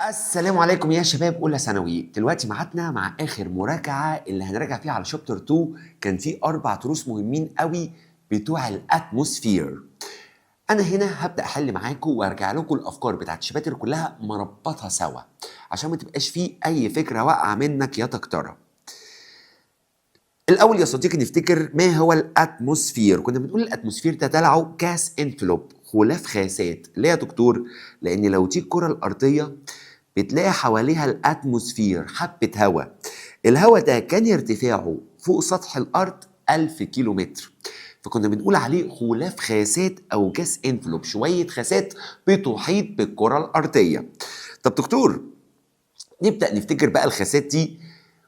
السلام عليكم يا شباب اولى ثانوي. دلوقتي ميعادنا مع اخر مراجعه اللي هنراجع فيها على chapter 2. كان فيه اربع دروس مهمين قوي بتوع ال atmosphere. انا هنا هبدا احل معاكم وارجع لكم الافكار بتاعت الشباتر كلها مربطها سوا عشان ما تبقاش فيه اي فكرة واقعه منك يا تكتره. الاول يا صديقي نفتكر ما هو ال atmosphere. كنا بنقول ال atmosphere ده طلعوا gas envelope، غلاف غازات. ليه يا دكتور؟ لان لو دي الكره الارضية بتلاقي حواليها ال atmosphere حبه هواء. الهواء ده كان ارتفاعه فوق سطح الارض 1000 كيلو متر، فكنا بنقول عليه غلاف غازات او gas envelope، شوية غازات بتحيط بالكرة الارضيه. طب دكتور، نبدا نفتكر بقى الغازات دي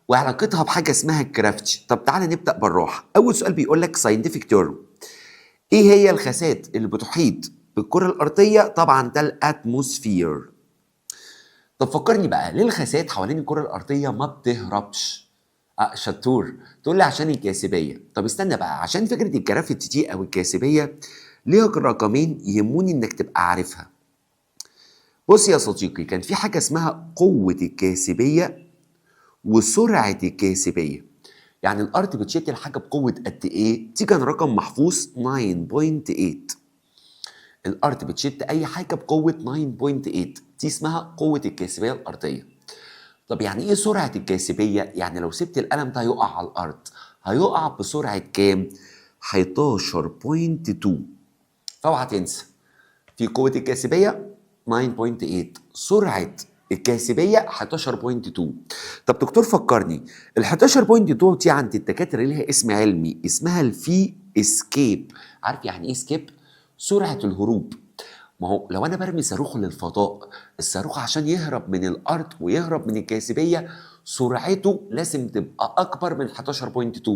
وعلاقتها بحاجة اسمها ال gravity. طب تعالى نبدا بالراحه. اول سؤال بيقول لك scientific term، ايه هي الغازات اللي بتحيط بالكرة الارضيه؟ طبعا ده ال atmosphere. طب فكرني بقى، ليه الغازات حوالين الكره الارضية ما بتهربش؟ اه شطور، تقول لي عشان الجاذبيه. طب استنى بقى، عشان فكرة ال gravity دي او الجاذبية ليها رقمين يهموني انك تبقى عارفها. بص يا صديقي، كان في حاجة اسمها قوة الجاذبية وسرعة الجاذبيه. يعني الارض بتشد الحاجة بقوة قد ايه؟ دي كان رقم محفوظ، 9.8. الارض بتشد اي حاجة بقوة 9.8، دي اسمها قوة الجاذبية الارضيه. طب يعني ايه سرعة الجاذبيه؟ يعني لو سبت القلم ده يقع على الارض هيقع بسرعة كام؟ 11.2. فاوعى تنسى، في قوة الجاذبية 9.8، سرعة الجاذبية 11.2. طب دكتور فكرني، ال 11.2 دي عند الدكاترة ليها اسم علمي، اسمها ال V escape. عارف يعني ايه escape؟ سرعة الهروب. ما هو لو انا برمي صاروخ للفضاء، الصاروخ عشان يهرب من الارض ويهرب من الجاذبية سرعته لازم تبقى اكبر من 11.2.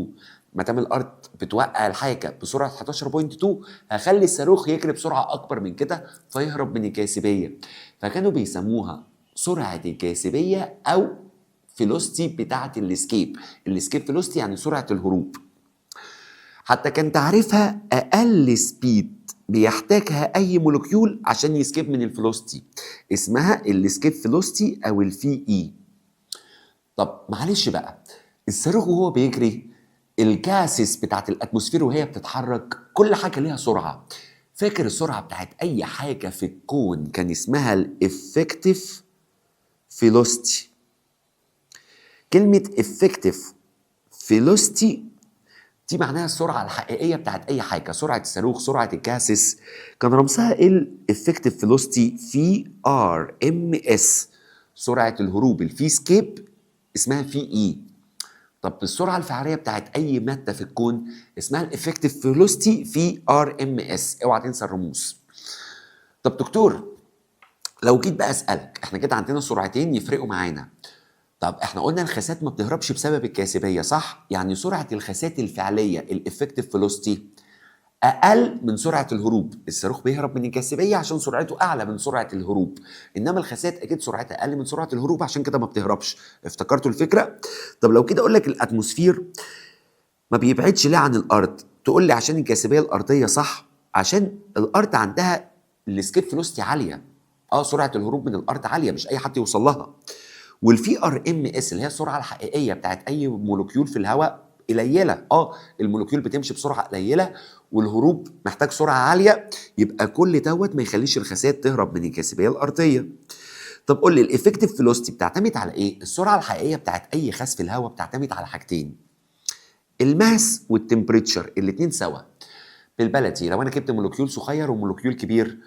ما دام الارض بتوقع الحاجة بسرعة 11.2، هخلي الصاروخ يجري بسرعة اكبر من كده فيهرب من الجاذبيه. فكانوا بيسموها سرعة الجاذبية او velocity بتاعه ال escape، ال escape velocity يعني سرعة الهروب. حتى كان تعريفها اقل speed بيحتاجها اي molecule عشان ي escape من ال velocity، اسمها ال escape velocity او ال VE. طب معلش بقى، الصاروخ وهو بيجري، ال gases بتاعت ال atmosphere وهي بتتحرك، كل حاجة ليها سرعه. فاكر السرعة بتاعت اي حاجة في الكون كان اسمها ال effective velocity. كلمة effective velocity دي معناها السرعة الحقيقية بتاعت اي حاجه، سرعة الصاروخ، سرعة ال gases. كان رمزها ايه ال effective velocity؟ V RMS. سرعة الهروب ال V escape اسمها VE. طب السرعة الفعلية بتاعت اي مادة في الكون اسمها ال effective velocity V RMS. اوعى تنسى الرموز. طب دكتور، لو جيت بقى اسالك، احنا كده عندنا سرعتين يفرقوا معانا. طب احنا قلنا الغازات ما بتهربش بسبب الجاذبيه، صح؟ يعني سرعة الغازات الفعلية ال effective velocity اقل من سرعة الهروب. الصاروخ بيهرب من الجاذبية عشان سرعته اعلى من سرعة الهروب، انما الغازات اكيد سرعتها اقل من سرعة الهروب، عشان كده ما بتهربش. افتكرتوا الفكره؟ طب لو كده اقول لك ال atmosphere ما بيبعدش ليه عن الارض؟ تقول لي عشان الجاذبية الارضيه، صح؟ عشان الارض عندها ال escape velocity عاليه. سرعة الهروب من الارض عاليه، مش اي حد يوصل لها. وال V RMS اللي هي السرعة الحقيقية بتاعت اي molecule في الهواء قليله. ال molecule بتمشي بسرعة قليله والهروب محتاج سرعة عاليه، يبقى كل دوت ما يخليش الغازات تهرب من الجاذبية الارضيه. طب قول لي ال effective velocity بتعتمد على ايه؟ السرعة الحقيقية بتاعت اي غاز في الهواء بتعتمد على حاجتين، ال mass وال temperature الاثنين سوا. بالبلدي، لو انا جبت molecule صغير و molecule كبير،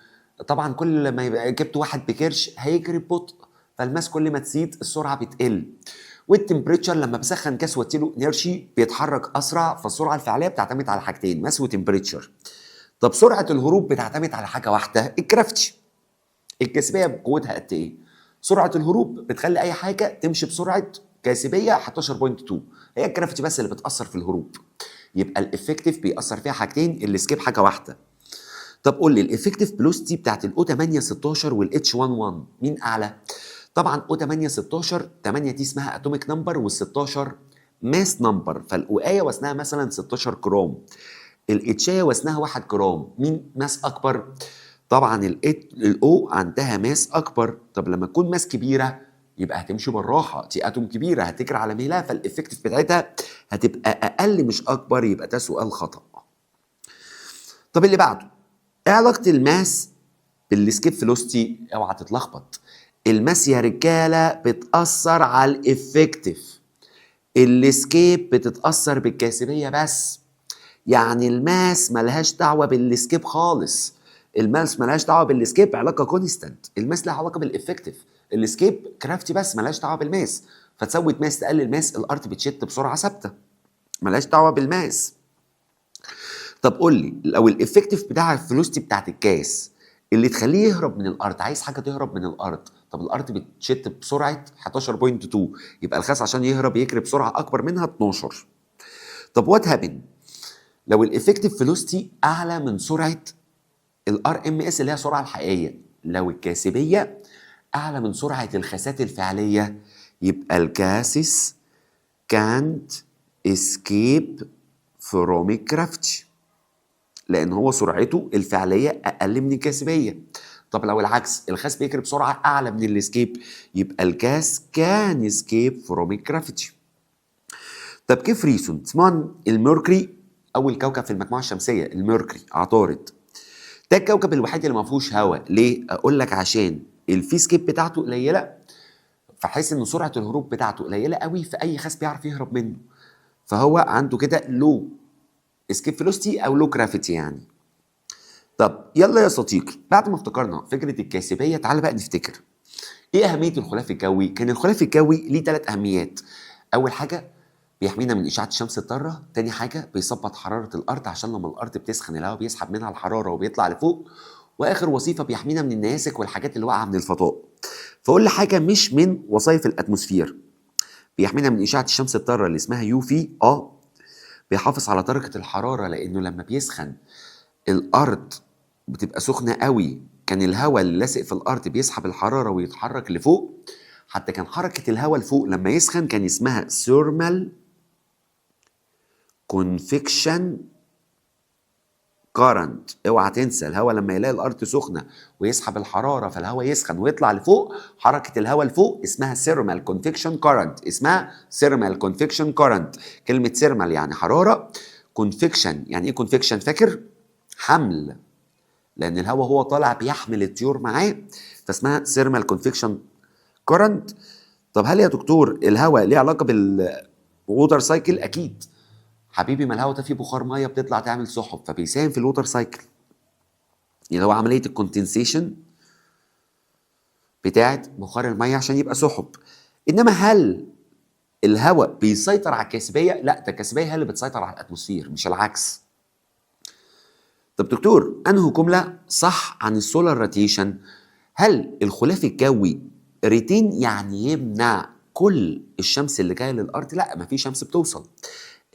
طبعا كل ما يبقى جبت واحد بكرش هيجري ببطء، فال mass كل ما تزيد السرعة بتقل. وال temperature، لما بسخن جاس واديله energy بيتحرك اسرع. فالسرعه الفعلية بتعتمد على حاجتين، mass و temperature. طب سرعة الهروب بتعتمد على حاجة واحده، ال gravity. الجاذبية بقوتها قد ايه؟ سرعة الهروب بتخلي اي حاجة تمشي بسرعة جاذبية 11.2. هي ال gravity بس اللي بتاثر في الهروب. يبقى ال effective بيأثر فيها حاجتين، ال escape حاجة واحده. طب قول لي ال effective velocity بتاعت ال O 8 16 وال H 11 مين اعلى؟ طبعا O 8 16. 8 دي اسمها atomic number وال 16 mass number، فال O ايه وزنها مثلا 16 جرام، ال H ايه وزنها 1 جرام، مين mass اكبر؟ طبعا ال O عندها mass اكبر. طب لما تكون mass كبيرة يبقى هتمشي بالراحه، دي atom كبيرة هتجري على مهلها، فال effective بتاعتها هتبقى اقل مش اكبر، يبقى ده سؤال خطا. طب اللي بعده، ايه علاقة ال mass بال escape velocity؟ اوعى تتلخبط. ال mass يا رجاله بتاثر على ال effective، ال escape بتتاثر بالجاذبيه بس. يعني ال mass ملهاش دعوه بال escape خالص، ال mass ملهاش دعوه بال escape، علاقة constant. ال mass لها علاقة بال effective، ال escape gravity بس ملهاش دعوه بال mass. فتزود mass تقلل mass، الارض بتشت بسرعة ثابته، ملهاش دعوه بال mass. طب قول لي، لو ال effective بتاع ال velocity بتاعت الجاز اللي تخليه يهرب من الارض، عايز حاجة تهرب من الارض، طب الارض بتشت بسرعة 11.2، يبقى الغاز عشان يهرب يجري بسرعة اكبر منها 12. طب what happen لو ال effective velocity اعلى من سرعة ال RMS اللي هي السرعة الحقيقيه؟ لو الجاذبية اعلى من سرعة الغازات الفعليه، يبقى الجاسس كانت اسكيب فروم الجرافيتي، لان هو سرعته الفعلية اقل من الجاذبيه. طب لو العكس، الغاز بيجري بسرعة اعلى من ال escape، يبقى ال gas can escape from ال gravity. طب give reason. تسمعوا ال Mercury، اول كوكب في المجموعة الشمسيه، ال Mercury عطارد، ده الكوكب الوحيد اللي ما فيهوش هواء. ليه؟ اقول لك عشان ال V escape بتاعته قليله، فحيث ان سرعة الهروب بتاعته قليله قوي، فاي غاز بيعرف يهرب منه، فهو عنده كده low escape velocity او low gravity يعني. طب يلا يا صديقي، بعد ما افتكرنا فكرة الجاذبيه، تعالى بقى نفتكر ايه اهمية الغلاف الجوي. كان الغلاف الجوي ليه ثلاث اهميات. اول حاجة بيحمينا من اشعه الشمس الضاره، تاني حاجة بيثبط حرارة الارض عشان لما الارض بتسخن الهواء بيسحب منها الحرارة وبيطلع لفوق، واخر وظيفة بيحمينا من النيازك والحاجات اللي واقعه من الفضاء. فقول لي حاجة مش من وظائف ال atmosphere. بيحمينا من اشعه الشمس الضارة اللي اسمها UV، بيحافظ على درجه الحرارة لانه لما بيسخن الارض بتبقى سخنة قوي، كان الهواء اللي لاسق في الارض بيسحب الحرارة ويتحرك لفوق. حتى كان حركة الهواء لفوق لما يسخن كان اسمها thermal convection current. اوعى تنسى، الهواء لما يلاقي الارض سخنة ويسحب الحرارة فالهواء يسخن ويطلع لفوق، حركة الهواء لفوق اسمها thermal convection current، اسمها thermal convection current. كلمة thermal يعني حراره، convection يعني ايه convection؟ فاكر؟ حمل، لان الهواء هو طالع بيحمل الطيور معاه، فاسمها thermal convection current. طب هل يا دكتور الهواء ليه علاقة بال water cycle؟ اكيد حبيبي، ما الهواء ده فيه بخار مية بتطلع تعمل سحب، فبيساهم في ال water cycle اللي هو عملية ال condensation بتاعت بخار المية عشان يبقى سحب. انما هل الهواء بيسيطر على الجاذبية؟ لا، ده الجاذبية هي اللي بتسيطر على ال atmosphere مش العكس. طب دكتور، انه جملة صح عن ال solar radiation؟ هل الغلاف الجوي retain يعني يمنع كل الشمس اللي جاية للارض؟ لا، ما في شمس بتوصل.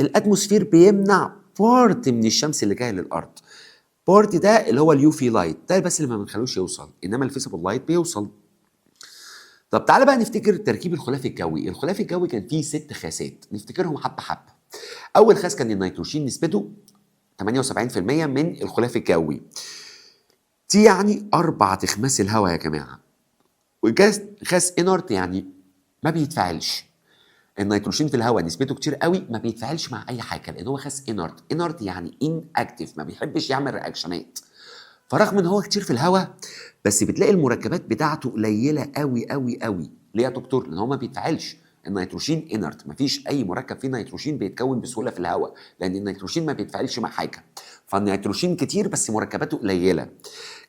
ال atmosphere بيمنع part من الشمس اللي جاية للارض. part ده اللي هو ال UV light، ده بس اللي ما بنخلوش يوصل، انما ال visible light بيوصل. طب تعالى بقى نفتكر تركيب الغلاف الجوي. الغلاف الجوي كان فيه ست غازات، نفتكرهم حبه حبه. اول غاز كان النيتروجين، نسبته 78% من الغلاف الجوي، دي يعني اربع اخماس الهواء يا جماعه. وجاز غاز inert يعني ما بيتفاعلش. النيتروجين في الهواء نسبته كتير قوي، ما بيتفاعلش مع اي حاجة لان هو غاز inert. inert يعني inactive، ما بيحبش يعمل reaction ات. فرغم ان هو كتير في الهواء بس بتلاقي المركبات بتاعته قليله قوي قوي قوي. ليه يا دكتور؟ لان هو ما بيتفاعلش. النيتروجين inert، مفيش اي مركب فيه نيتروجين بيتكون بسهولة في الهواء لان النيتروجين ما بيتفاعلش مع حاجه. فالنيتروجين كتير بس مركباته قليله.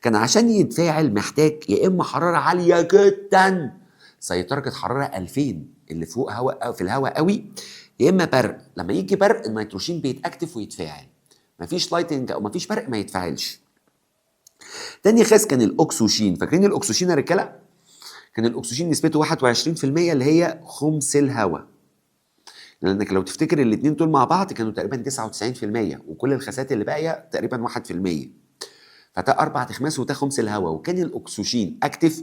كان عشان يتفاعل محتاج يا اما حرارة عالية جدا زي درجه حرارة 2000 اللي فوق هواء في الهواء قوي، يا اما برق. لما يجي برق النيتروجين بيتاكتف ويتفاعل. مفيش lightning او مفيش برق ما يتفاعلش. تاني غاز كان الاكسجين. فاكرين الاكسجين يا رجاله؟ كان الاكسجين نسبته 21% اللي هي خمس الهواء، لانك لو تفتكر الاثنين دول مع بعض كانوا تقريبا 99%، وكل الغازات اللي باقية تقريبا 1%. فده اربع اخماس وده خمس الهواء. وكان الاكسجين active،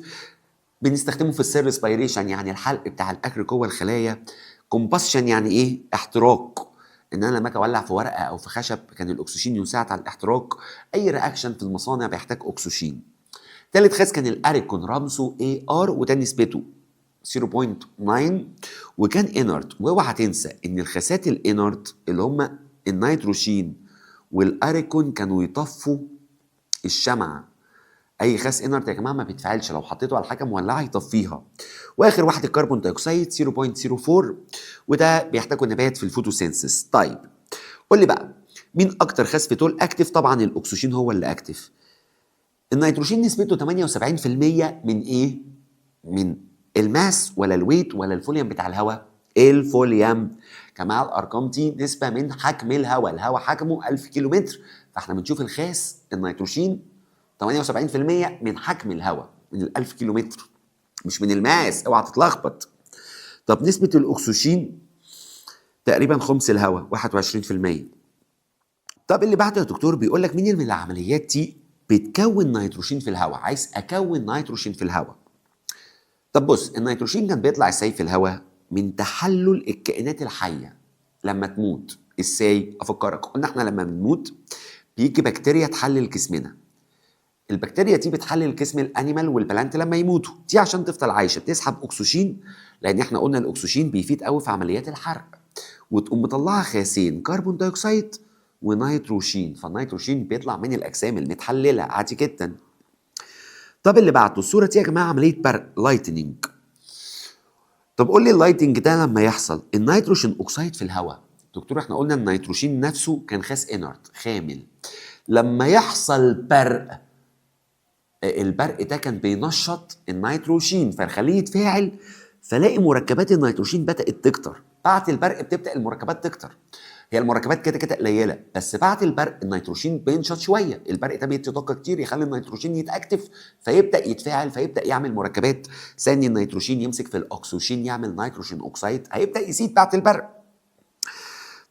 بنستخدمه في ال cell respiration يعني الحرق بتاع الاكل جوه الخلايا. combustion يعني ايه؟ احتراق. ان انا لما اجي اولع في ورقة او في خشب كان الاكسجين يساعد على الاحتراق. اي reaction في المصانع بيحتاج اكسجين. ثالث غاز كان الاريكون، رمزه AR، وده نسبته 0.9 وكان inert. واوعى تنسى ان الغازات ال inert اللي هم النيتروجين والاريكون كانوا يطفوا الشمعة. اي غاز inert يا جماعة ما بيتفاعلش، لو حطيته على حاجة مولعه يطفيها. واخر واحد ال carbon dioxide 0.04، وده بيحتاجه النبات في ال photosynthesis. طيب قول لي بقى مين اكتر غاز في دول active؟ طبعا الاكسجين هو اللي active. النيتروجين نسبته 78% من ايه؟ من ال mass ولا ال weight ولا ال volume بتاع الهواء؟ ال volume. جماعة الارقام دي نسبه من حجم الهواء، الهواء حجمه 1000 كيلو متر، فاحنا بنشوف الغاز النيتروجين 78% من حجم الهواء من ال 1000 كيلو متر، مش من ال mass، اوعى تتلخبط. طب نسبة الأكسجين تقريبا خمس الهواء 21%. طب اللي بعده يا دكتور بيقول لك مين من العمليات دي بتكون نيتروجين في الهواء؟ عايز اكون نيتروجين في الهواء. طب بص، النيتروجين كان بيطلع ازاي في الهواء؟ من تحلل الكائنات الحية لما تموت. ازاي؟ افكرك، قلنا احنا لما بنموت بيجي بكتيريا تحلل جسمنا. البكتيريا دي بتحلل جسم ال animal وال plant لما يموتوا، دي عشان تفضل عايشه بتسحب اكسجين، لان احنا قلنا الاكسجين بيفيد قوي في عمليات الحرق، وتقوم مطلعه غازين carbon dioxide ونيتروجين، فالنيتروجين بيطلع من الاجسام المتحلله عادي جدا. طب اللي بعده الصورة دي يا جماعة عملية برق، lightning. طب قول لي ال lightning ده لما يحصل ال nitrogen oxide في الهواء، دكتور احنا قلنا النيتروجين نفسه كان غاز inert خامل، لما يحصل برق، البرق ده كان بينشط النيتروجين فيخليه يتفاعل، فلاقي مركبات النيتروجين بدأت تكتر. بعد البرق بتبدأ المركبات تكتر، هي المركبات كده كده قليله، بس بعد البرق النيتروجين بينشط شويه، البرق ده بيدي طاقة كتير يخلي النيتروجين يتاكتف فيبدا يتفاعل، فيبدا يعمل مركبات ثاني، النيتروجين يمسك في الاكسجين يعمل nitrogen oxide، هيبدا يزيد بعد البرق.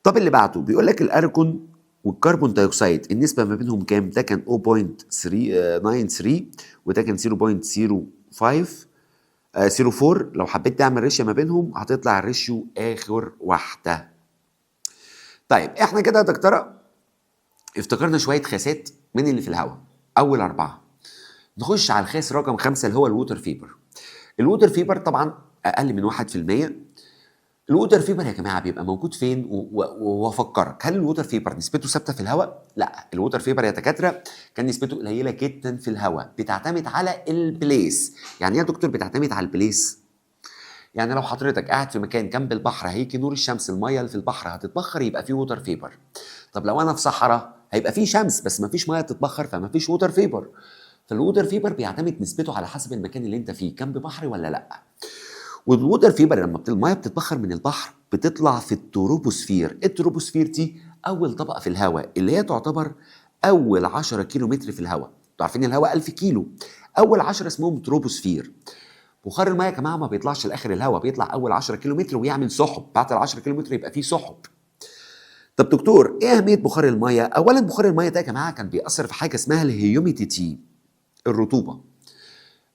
طب اللي بعده بيقول لك الارجون وال carbon dioxide النسبة ما بينهم كام؟ ده كان 0.393 وده كان 0.05 04. لو حبيت تعمل ratio ما بينهم هتطلع ال ratio اخر واحدة. طيب احنا كده يا دكتورة افتكرنا شوية غازات من اللي في الهواء، اول اربعة. نخش على الغاز رقم 5 اللي هو ال water vapor. ال water vapor طبعا اقل من 1%. ال water vapor يا جماعة بيبقى موجود فين؟ وافكرك، هل ال water vapor نسبته ثابتة في الهواء؟ لا، ال water vapor يا دكاترة كان نسبته قليله جدا في الهواء، بتعتمد على ال place. يعني ايه يا دكتور بتعتمد على ال place؟ يعني لو حضرتك قاعد في مكان جنب البحر هيجي نور الشمس، المية اللي في البحر هتتبخر، يبقى فيه water vapor. طب لو انا في صحراء هيبقى فيه شمس بس مفيش مية تتبخر، فمفيش water vapor. فال water vapor بيعتمد نسبته على حسب المكان اللي انت فيه، جنب بحر ولا لا. وال water vapor لما المية بتتبخر من البحر بتطلع في ال troposphere. ال troposphere دي اول طبقه في الهواء اللي هي تعتبر اول 10 كيلو متر في الهواء. انتوا عارفين الهواء 1000 كيلو، اول 10 اسمهم تروبوسفير. بخار المية يا جماعة ما بيطلعش لاخر الهواء، بيطلع اول 10 كيلو متر ويعمل سحب، بعد ال 10 كيلو متر يبقى فيه سحب. طب دكتور ايه اهمية بخار المية؟ اولا بخار المية ده يا جماعة كان بيأثر في حاجة اسمها ال humidity، الرطوبة.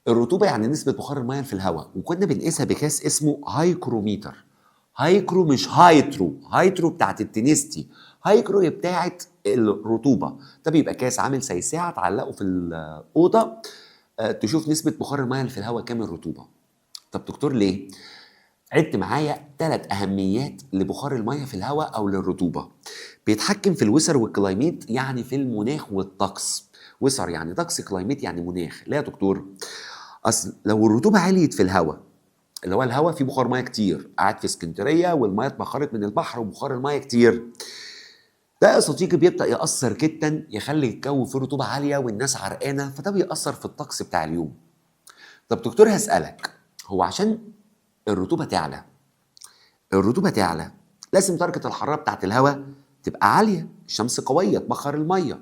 الرطوبة يعني نسبه بخار المية في الهواء، وكنا بنقيسها بكاس اسمه hygrometer. hygro مش hydro، hydro بتاعت ال density، hygro بتاعت الرطوبة. ده بيبقى كاس عامل زي ساعة تعلقه في الاوضة، تشوف نسبه بخار المية اللي في الهواء كام الرطوبة. طب دكتور ليه؟ عد معايا 3 اهميات لبخار المية في الهواء او للرطوبه. بيتحكم في ال weather وال climate، يعني في المناخ والطقس. weather يعني طقس، climate يعني مناخ. لا يا دكتور، اصل لو الرطوبة عليت في الهواء، اللي هو الهواء فيه بخار مية كتير، قاعد في اسكندرية والمية اتبخرت من البحر وبخار المية كتير، ده يا صديقي بيبدا ياثر جدا، يخلي الجو فيه رطوبة عالية والناس عرقانه، فده بيأثر في الطقس بتاع اليوم. طب دكتور هسألك، هو عشان الرطوبة تعلى، الرطوبة تعلى لازم درجه الحرارة بتاعت الهواء تبقى عالية، الشمس قوية تبخر المية،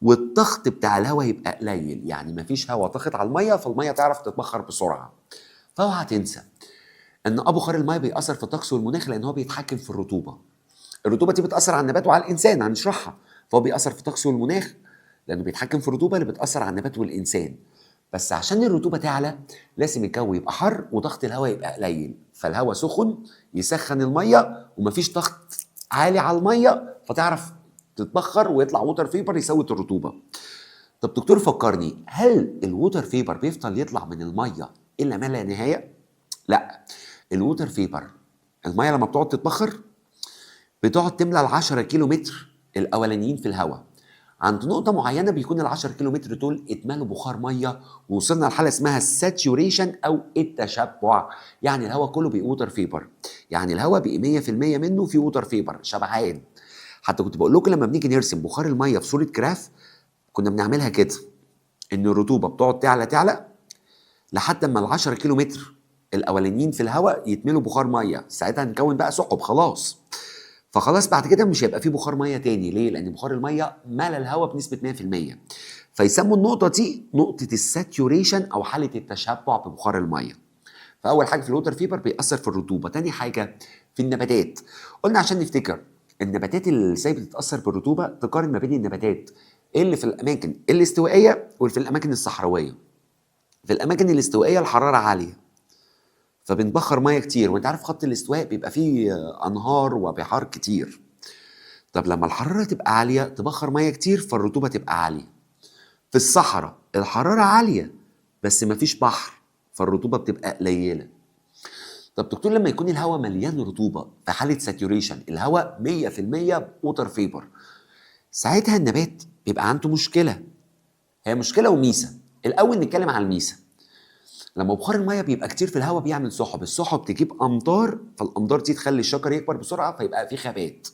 والضغط بتاع الهواء يبقى قليل، يعني مفيش هواء ضاغط على المية فالميه تعرف تتبخر بسرعة. فاوعى تنسى ان بخار المية بيأثر في الطقس والمناخ لان هو بيتحكم في الرطوبة. الرطوبة دي بتأثر على النبات وعلى الانسان، هنشرحها. فهو بيأثر في الطقس والمناخ لانه بيتحكم في الرطوبة اللي بتأثر على النبات والانسان. بس عشان الرطوبة تعلى لازم الجو يبقى حر وضغط الهواء يبقى قليل، فالهواء سخن يسخن المية ومفيش ضغط عالي على المية فتعرف تتبخر ويطلع water vapor يثبت الرطوبة. طب دكتور فكرني، هل ال water vapor بيفضل يطلع من المية الى ما لا نهاية؟ لا، ال water vapor المية لما بتقعد تتبخر بتقعد تملى ال 10 كيلو متر الاولانيين في الهواء. عند نقطة معينة بيكون ال 10 كيلو متر دول اتملوا بخار مية ووصلنا لحالة اسمها ال saturation أو التشبع، يعني الهواء كله بقي water vapor، يعني الهواء بقي 100% منه في water vapor شبعان. حتى كنت بقول لكم لما بنيجي نرسم بخار المية في صورة graph كنا بنعملها كده، إن الرطوبة بتقعد تعلى تعلى لحد ما ال 10 كيلو متر الأولانيين في الهواء يتملوا بخار مية، ساعتها نكون بقى سحب خلاص. فخلاص بعد كده مش هيبقى فيه بخار مية تاني، ليه؟ لان بخار المية ملى الهواء بنسبة 100%. فيسموا النقطة دي نقطة ال saturation او حاله التشبع ببخار المية. فاول حاجة في ال water vapor بيأثر في الرطوبة، تاني حاجة في النباتات. قلنا عشان نفتكر النباتات اللي ازاي بتتاثر بالرطوبه، تقارن ما بين النباتات اللي في الاماكن الاستوائيه واللي في الاماكن الصحراوية. في الاماكن الاستوائيه الحرارة عالية فبنبخر مية كتير، وانت عارف خط الاستواء بيبقى فيه انهار وبحار كتير. طب لما الحرارة تبقى عالية تبخر مية كتير فالرطوبه تبقى عالية. في الصحراء الحرارة عالية بس مفيش بحر فالرطوبه بتبقى قليله. طب دكتور لما يكون الهواء مليان رطوبة في حاله saturation، الهواء 100% water vapor، ساعتها النبات بيبقى عنده مشكلة. هي مشكلة وميزه. الاول نتكلم على الميزة. لما بخار المية بيبقى كتير في الهواء بيعمل سحب، السحب تجيب امطار، فالامطار دي تخلي الشجر يكبر بسرعة فيبقى في غابات.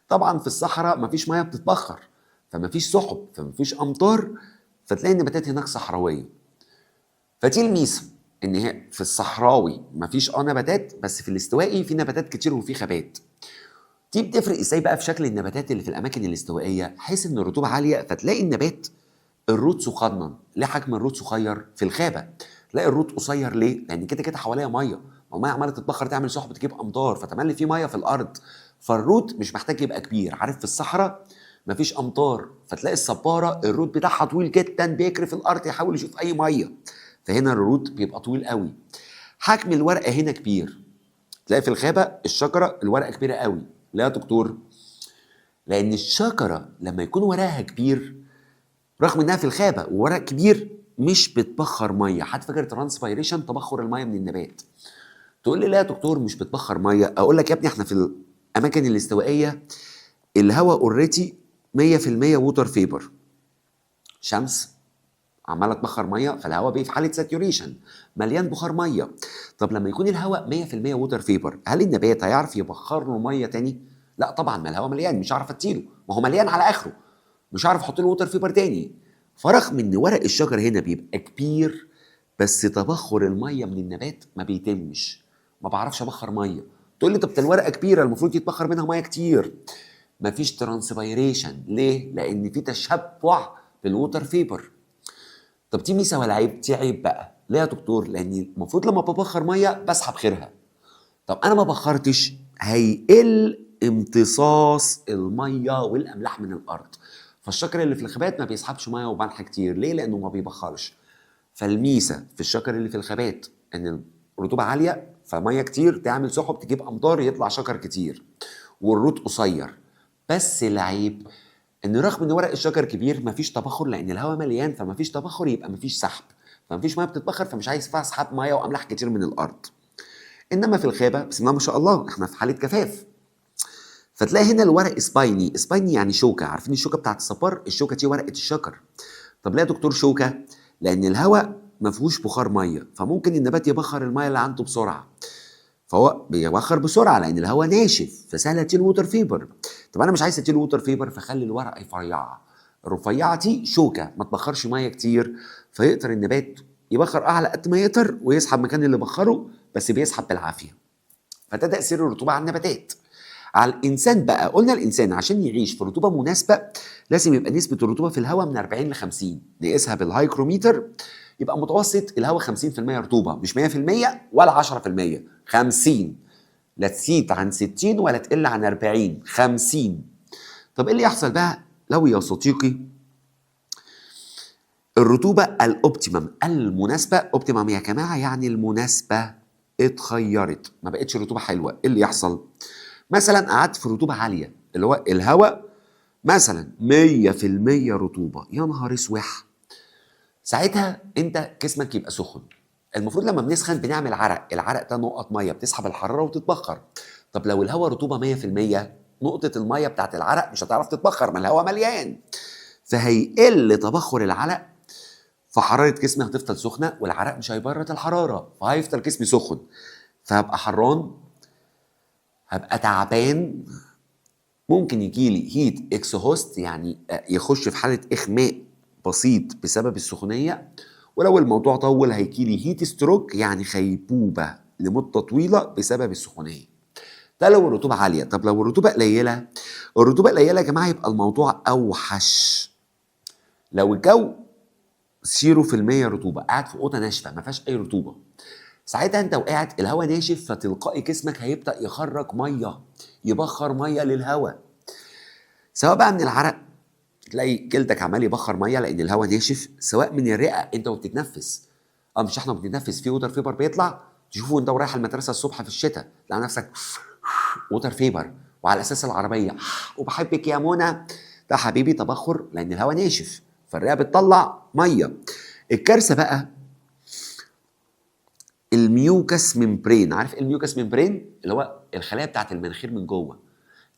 طبعا في الصحراء مفيش مية بتتبخر فمفيش سحب فمفيش امطار، فتلاقي النباتات هناك صحراويه. فدي الميزة، ان هي في الصحراوي مفيش نباتات، بس في الاستوائي في نباتات كتير وفي غابات. دي بتفرق ازاي بقى في شكل النباتات اللي في الاماكن الاستوائيه؟ حيث ان الرطوبة عالية فتلاقي النبات ال root صغنن. ليه حجم ال root صغير؟ في الغابة تلاقي ال root قصير، ليه؟ لان كده كده حواليها مية، ما المية عماله تتبخر تعمل سحب تجيب امطار، فتملي فيه مية في الارض، فال root مش محتاج يبقى كبير. عارف في الصحراء مفيش امطار فتلاقي الصباره ال root بتاعها طويل جدا بيجري في الارض يحاول يشوف اي مية، فهنا ال root بيبقى طويل قوي. حجم الورقة هنا كبير، تلاقي في الغابة الشجرة الورقة كبيرة قوي. لا يا دكتور، لان الشجرة لما يكون ورقها كبير رغم انها في الغابة وورق كبير مش بتبخر مية. حد فاكر transpiration تبخر المية من النبات؟ تقول لي لا يا دكتور مش بتبخر مية. اقول لك يا ابني احنا في الاماكن الاستوائيه الهواء already 100% water vapor، شمس عماله تبخر مية فالهواء بقى في حاله saturation مليان بخار مية. طب لما يكون الهواء 100% water vapor هل النبات هيعرف يبخر له مية تاني؟ لا طبعا، ما الهواء مليان مش هعرف اديله، ما هو مليان على اخره، مش هعرف احط له water vapor تاني. فرغم ان ورق الشجر هنا بيبقى كبير بس تبخر المية من النبات ما بيتمش، ما بعرفش ابخر مية. تقول لي طب ده الورقة كبيرة المفروض يتبخر منها مية كتير. مفيش transpiration. ليه؟ لان في تشبع بال water vapor. طب دي ميزة ولا عيب؟ دي عيب بقى. ليه يا دكتور؟ لان المفروض لما ببخر مية بسحب غيرها. طب انا ما بخرتش، هيقل امتصاص المية والاملاح من الارض. فالشجر اللي في الغابات ما بيسحبش مية وملح كتير. ليه؟ لانه ما بيبخرش. فالميزه في الشجر اللي في الغابات ان الرطوبة عالية فميه كتير تعمل سحب تجيب امطار يطلع شجر كتير، وال root قصير. بس العيب ان رغم ان ورق الشجر كبير مفيش تبخر لان الهواء مليان، فمفيش تبخر يبقى مفيش سحب، فمفيش مية بتتبخر، فمش عايز اسحب مية واملاح كتير من الارض. انما في الغابة بسم الله ما شاء الله احنا في حاله جفاف، فتلاقي هنا الورق spiny. spiny يعني شوكه، عارفين الشوكة بتاعت الصبار؟ الشوكة دي ورقة الشجر. طب ليه يا دكتور شوكه؟ لان الهواء ما فيهوش بخار مية، فممكن النبات يبخر المية اللي عنده بسرعة، فهو بيبخر بسرعة لان الهواء ناشف فسهل اديله water vapor. طب انا مش عايز اديله water vapor، فخلي الورقة رفيعة. الرفيعة دي شوكه ما تبخرش مية كتير، فيقدر النبات يبخر اعلى قد ما يقدر ويسحب مكان اللي بخره، بس بيسحب بالعافية. فده تاثير الرطوبة على النباتات. على الانسان بقى، قلنا الانسان عشان يعيش في رطوبة مناسبة لازم يبقى نسبه الرطوبة في الهواء من 40 ل 50، نقيسها بال hygrometer يبقى متوسط الهواء 50% رطوبة، مش 100% ولا 10%، 50، لا تزيد عن 60 ولا تقل عن 40، 50. طب ايه اللي يحصل بقى لو يا صديقي الرطوبة ال optimum المناسبة، optimum يا جماعة يعني المناسبة، اتغيرت، ما بقتش الرطوبة حلوة، ايه اللي يحصل؟ مثلا قعدت في رطوبة عالية، اللي هو الهواء مثلا 100% رطوبة، يا نهار اسوح، ساعتها انت جسمك يبقى سخن. المفروض لما بنسخن بنعمل عرق، العرق ده نقط مية بتسحب الحرارة وتتبخر. طب لو الهواء رطوبة 100%، نقطة المية بتاعت العرق مش هتعرف تتبخر، ما الهواء مليان، فهيقل تبخر العرق، فحراره جسمي هتفضل سخنة والعرق مش هيبرد الحرارة، فهيفضل جسمي سخن، فهبقى حران، هبقى تعبان، ممكن يجيلي heat exhaust، يعني يخش في حاله اخماء بسيط بسبب السخونيه. ولو الموضوع طول هيجيلي heat stroke، يعني غيبوبة لمدة طويلة بسبب السخونيه. ده لو الرطوبة عالية. طب لو الرطوبة قليله؟ الرطوبة قليله يا جماعة يبقى الموضوع اوحش. لو الجو 0% رطوبة، قاعد في اوضة ناشفة ما فيهاش اي رطوبة، ساعتها انت وقاعد الهواء ناشف، فتلقائي جسمك هيبدا يخرج مية، يبخر مية للهواء، سواء بقى من العرق تلاقي جلدك عمال يبخر مية لان الهواء ناشف، سواء من الرئة انت وبتتنفس. مش احنا بنتنفس في water vapor بيطلع، تشوفه انت ورايح المدرسة الصبح في الشتاء تلاقي نفسك water vapor، وعلى اساس العربية وبحبك يا منى، ده حبيبي تبخر لان الهواء ناشف، فالرئه بتطلع مية. الكارثة بقى ال mucous membrane. عارف ايه ال mucous membrane؟ اللي هو الخلايا بتاعت المناخير من جوه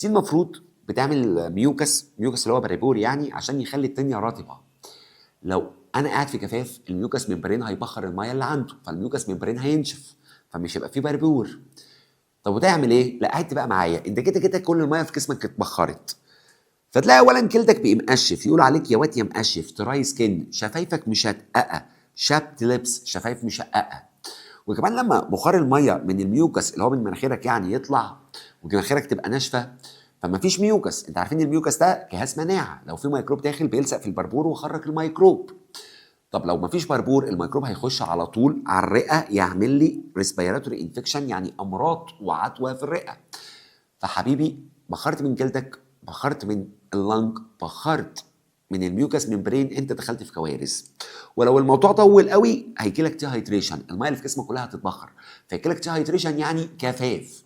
دي، المفروض بتعمل mucus، mucus اللي هو بريبور يعني، عشان يخلي الدنيا رطبه. لو انا قاعد في جفاف ال mucous membrane هيبخر المية اللي عنده، فال mucous membrane هينشف، فمش هيبقى فيه بربور. طب وتعمل ايه؟ لا قعدت بقى معايا، انت كده كده كل المية في جسمك اتبخرت، فتلاقي اولا جلدك بقى مقشف، يقول عليك يا واد يا مقشف، dry skin، شفايفك مشققه، chapped lips، شفايف مشققه. وكمان لما بخار المية من ال mucus اللي هو من مناخيرك يعني يطلع ومناخيرك تبقى ناشفة، فما فيش mucus. انت عارفين ال mucus ده جهاز مناعة، لو في ميكروب داخل بيلزق في البربور ويخرج الميكروب. طب لو ما فيش بربور الميكروب هيخش على طول على الرئة، يعمل لي respiratory infection، يعني امراض وعدوى في الرئة. فحبيبي بخرت من جلدك، بخرت من ال lung، بخرت من ال mucous membrane، انت دخلت في كوارث. ولو الموضوع طول قوي هيجي لك dehydration، المية اللي في جسمك كلها هتتبخر، فيجي لك dehydration يعني جفاف.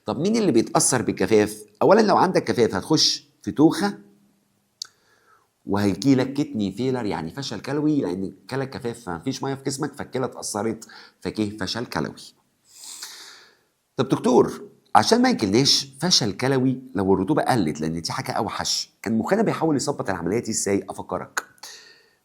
طب مين اللي بيتاثر بالجفاف؟ اولا لو عندك جفاف هتخش في دوخه، وهيجي لك kidney failure يعني فشل كلوي، لان جالك جفاف فمفيش مية في جسمك، فالكلى اتاثرت فجه فشل كلوي. طب دكتور عشان ما يجيلناش فشل كلوي لو الرطوبة قلت، لان دي حاجة اوحش، كان مخنا بيحاول يظبط العملية دي ازاي؟ افكرك،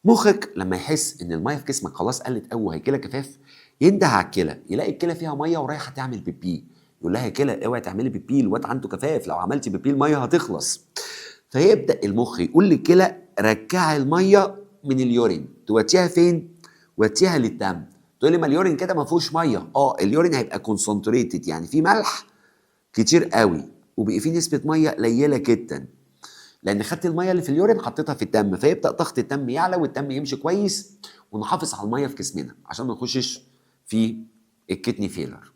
مخك لما يحس ان المية في جسمك خلاص قلت قوي وهيجيلك جفاف، ينده على الكلى، يلاقي الكلى فيها مية ورايحه تعمل بيبي، يقول لها يا كلى اوعي تعملي بيبي، الواد عنده جفاف، لو عملتي بيبي المية هتخلص. فيبدا المخ يقول للكلى رجعي المية من ال urine، توديها فين؟ وديها للدم. تقول لي ما ال urine كده ما فيهوش مية. ال urine هيبقى concentrated، يعني فيه ملح كتير قوي وبيبقى فيه نسبه مية قليله جدا، لان خدت المية اللي في ال urine حطيتها في الدم، فيبدا ضغط الدم يعلى والدم يمشي كويس، ونحافظ على المية في جسمنا عشان ما نخشش في ال kidney failure.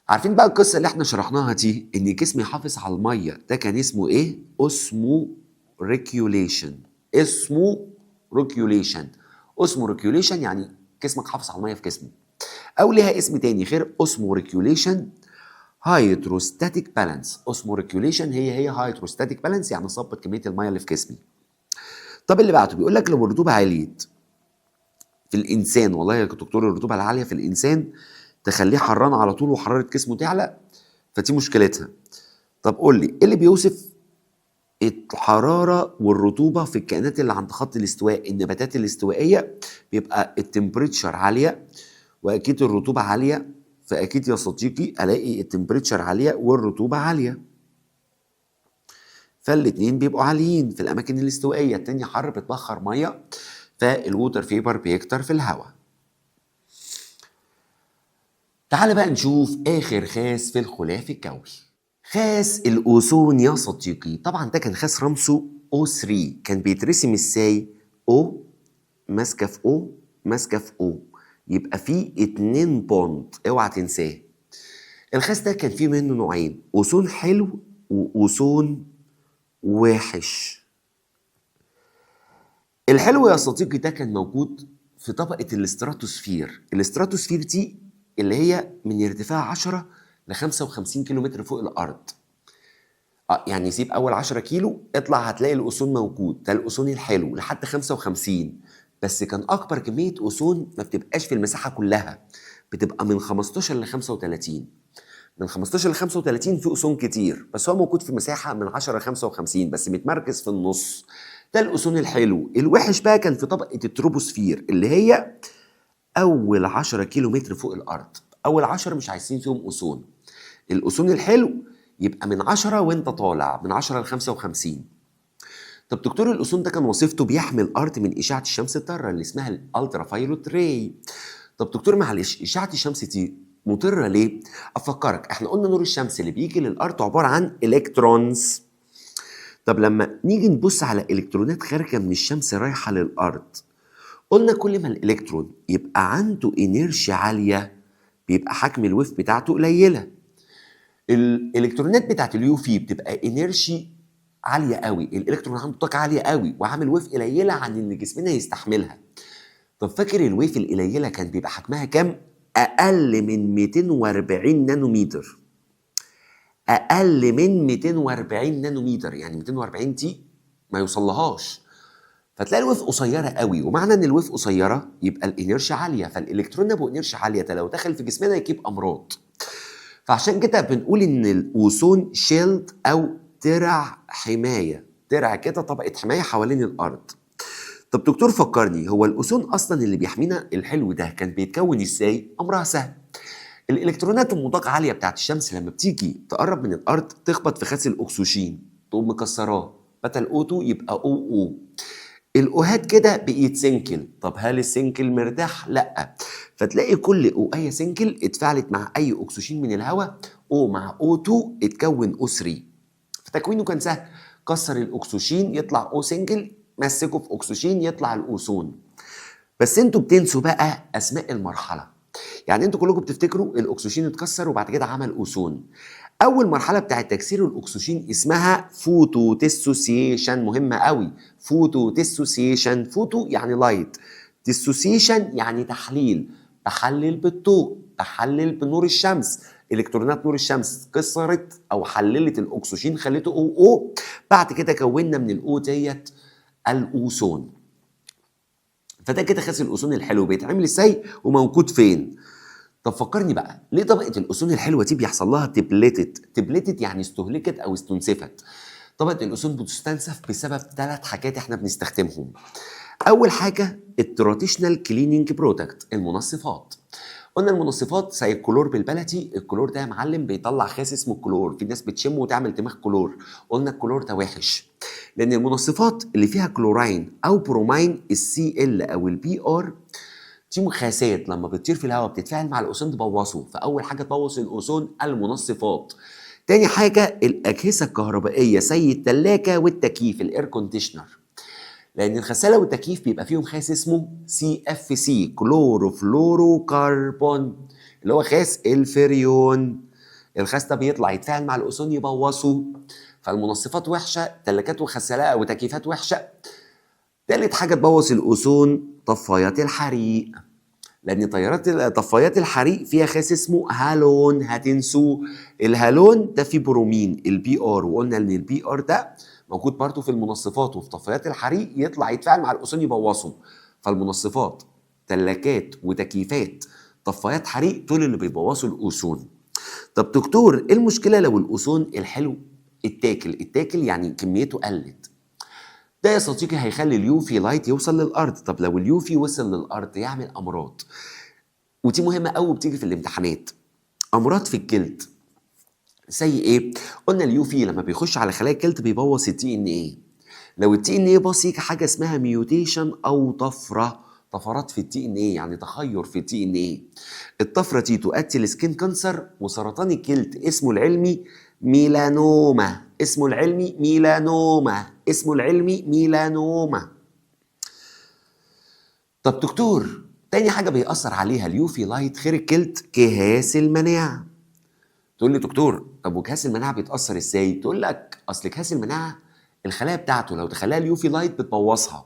عارفين بقى القصة اللي احنا شرحناها دي، ان الجسم يحافظ على المية، ده كان اسمه ايه؟ osmoregulation. osmoregulation، osmoregulation يعني جسمك حافظ على المية في جسمه. او ليها اسم تاني غير osmoregulation، hydrostatic balance. osmoregulation هي هي hydrostatic balance، يعني ظبط كمية المية اللي في جسمي. طب اللي بعده بيقول لك لو الرطوبة عليت في الانسان، والله يا دكتور الرطوبة العالية في الانسان تخليه حران على طول وحرارة جسمه تعلى، فدي مشكلتها. طب قول لي ايه اللي بيوصف الحرارة والرطوبة في الكائنات اللي عند خط الاستواء؟ النباتات الاستوائيه بيبقى ال temperature عالية واكيد الرطوبة عالية، فاكيد يا صديقي الاقي ال temperature عالية والرطوبة عالية، فالاتنين بيبقوا عاليين في الاماكن الاستوائيه. التانية حر بتبخر مية، فال water vapor بيكتر في الهواء. تعال بقى نشوف اخر غاز في الغلاف الجوي، غاز الاوزون يا صديقي. طبعا ده كان غاز رمزه O3، كان بيترسم ازاي؟ O ماسكه في O ماسكه في O، يبقى فيه 2 bond، اوعى تنساه. الغاز ده كان فيه منه نوعين، اوزون حلو واوزون وحش. الحلو يا صديقي ده كان موجود في طبقة ال stratosphere. ال stratosphere دي اللي هي من ارتفاع 10 ل 55 كيلو متر فوق الارض. يعني سيب اول 10 كيلو اطلع هتلاقي الاوزون موجود، ده الاوزون الحلو لحد 55. بس كان اكبر كمية اوزون ما بتبقاش في المساحة كلها، بتبقى من 15 ل 35. من 15 ل 35 في اوزون كتير، بس هو موجود في مساحة من 10 ل 55 بس متمركز في النص. ده الاوزون الحلو. الوحش بقى كان في طبقه التروبوسفير اللي هي اول 10 كيلو متر فوق الارض. اول 10 مش عايزين فيهم اوزون. الاوزون الحلو يبقى من 10 وانت طالع، من 10 ل 55. طب دكتور الاوزون ده كان وظيفته بيحمي الارض من اشعه الشمس الضارة اللي اسمها ال ultraviolet ray. طب دكتور معلش، اشعه الشمس دي مضرة ليه؟ افكرك، احنا قلنا نور الشمس اللي بيجي للارض عبارة عن electrons. طب لما نيجي نبص على الكترونات خارجه من الشمس رايحة للارض، قلنا كل ما الالكترون يبقى عنده energy عالية بيبقى حجم ال wave بتاعته قليله. الالكترونات بتاعت ال UV بتبقى energy عالية قوي، الالكترون عنده طاقة عالية قوي وعامل wave قليله عن اللي جسمنا يستحملها. طب فاكر ال wave القليلة كان بيبقى حجمها كام؟ اقل من 240 نانومتر. اقل من 240 نانومتر، يعني 240 دي ما يوصلهاش. فتلاقي ال wave قصيرة قوي، ومعنى ان ال wave قصيرة يبقى ال energy عاليه، فالالكترون ابو energy عالية ده لو دخل في جسمنا يجيب امراض. فعشان كده بنقول ان الاوزون shield او درع حماية، درع كده طبقه حماية حوالين الارض. طب دكتور فكرني، هو الاوزون اصلا اللي بيحمينا الحلو ده كان بيتكون ازاي؟ امرها سهل. الالكترونات ام طاقة عالية بتاعت الشمس لما بتيجي تقرب من الارض تخبط في خاس الاكسجين تقوم مكسراه، بدل O2 يبقى OO. الاوهات كده بقيت single. طب هل ال single مرتاح؟ لا. فتلاقي كل O ايه single اتفاعلت مع اي اكسجين من الهواء، O مع O2 اتكون O3. فتكوينه كان سهل، كسر الاكسجين يطلع O single، مسكه في اكسجين يطلع الاوزون. بس انتوا بتنسوا بقى اسماء المرحلة، يعني انتوا كلكم بتفتكروا الاكسجين اتكسر وبعد كده عمل اوزون. اول مرحلة بتاعت تكسير الاكسجين اسمها photo dissociation، مهمة قوي. photo dissociation، photo يعني light، dissociation يعني تحليل، بحلل بالضوء، بحلل بنور الشمس. الكترونات نور الشمس كسرت او حللت الاكسجين خليته O O، بعد كده كونا من ال O ديت الاوزون. فده كده خاس الاوزون الحلو بيتعمل ازاي وموجود فين. طب فكرني بقى، ليه طبقه الاوزون الحلوة دي بيحصل لها depleted؟ depleted يعني استهلكت او استنزفت. طبقه الاوزون بتستنزف بسبب 3 حاجات احنا بنستخدمهم. اول حاجة ال traditional cleaning product، المنظفات. قلنا المنظفات زي الكلور بالبلدي، الكلور ده يا معلم بيطلع غاز اسمه الكلور، في ناس بتشمه وتعمل دماغ كلور. قلنا الكلور ده وحش لان المنظفات اللي فيها كلوراين او bromine، ال Cl او ال Br، دي غازات لما بتطير في الهواء بتتفاعل مع الاوزون تبوظه. فاول حاجة تبوظ الاوزون المنظفات. تاني حاجة الاجهزة الكهربائية زي الثلاجة والتكييف، ال air conditioner، لان الغسالة والتكييف بيبقى فيهم غاز اسمه CFC، chlorofluorocarbon، اللي هو غاز الفريون. الغاز ده بيطلع يتفاعل مع الاوزون يبوظه. فالمنظفات وحشه، ثلاجات وغسالات وتكييفات وحشة. تالت حاجة تبوظ الاوزون طفايات الحريق، لان طفايات الحريق فيها غاز اسمه halon. هتنسوه ال halon ده فيه bromine ال Br، وقلنا ان ال Br ده موجود برضه في المنظفات وفي طفايات الحريق، يطلع يتفاعل مع الاوزون يبوظه. فالمنظفات، ثلاجات وتكييفات، طفايات حريق، دول اللي بيبوظوا الاوزون. طب دكتور ايه المشكلة لو الاوزون الحلو اتاكل؟ اتاكل يعني كميته قلت. ده يا صديقي هيخلي ال UV light يوصل للارض. طب لو ال UV وصل للارض يعمل امراض، ودي مهمة قوي بتيجي في الامتحانات. امراض في الجلد زي ايه؟ قلنا ال UV لما بيخش على خلايا الجلد بيبوظ ال DNA. لو ال DNA باظ يجي حاجة اسمها mutation او طفره، طفرات في ال DNA، يعني تغير في ال DNA. الطفرة دي تؤدي ل skin cancer وسرطان الجلد، اسمه العلمي ميلانوما، اسمه العلمي ميلانوما، اسمه العلمي ميلانوما. طب دكتور تاني حاجة بيأثر عليها ال UV light غير الجلد جهاز المناعة. تقول لي دكتور طب وجهاز المناعة بيتأثر ازاي؟ تقول لك اصل جهاز المناعة الخلايا بتاعته لو دخلها ال UV light بتبوظها،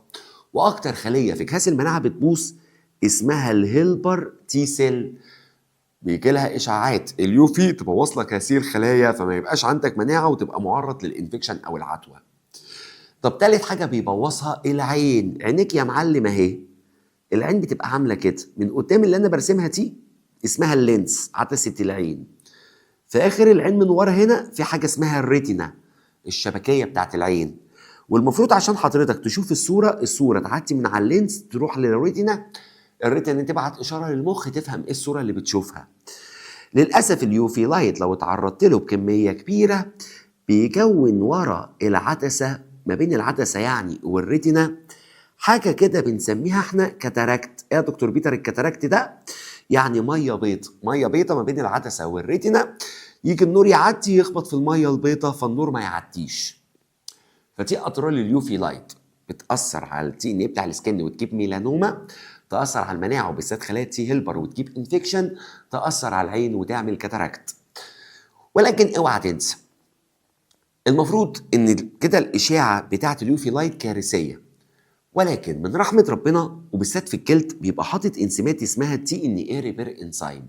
واكتر خليه في جهاز المناعة بتبوظ اسمها ال helper T cell. بيجي لها اشعاعات ال UV تبوظ لك هذه الخلايا، فما يبقاش عندك مناعة وتبقى معرض لل infection او العدوى. طب تالت حاجة بيبوظها العين. عينيك يا معلم اهي، العين بتبقى عامله كده من قدام، اللي انا برسمها دي اسمها ال lens، عدسة العين. في اخر العين من ورا هنا في حاجة اسمها ال retina، الشبكيه بتاعت العين. والمفروض عشان حضرتك تشوف الصوره، الصورة تعدي من على ال lens تروح لل retina، ال retina تبعت اشارة للمخ تفهم ايه الصورة اللي بتشوفها. للاسف ال UV light لو اتعرضت له بكمية كبيرة بيكون ورا العدسه، ما بين العدسة يعني وال retina، حاجة كده بنسميها احنا cataract. ايه يا دكتور بيتر ال cataract ده؟ يعني مية بيض، مية بيضة ما بين العدسة وال retina، يجي النور يعدي يخبط في المية البيضة فالنور ما يعديش. فدي اضرار ال UV light، بتاثر على ال DNA بتاع ال skin وتجيب ميلانوما، تاثر على المناعة وبالذات خلايا T helper وتجيب infection، تاثر على العين وتعمل cataract. ولكن اوعى تنسى، المفروض ان كده الاشاعة بتاعه ال UV light كارثيه، ولكن من رحمه ربنا وبالذات في الجلد بيبقى حاطط انزيمات اسمها DNA repair enzyme.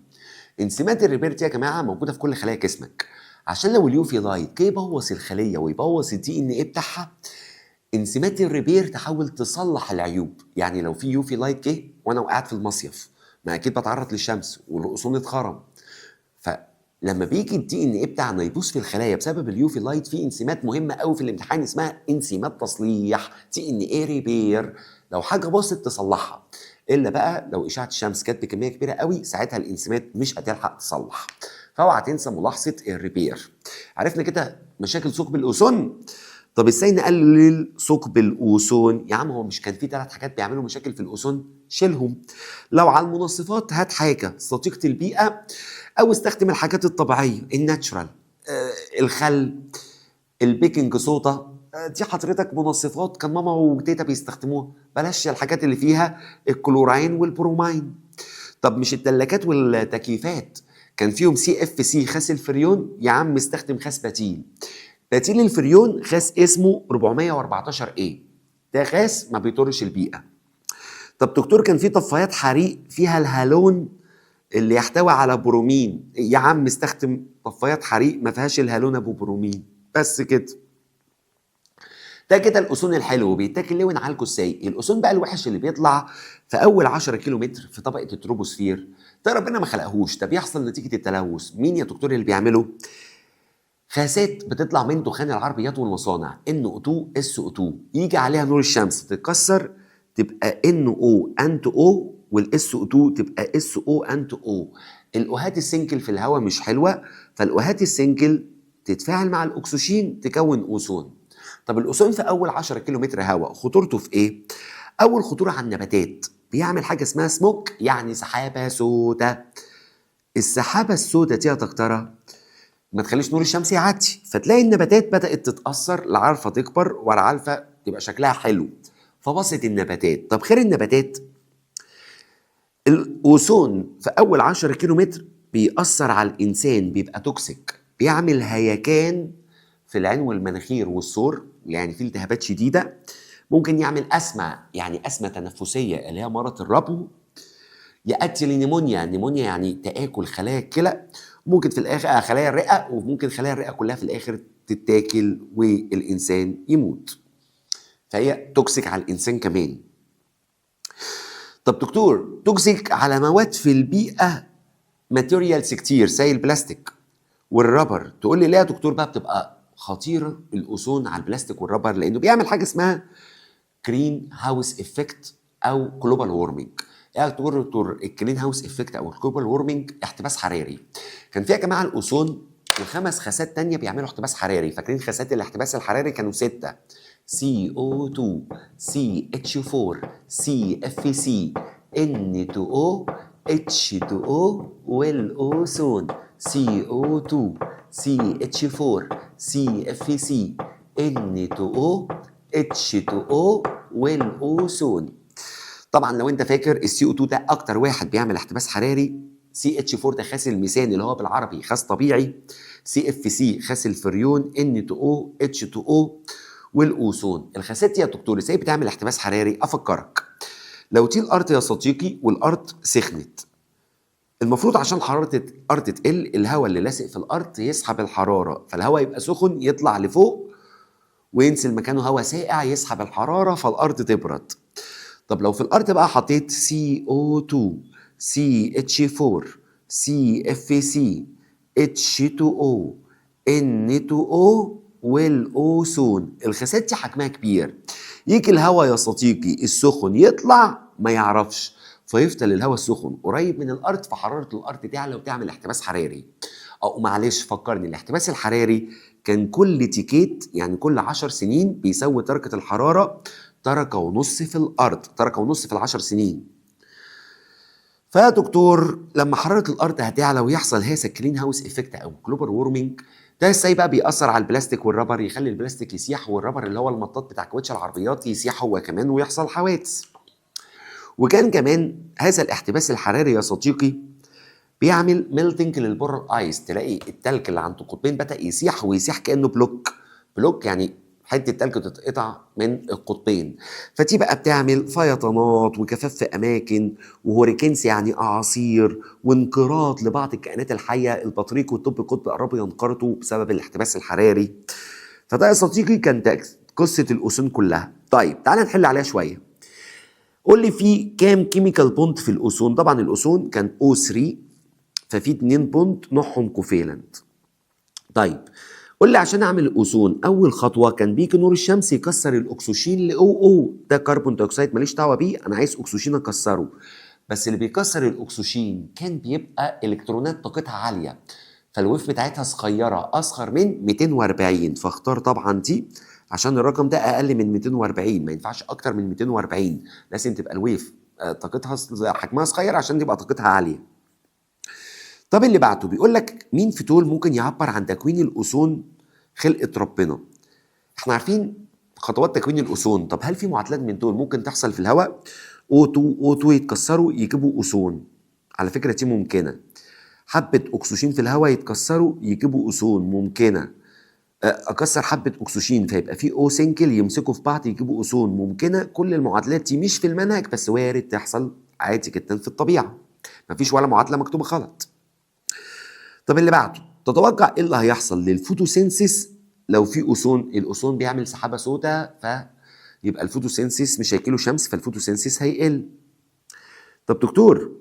انزيمات ال repair دي يا جماعة موجودة في كل خلايا جسمك، عشان لو ال UV light جه يبوظ الخلية ويبوظ ال DNA بتاعها، انزيمات ال repair تحاول تصلح العيوب. يعني لو في UV light جه وانا وقعت في المصيف، ما اكيد بتعرض للشمس والاوزون اتخرم، فلما بيجي ال DNA بتاعنا يبوظ في الخلايا بسبب ال UV light، في انزيمات مهمة قوي في الامتحان اسمها انزيمات تصليح، DNA repair، لو حاجة باظت تصلحها. الا بقى لو اشعه الشمس كانت بكمية كبيرة قوي، ساعتها الانزيمات مش هتلحق تصلح. فاوعى تنسى ملاحظة ال repair. عرفنا كده مشاكل ثقب الاوزون. طب ازاي نقلل ثقب الاوزون؟ يا عم هو مش كان في ثلاث حاجات بيعملوا مشاكل في الاوزون؟ شيلهم. لو على المنظفات هات حاجة صديقه البيئة او استخدم الحاجات الطبيعية ال natural، الخل، ال baking soda، دي حضرتك منظفات كان ماما وتيتا بيستخدموها، بلاش الحاجات اللي فيها ال chlorine وال bromine. طب مش التلاجات والتكييفات كان فيهم CFC غاز الفريون؟ يا عم استخدم غاز بديل، بديل الفريون غاز اسمه 414 A، ده غاز ما بيضرش البيئة. طب دكتور كان في طفايات حريق فيها الهالون اللي يحتوي على برومين، يا عم استخدم طفايات حريق ما فيهاش الهالون ابو برومين. بس كده. ده كده الاوزون الحلو بيتاكل ليه ونعالجه ازاي. الاوزون بقى الوحش اللي بيطلع في اول 10 كيلو متر في طبقه التروبوسفير، ده ربنا ما خلقهوش، ده بيحصل نتيجة التلوث. مين يا دكتور اللي بيعمله؟ غازات بتطلع من دخان العربيات والمصانع، NO2 SO2، يجي عليها نور الشمس تتكسر تبقى NO and O، وال SO2 تبقى SO and O. الاوهات ال single في الهواء مش حلوه، فالاوهات ال single تتفاعل مع الاكسجين تكون اوزون. طب الاوزون في اول 10 كيلو متر هواء خطورته في ايه؟ اول خطورة على النباتات، بيعمل حاجة اسمها smog، يعني سحابه سوداء. السحابة السوداء دي يا دكتورة ما تخليش نور الشمس يعدي، فتلاقي النباتات بدات تتاثر، لا عارفه تكبر ولا عارفه تبقى شكلها حلو، فباظت النباتات. طب غير النباتات، الاوزون في اول 10 كيلو متر بيأثر على الانسان، بيبقى toxic، بيعمل هيجان في العين والمناخير والزور، يعني في التهابات شديدة، ممكن يعمل asthma، يعني asthma تنفسية اللي هي مرض الربو، يؤدي ل pneumonia، pneumonia يعني تآكل خلايا الكلى، ممكن في الاخر خلايا الرئه، وممكن خلايا الرئة كلها في الاخر تتاكل والانسان يموت. فهي toxic على الانسان كمان. طب دكتور toxic على مواد في البيئه، materials كتير زي البلاستيك وال rubber. تقول لي ليه يا دكتور بقى بتبقى خطيرة الاوزون على البلاستيك وال rubber؟ لانه بيعمل حاجة اسمها greenhouse effect او global warming. ايه يا دكتور ال greenhouse effect او ال global warming؟ احتباس حراري. كان في يا جماعة الاوزون وخمس غازات تانية بيعملوا احتباس حراري. فاكرين غازات الاحتباس الحراري؟ كانوا ستة: CO2، CH4، CFC، N2O، H2O والأوزون. CO2، CH4، CFC، N2O، H2O والأوزون. طبعا لو انت فاكر ال CO2 ده اكتر واحد بيعمل احتباس حراري، CH4 ده غاز الميثان اللي هو بالعربي غاز طبيعي، CFC غاز الفريون، N2O، H2O والاوزون. الغازات دي يا دكتور ازاي بتعمل احتباس حراري؟ افكرك، لو دي الارض يا صديقي والارض سخنت المفروض عشان حرارة الارض تقل، الهواء اللي لاسق في الارض يسحب الحراره، فالهواء يبقى سخن يطلع لفوق وينزل مكانه هواء ساقع يسحب الحرارة فالارض تبرد. طب لو في الارض بقى حطيت CO2، CH4، CFC، H2O، N2O والاوزون، الغازات دي حجمها كبير، يجي الهواء يا صديقي السخن يطلع ما يعرفش، فيفضل الهواء السخن قريب من الارض، فحراره الارض تعلى وتعمل احتباس حراري. او معلش فكرني، الاحتباس الحراري كان كل decade، يعني كل 10 سنين بيساوي درجه الحرارة درجه ونص في الارض، درجه ونص في ال10 سنين. فيا دكتور لما حرارة الارض هتعلى ويحصل هذا ال greenhouse effect او global warming، ده ازاي بقى بيأثر على البلاستيك وال rubber؟ يخلي البلاستيك يسيح، وال rubber اللي هو المطاط بتاع كاوتش العربيات يسيح هو كمان ويحصل حوادث. وكان كمان هذا الاحتباس الحراري يا صديقي بيعمل melting لل polar ice، تلاقي التلج اللي عند القطبين بدأ يسيح ويسيح كأنه block، block يعني حتة تلج تتقطع من القطبين، فدي بقى بتعمل فيضانات وجفاف في اماكن و hurricanes يعني اعاصير، وانقراض لبعض الكائنات الحيه، البطريق والدب القطبي قربوا ينقرضوا بسبب الاحتباس الحراري. فده يا صديقي كان قصة الاوزون كلها. طيب تعالى نحل عليها شويه. قول لي في كام chemical bond في الاوزون؟ طبعا الاوزون كان O3، ففي 2 bond نوعهم covalent. طيب قول لي عشان اعمل الاوزون، اول خطوة كان بيجي نور الشمس يكسر الاكسجين ل O O، ده carbon dioxide ماليش دعوه بيه، انا عايز اكسجين اكسره. بس اللي بيكسر الاكسجين كان بيبقى الكترونات طاقتها عاليه، فال wave بتاعتها صغيره، اصغر من 240، فاختار طبعا دي عشان الرقم ده اقل من 240، ما ينفعش اكتر من 240، لازم تبقى ال wave طاقتها حجمها صغير عشان تبقى طاقتها عاليه. طب اللي بعته بيقول لك مين في دول ممكن يعبر عن تكوين الاوزون خلقه ربنا؟ احنا عارفين خطوات تكوين الاوزون، طب هل في معادلات من دول ممكن تحصل في الهواء؟ O2 O2 يتكسروا يجيبوا اوزون، على فكرة دي ممكنه. حبه اكسجين في الهواء يتكسروا يجيبوا اوزون، ممكنه. اكسر حبه اكسجين فيبقى في O single يمسكوا في بعض يجيبوا اوزون، ممكنه. كل المعادلات دي مش في المنهج بس وارد تحصل عادي جدا في الطبيعه، مفيش ولا معادلة مكتوبة غلط. طب اللي بعده، تتوقع ايه اللي هيحصل لل photosynthesis لو في اوزون؟ الاوزون بيعمل سحابه سوداء، فيبقى ال photosynthesis مش هيجيله شمس، فال photosynthesis هيقل. طب دكتور،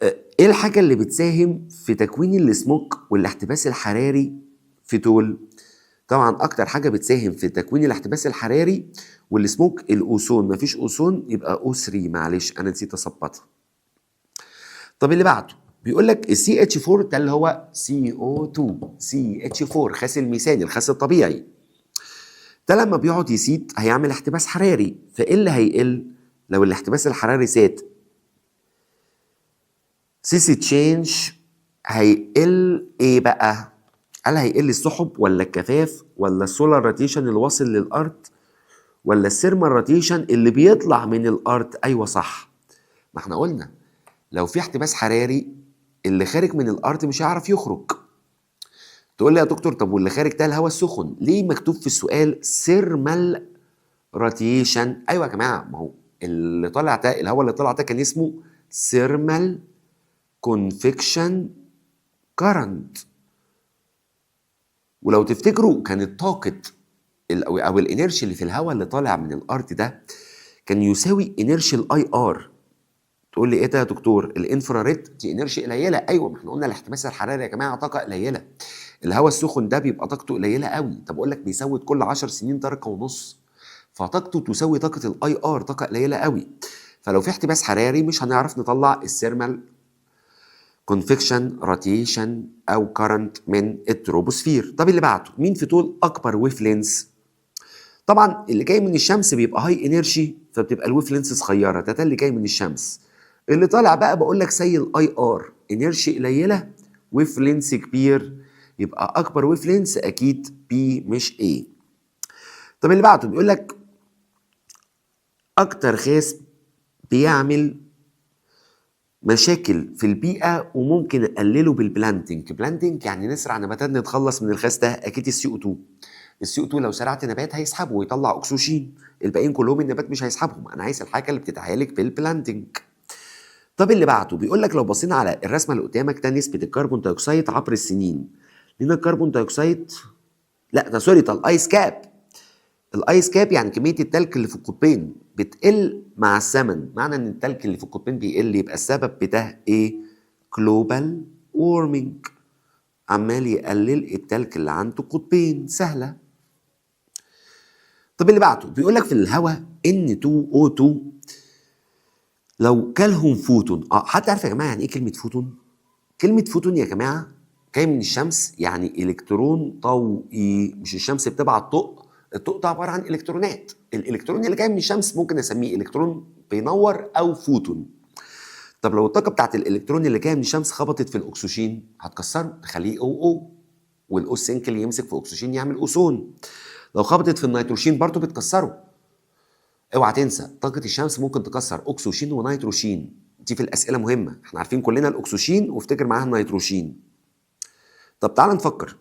ايه الحاجة اللي بتساهم في تكوين ال smog والاحتباس الحراري في دول؟ طبعا اكتر حاجة بتساهم في تكوين الاحتباس الحراري وال smog الاوزون، مفيش اوزون يبقى O3، معلش انا نسيت اظبطها. طب اللي بعده بيقول لك ال CH4 ده اللي هو CO2 CH4 غاز الميثان، الغاز الطبيعي ده لما بيقعد يزيد هيعمل احتباس حراري، فايه اللي هيقل لو الاحتباس الحراري زاد؟ this change هيقل ايه بقى؟ هل هيقل السحب ولا الجفاف ولا ال solar radiation اللي واصل للارض ولا ال thermal radiation اللي بيطلع من الارض؟ ايوه صح، ما احنا قلنا لو في احتباس حراري اللي خارج من الارض مش هيعرف يخرج. تقول لي يا دكتور طب واللي خارج ده الهواء السخن، ليه مكتوب في السؤال thermal radiation؟ ايوه يا جماعه، ما هو اللي طالع ده، الهواء اللي طلع ده كان اسمه thermal convection current، ولو تفتكروا كانت طاقة او ال energy اللي في الهواء اللي طالع من الارض ده كان يساوي energy ال IR. تقول لي ايه ده يا دكتور؟ ال infrared دي energy قليله. ايوه، ما احنا قلنا الاحتباس الحراري يا جماعة طاقة قليله، الهواء السخن ده بيبقى طاقته قليله قوي. طب اقول لك بيزود كل 10 سنين درجه ونص، فطاقته تساوي طاقة ال IR، طاقة قليله قوي. فلو في احتباس حراري مش هنعرف نطلع ال thermal convection radiation او current من التروبوسفير. طب اللي بعده، مين في دول اكبر wavelength؟ طبعا اللي جاي من الشمس بيبقى high energy، فبتبقى ال wavelength صغيره، ده اللي جاي من الشمس. اللي طالع بقى بقول لك زي ال IR، energy قليله wavelength كبير، يبقى اكبر wavelength اكيد B مش A. طب اللي بعده بيقول لك اكتر غاز بيعمل مشاكل في البيئة وممكن نقلله بال planting. planting يعني نزرع نباتات نتخلص من الغاز ده، اكيد ال CO2. ال CO2 لو زرعت نبات هيسحبه ويطلع اكسجين، الباقيين كلهم النبات مش هيسحبهم، انا عايز الحاجة اللي بتتعالج بال planting. طب اللي بعده بيقول لك لو بصينا على الرسمة اللي قدامك ده، نسبه ال carbon dioxide عبر السنين. لنا ال carbon dioxide، لا ده sorry، ده ال ice cap. ال ice cap يعني كمية التلج اللي في القطبين بتقل مع الزمن. معنى ان التلج اللي في القطبين بيقل يبقى السبب بتاع ايه؟ global warming، عمال يقلل التلج اللي عند القطبين. سهله. طب اللي بعده بيقول لك في الهواء N2O2 لو كلهم فوتون. حد عارف يا جماعة يعني ايه كلمة فوتون؟ كلمة فوتون يا جماعة جاي من الشمس، يعني الكترون ضوئي. مش الشمس بتبعت ضوء؟ الضوء ده عبارة عن الكترونات. الالكترون اللي جاي من الشمس ممكن اسميه الكترون بينور او فوتون. طب لو الطاقة بتاعت الالكترون اللي جاية من الشمس خبطت في الاكسجين هتكسره، تخليه O O، وال O single يمسك في اكسجين يعمل اوزون. لو خبطت في النيتروجين برضه بتكسره. اوعى تنسى طاقة الشمس ممكن تكسر اكسجين ونيتروجين، دي في الاسئلة مهمه. احنا عارفين كلنا الاكسجين وافتكر معاها النيتروجين. طب تعال نفكر،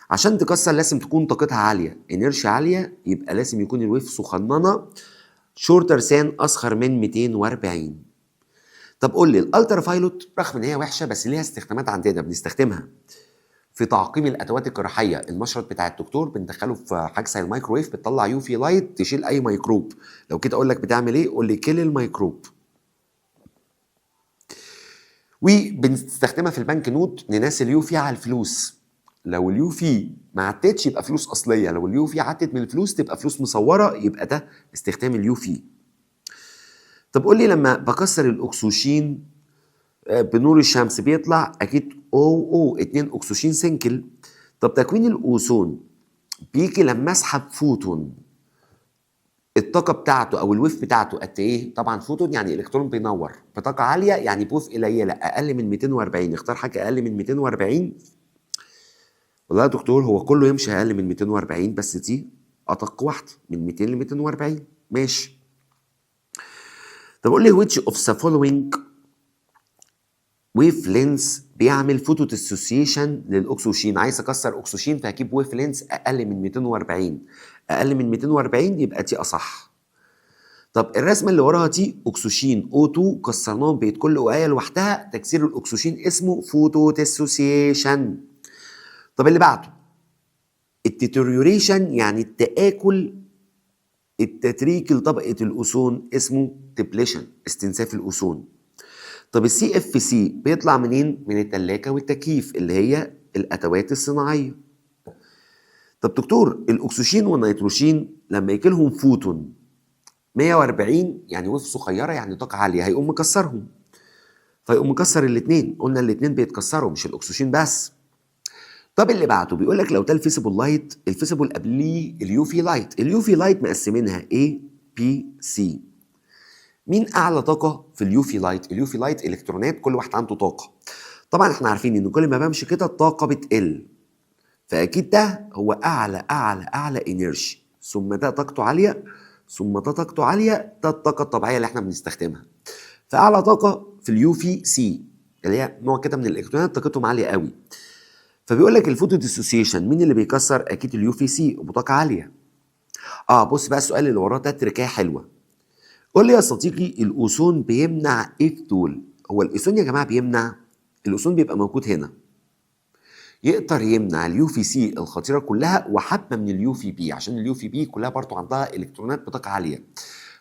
عشان تكسر لازم تكون طاقتها عاليه، energy عاليه، يبقى لازم يكون ال wave صغننه، shorter than، اصغر من 240. طب قول لي ال ultraviolet رغم ان هي وحشة بس ليها استخدامات عندنا، بنستخدمها في تعقيم الادوات الجراحيه. المشرط بتاع الدكتور بندخله في حاجة زي الميكرويف بتطلع UV light تشيل اي ميكروب. لو كده اقول لك بتعمل ايه؟ قول لي kill الميكروب. وبنستخدمها في ال bank note، ننسي ال UV على الفلوس. لو ال UV ما عدتش يبقى فلوس اصليه، لو ال UV عدت من الفلوس تبقى فلوس مصوره. يبقى ده استخدام ال UV. طب قول لي لما بكسر الاكسجين بنور الشمس بيطلع اكيد O O، اتنين اكسجين single. طب تكوين الاوزون بيجي لما اسحب فوتون، الطاقة بتاعته او ال wave بتاعته قد ايه؟ طبعا فوتون يعني الكترون بينور بطاقة عاليه، يعني ب wave قليله اقل من 240. اختار حاجة اقل من 240. والله يا دكتور هو كله يمشي اقل من 240، بس دي ادق واحدة من 200 ل 240. ماشي. طب قول لي which of the following wavelengths بيعمل photo dissociation للاكسجين؟ عايز اكسر اكسجين فهجيب wavelength اقل من 240. اقل من 240 يبقى دي اصح. طب الرسمة اللي وراها دي اكسجين O2 كسرناهم بقت كل O ايه لوحدها، تكسير الاكسجين اسمه photo dissociation. طب اللي بعده ال deterioration يعني التآكل التدريجي لطبقة الأوزون اسمه depletion، استنزاف الأوزون. طب ال CFC بيطلع منين؟ من التلاجة والتكييف اللي هي الأدوات الصناعية. طب دكتور الأكسجين والنيتروجين لما يجي لهم فوتون 140 يعني wave صغيرة يعني طاقة عالية هيقوم مكسرهم، فيقوم مكسر الاثنين. قلنا الاثنين بيتكسروا مش الأكسجين بس. طب اللي بعده بيقول لك لو ده ال visible light، ال visible قبليه ال UV light. ال UV light مقسمينها A B C. مين اعلى طاقة في ال UV light؟ ال UV light الكترونات كل واحد عنده طاقه. طبعا احنا عارفين ان كل ما بمشي كده الطاقة بتقل، فاكيد ده هو اعلى اعلى اعلى energy، ثم ده طاقته عاليه، ثم ده طاقته عاليه، ده الطاقة الطبيعية اللي احنا بنستخدمها. فاعلى طاقة في ال UVC اللي هي نوع كده من الالكترونات طاقتهم عالية قوي. فبيقول لك ال photo dissociation مين اللي بيكسر؟ اكيد ال UVC بطاقة عاليه. بص بقى السؤال اللي وراه ده تركايه حلوه. قول لي يا صديقي الاوزون بيمنع ايه في دول؟ هو الاوزون يا جماعة بيمنع، الاوزون بيبقى موجود هنا، يقدر يمنع ال UVC الخطيرة كلها وحبه من ال UVB، عشان ال UVB كلها برضو عندها الكترونات بطاقة عاليه،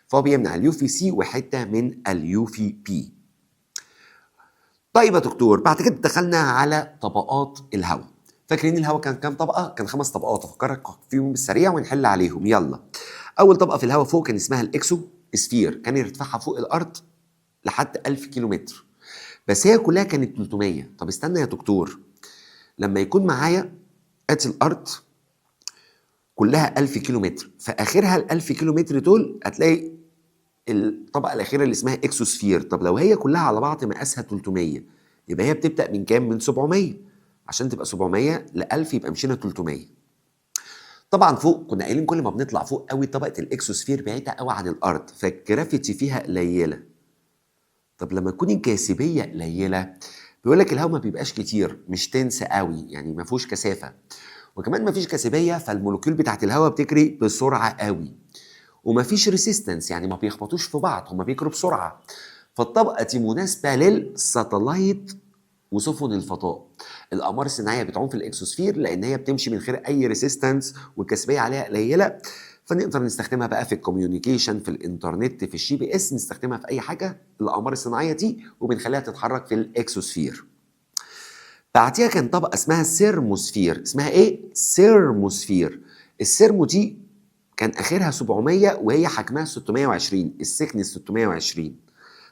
فهو بيمنع ال UVC وحتة من ال UVB. طيب يا دكتور بعد كده دخلنا على طبقات الهواء. فاكرين الهواء كان كام طبقه؟ كان 5 طبقات، افكرك فيهم بالسريع ونحل عليهم. يلا. اول طبقه في الهواء فوق كان اسمها الاكسو سفير، كان ارتفاعها فوق الارض لحد 1000 كيلو متر، بس هي كلها كانت 300. طب استنى يا دكتور، لما يكون معايا ادي الارض كلها 1000 كيلو متر، فاخرها ال 1000 كيلو متر دول هتلاقي الطبقة الاخيرة اللي اسمها اكسوسفير. طب لو هي كلها على بعض مقاسها 300 يبقى هي بتبدا من كام؟ من 700، عشان تبقى 700 ل 1000 يبقى مشينا 300. طبعا فوق كنا قايلين كل ما بنطلع فوق قوي طبقه الاكسوسفير بعيدة قوي عن الارض، فال gravity فيها قليله. طب لما تكون الجاذبية قليله بيقول لك الهواء ما بيبقاش كتير، مش dense قوي، يعني ما فيهوش كثافة، وكمان ما فيش جاذبية فال molecule بتاعت الهواء بتجري بسرعة قوي، وما فيش resistance يعني ما بيخبطوش في بعض، هما بيجروا بسرعه. فالطبقه دي مناسبة لل satellite وسفن الفضاء. الاقمار الصناعية بتعوم في الاكسوسفير لان هي بتمشي من غير اي resistance والكثافيه عليها قليله، فنقدر نستخدمها بقى في ال communication، في الانترنت، في ال GPS، نستخدمها في اي حاجة الاقمار الصناعية دي، وبنخليها تتحرك في الاكسوسفير. بعديها كان طبقه اسمها thermosphere. اسمها ايه؟ thermosphere. ال thermo دي كان اخرها 700 وهي حجمها 620، ال thickness 620.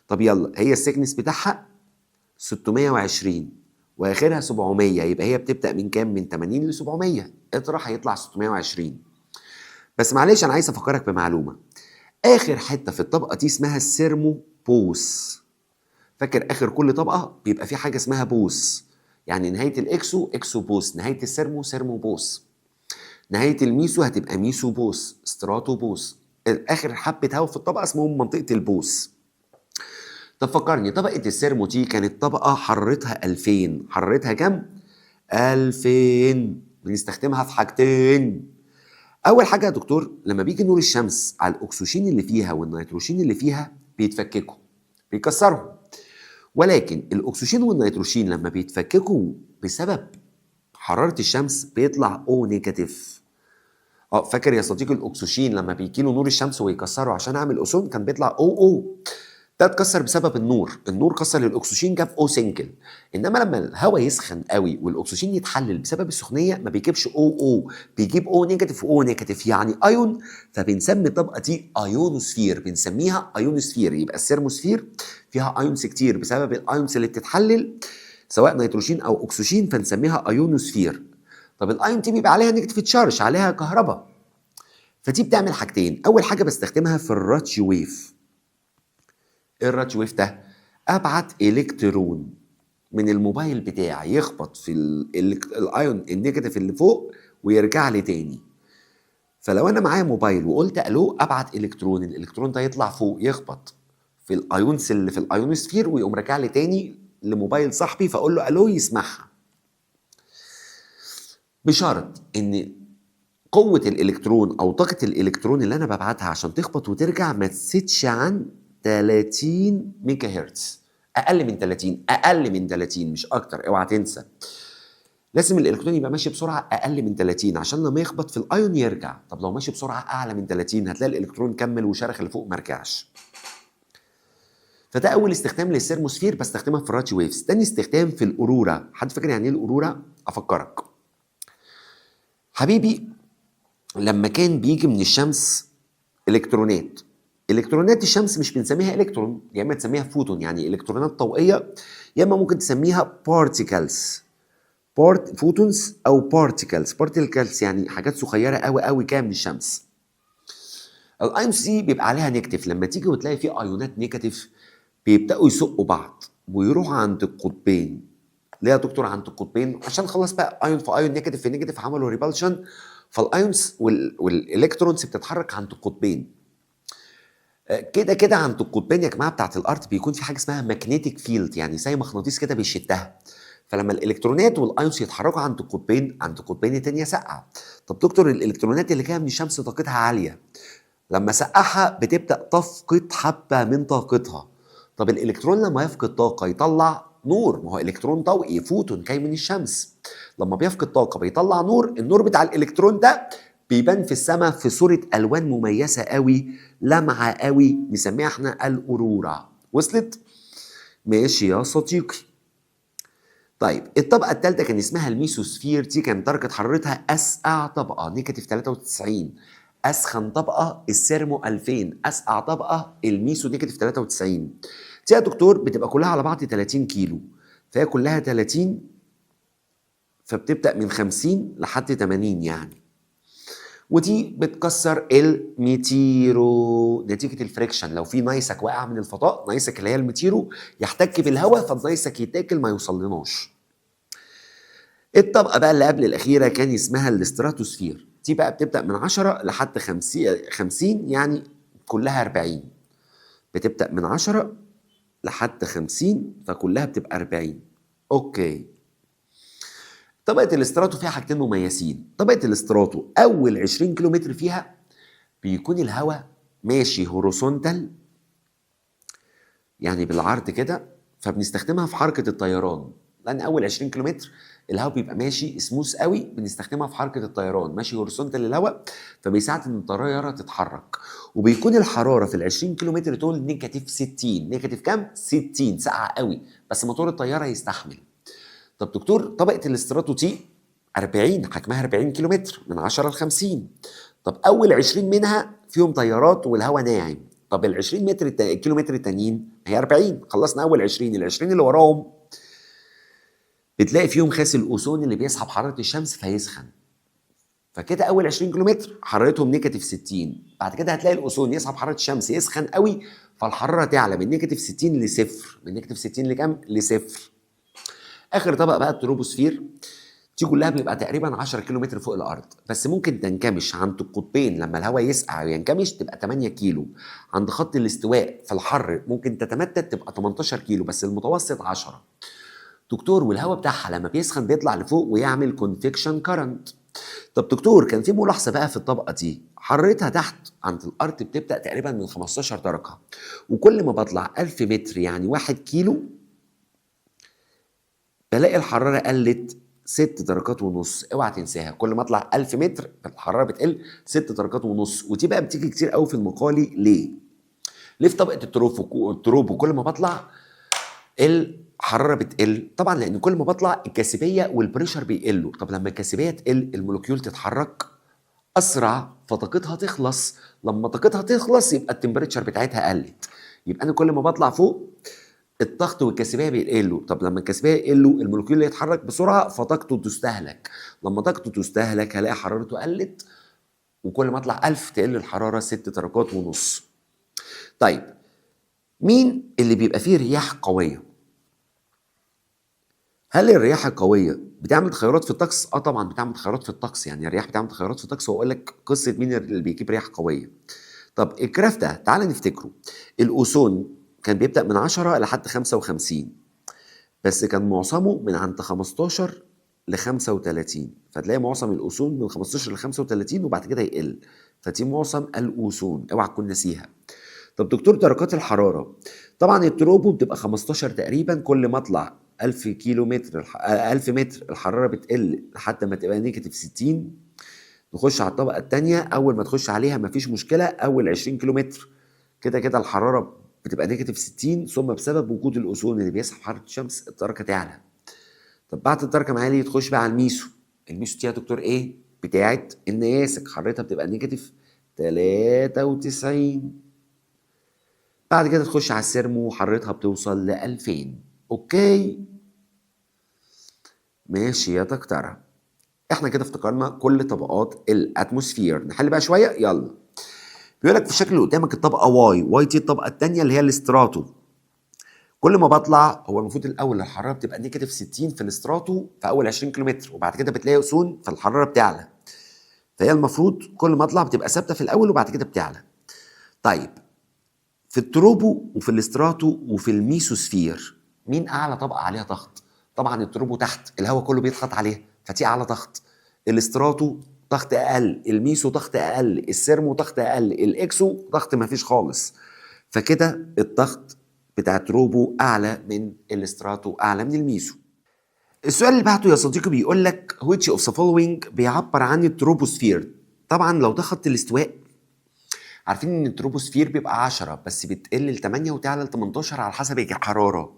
طب يلا، هي ال thickness بتاعها 620 واخرها 700، يبقى هي بتبدا من كام؟ من 80 ل 700، اطرح هيطلع 620. بس معلش انا عايز افكرك بمعلومة، اخر حتة في الطبقة دي اسمها ال thermopause. فاكر اخر كل طبقه بيبقى في حاجة اسمها pause، يعني نهاية ال exo exopause، نهاية ال thermo thermopause، نهاية ال meso هتبقى mesopause، stratopause. اخر حبه هوا في الطبقة اسمهم منطقة ال pause. طب فكرني، طبقه ال thermo دي كانت طبقه حرارتها 2000. حرارتها كام؟ 2000. بنستخدمها في حاجتين. اول حاجة يا دكتور، لما بيجي نور الشمس على الاكسجين اللي فيها والنيتروجين اللي فيها بيتفككوا، بيكسرهم. ولكن الاكسجين والنيتروجين لما بيتفككوا بسبب حرارة الشمس بيطلع O negative. فاكر يا صديقي الاكسجين لما بيجي له نور الشمس ويكسره عشان اعمل اوزون كان بيطلع O O، ده اتكسر بسبب النور، النور كسر الاكسجين جاب O single. انما لما الهواء يسخن قوي والاكسجين يتحلل بسبب السخونيه ما بيجيبش O O، بيجيب O negative و O negative، يعني ايون. فبنسمي الطبقة دي ايونوسفير، بنسميها ايونوسفير. يبقى ال thermosphere فيها ions كتير بسبب ال ions اللي بتتحلل سواء نيتروجين او اكسجين، فنسميها ايونوسفير. طب الايون دي بيبقى عليها negative charge، عليها كهرباء، فدي بتعمل حاجتين. اول حاجة بستخدمها في ال radio wave. ايه ال radio wave ده؟ ابعت الكترون من الموبايل بتاعي يخبط في ال ion ال negative اللي فوق ويرجع لي تاني. فلو انا معايا موبايل وقلت الو، ابعت الكترون، الالكترون ده يطلع فوق يخبط في ال ions اللي في الايونوسفير ويقوم راجع لي تاني لموبايل صاحبي، فاقول له الو يسمعها. بشرط ان قوة الالكترون او طاقة الالكترون اللي انا ببعتها عشان تخبط وترجع ما تزيدش عن 30 ميجا هرتز، اقل من 30، اقل من 30 مش اكتر، اوعى تنسى. لازم الالكترون يبقى ماشي بسرعة اقل من 30 عشان لما يخبط في الايون يرجع. طب لو ماشي بسرعة اعلى من 30 هتلاقي الالكترون كمل وشرخ اللي فوق ما رجعش. فده اول استخدام لل thermosphere، بستخدمها في ال radio waves. تاني استخدام في ال aurora. حد فاكر يعني ايه ال aurora؟ افكرك حبيبي، لما كان بيجي من الشمس الكترونات، الكترونات الشمس مش بنسميها الكترون، يا اما تسميها فوتون يعني الكترونات ضوئية، يا اما ممكن تسميها particles، part photons او particles. particles يعني حاجات صغيرة قوي قوي جاية من الشمس. ال ions دي بيبقى عليها negative، لما تيجي وتلاقي في ايونات negative بيبداوا يزقوا بعض ويروحوا عند القطبين. ليه يا دكتور عند القطبين؟ عشان خلاص بقى ايون في ion، negative في negative، عملوا repulsion، فال ions وال electrons بتتحرك عند القطبين. كده كده عند القطبين يا جماعة بتاعت الارض بيكون في حاجة اسمها magnetic field، يعني زي مغناطيس كده بيشدها. فلما الالكترونات وال ions يتحركوا عند القطبين، عند القطبين التانية سقعه. طب دكتور الالكترونات اللي جاية من الشمس طاقتها عالية، لما سقعها بتبدا تفقد حبه من طاقتها. طب الالكترون لما يفقد طاقة يطلع نور، ما هو الكترون ضوئي فوتون جاي من الشمس، لما بيفقد طاقة بيطلع نور. النور بتاع الالكترون ده بيبان في السماء في صوره الوان مميزة قوي، لمعة قوي، نسميها احنا ال aurora. وصلت؟ ماشي يا صديقي. طيب الطبقة الثالثة كان اسمها الميسوسفير، دي كان درجه حرارتها اسقع طبقه negative 93، اسخن طبقه ال thermo 2000، اسقع طبقه ال meso negative 93. دي يا دكتور بتبقى كلها على بعض 30 كيلو، فهي كلها 30، فبتبدا من 50 لحد 80 يعني. ودي بتكسر ال meteor نتيجة ال friction. لو في نيسك واقع من الفضاء، نيسك اللي هي ال meteor، يحتك بالهواء فالنيسك يتاكل ما يوصلناش. الطبقة بقى اللي قبل الاخيرة كان اسمها الاستراتوسفير، دي بقى بتبدا من 10 لحد 50، يعني كلها 40. بتبدا من 10 لحد 50 فكلها بتبقى 40. okay. طبقه ال strato فيها حاجتين مميزين. طبقه ال strato اول 20 كيلومتر فيها بيكون الهواء ماشي horizontal يعني بالعرض كده، فبنستخدمها في حركة الطيران، لان اول 20 كيلومتر الهواء بيبقى ماشي سموث قوي، بنستخدمها في حركة الطيران، ماشي horizontal الهواء، فبيساعد ان الطيارة تتحرك. وبيكون الحرارة في ال 20 كيلومتر دول negative 60. negative كام؟ 60. ساقعه قوي، بس موتور الطيارة يستحمل. طب دكتور، طبقه ال strato دي 40، حجمها 40 كيلومتر من 10 ل 50. طب اول 20 منها فيهم طيارات والهواء ناعم. طب ال 20 متر كيلومتر التانيين، هي 40، خلصنا اول 20، ال 20 اللي وراهم بتلاقي فيهم خاس الاوزون اللي بيسحب حرارة الشمس فيسخن. فكده اول 20 كيلومتر حرارتهم negative 60، بعد كده هتلاقي الاوزون يسحب حرارة الشمس، يسخن قوي، فالحراره تعلى من negative 60 لصفر. من negative 60 لكام؟ لصفر. اخر طبقه بقى التروبوسفير، دي كلها بيبقى تقريبا 10 كيلو متر فوق الارض، بس ممكن تنكمش عند القطبين لما الهواء يسقع وينكمش تبقى 8 كيلو. عند خط الاستواء في الحر ممكن تتمدد تبقى 18 كيلو، بس المتوسط 10. دكتور، والهواء بتاعها لما بيسخن بيطلع لفوق ويعمل convection current. طب دكتور، كان في ملاحظة بقى في الطبقة دي، حرارتها تحت عند الارض بتبدا تقريبا من 15 درجه، وكل ما بطلع 1000 متر يعني 1 كيلو بلاقي الحرارة قلت 6 درجات ونص. اوعى تنساها، كل ما اطلع 1000 متر الحرارة بتقل 6 درجات ونص. ودي بقى بتيجي كتير قوي في المقالي. ليه؟ ليه في طبقه ال tropo كل ما بطلع الحرارة بتقل؟ طبعا لان كل ما بطلع الجاذبية وال pressure بيقلوا. طب لما الجاذبية تقل، ال molecule تتحرك اسرع، فطاقتها تخلص. لما طاقتها تخلص يبقى ال temperature بتاعتها قلت. يبقى انا كل ما بطلع فوق الضغط والجاذبيه بيقلوا. طب لما الجاذبية يقلوا، ال molecule يتحرك بسرعة فطاقته تستهلك. لما طاقته تستهلك هلاقي حرارته قلت، وكل ما اطلع 1000 تقل الحرارة 6 درجات ونص. طيب، مين اللي بيبقى فيه رياح قويه؟ هل الرياح القوية بتعمل تغيرات في الطقس؟ اه طبعا بتعمل تغيرات في الطقس، يعني الرياح بتعمل تغيرات في الطقس، واقول لك قصة مين اللي بيجيب رياح قويه. طب ال graph ده تعال نفتكره. الاوزون كان بيبدا من 10 لحد 55، بس كان معظمه من عند 15 ل 35، فتلاقي معظم الاوزون من 15 ل 35 وبعد كده يقل. فدي معظم الاوزون، اوعى تكون ناسيها. طب دكتور، درجات الحراره، طبعا ال tropo بتبقى 15 تقريبا، كل ما اطلع 1000 كيلو متر، 1000 متر، الحرارة بتقل لحد ما تبقى negative 60. نخش على الطبقة الثانيه، اول ما تخش عليها مفيش مشكله، اول 20 كيلو متر كده كده الحرارة بتبقى negative 60، ثم بسبب وجود الاوزون اللي بيسحب حرارة الشمس الدرجة تعلى. طب بعد الدرجة معايا تخش بقى على ال meso. ال meso دي يا دكتور ايه؟ بتاعت النياسك، حرارتها بتبقى negative 93. بعد كده تخش على ال thermo، حرارتها بتوصل ل 2000. okay، ماشي يا دكتورة، احنا كده افتكرنا كل طبقات ال atmosphere. نحل بقى شويه، يلا. بيقول لك في الشكل اللي قدامك الطبقة Y، Y دي الطبقة الثانية اللي هي ال strato. كل ما بطلع، هو المفروض الاول الحرارة بتبقى negative 60 في ال strato في اول 20 كيلومتر، وبعد كده بتلاقي اوزون فالحراره بتعلى. فهي المفروض كل ما اطلع بتبقى ثابتة في الاول وبعد كده بتعلى. طيب، في ال tropo وفي ال strato وفي الميسوسفير مين اعلى طبقه عليها ضغط؟ طبعا ال tropo تحت، الهواء كله بيضغط عليها، فدي اعلى ضغط. ال strato ضغط اقل، ال meso ضغط اقل، ال thermo ضغط اقل، ال exo ضغط ما فيش خالص. فكده الضغط بتاع tropo اعلى من ال strato اعلى من ال meso. السؤال اللي بعده يا صديقي بيقول لك which of the following بيعبر عن التروبوسفير؟ طبعا لو ده خط الاستواء، عارفين ان التروبوسفير بيبقى 10، بس بتقل ل 8 وتعلى ل 18 على حسب الحراره.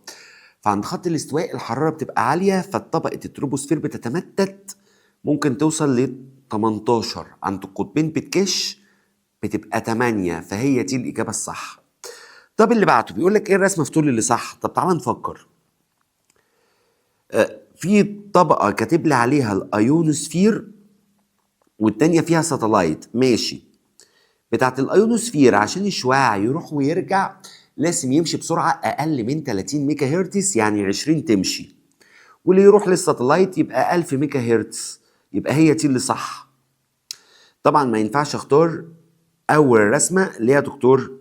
فعند خط الاستواء الحرارة بتبقى عاليه، فطبقه التروبوسفير بتتمدد، ممكن توصل ل 18. عند القطبين بتكش بتبقى 8، فهي دي الاجابة الصح. طب اللي بعده بيقول لك ايه الرسمة في طول اللي صح؟ طب تعالى نفكر. في طبقه كاتب لي عليها الايونوسفير والتانية فيها satellite، ماشي. بتاعت الايونوسفير عشان الشعاع يروح ويرجع لازم يمشي بسرعة اقل من 30 ميجا هرتز، يعني 20 تمشي، واللي يروح لل satellite يبقى 1000 ميجا هرتز، يبقى هي دي اللي صح. طبعا ما ينفعش اختار اول رسمه. ليه يا دكتور؟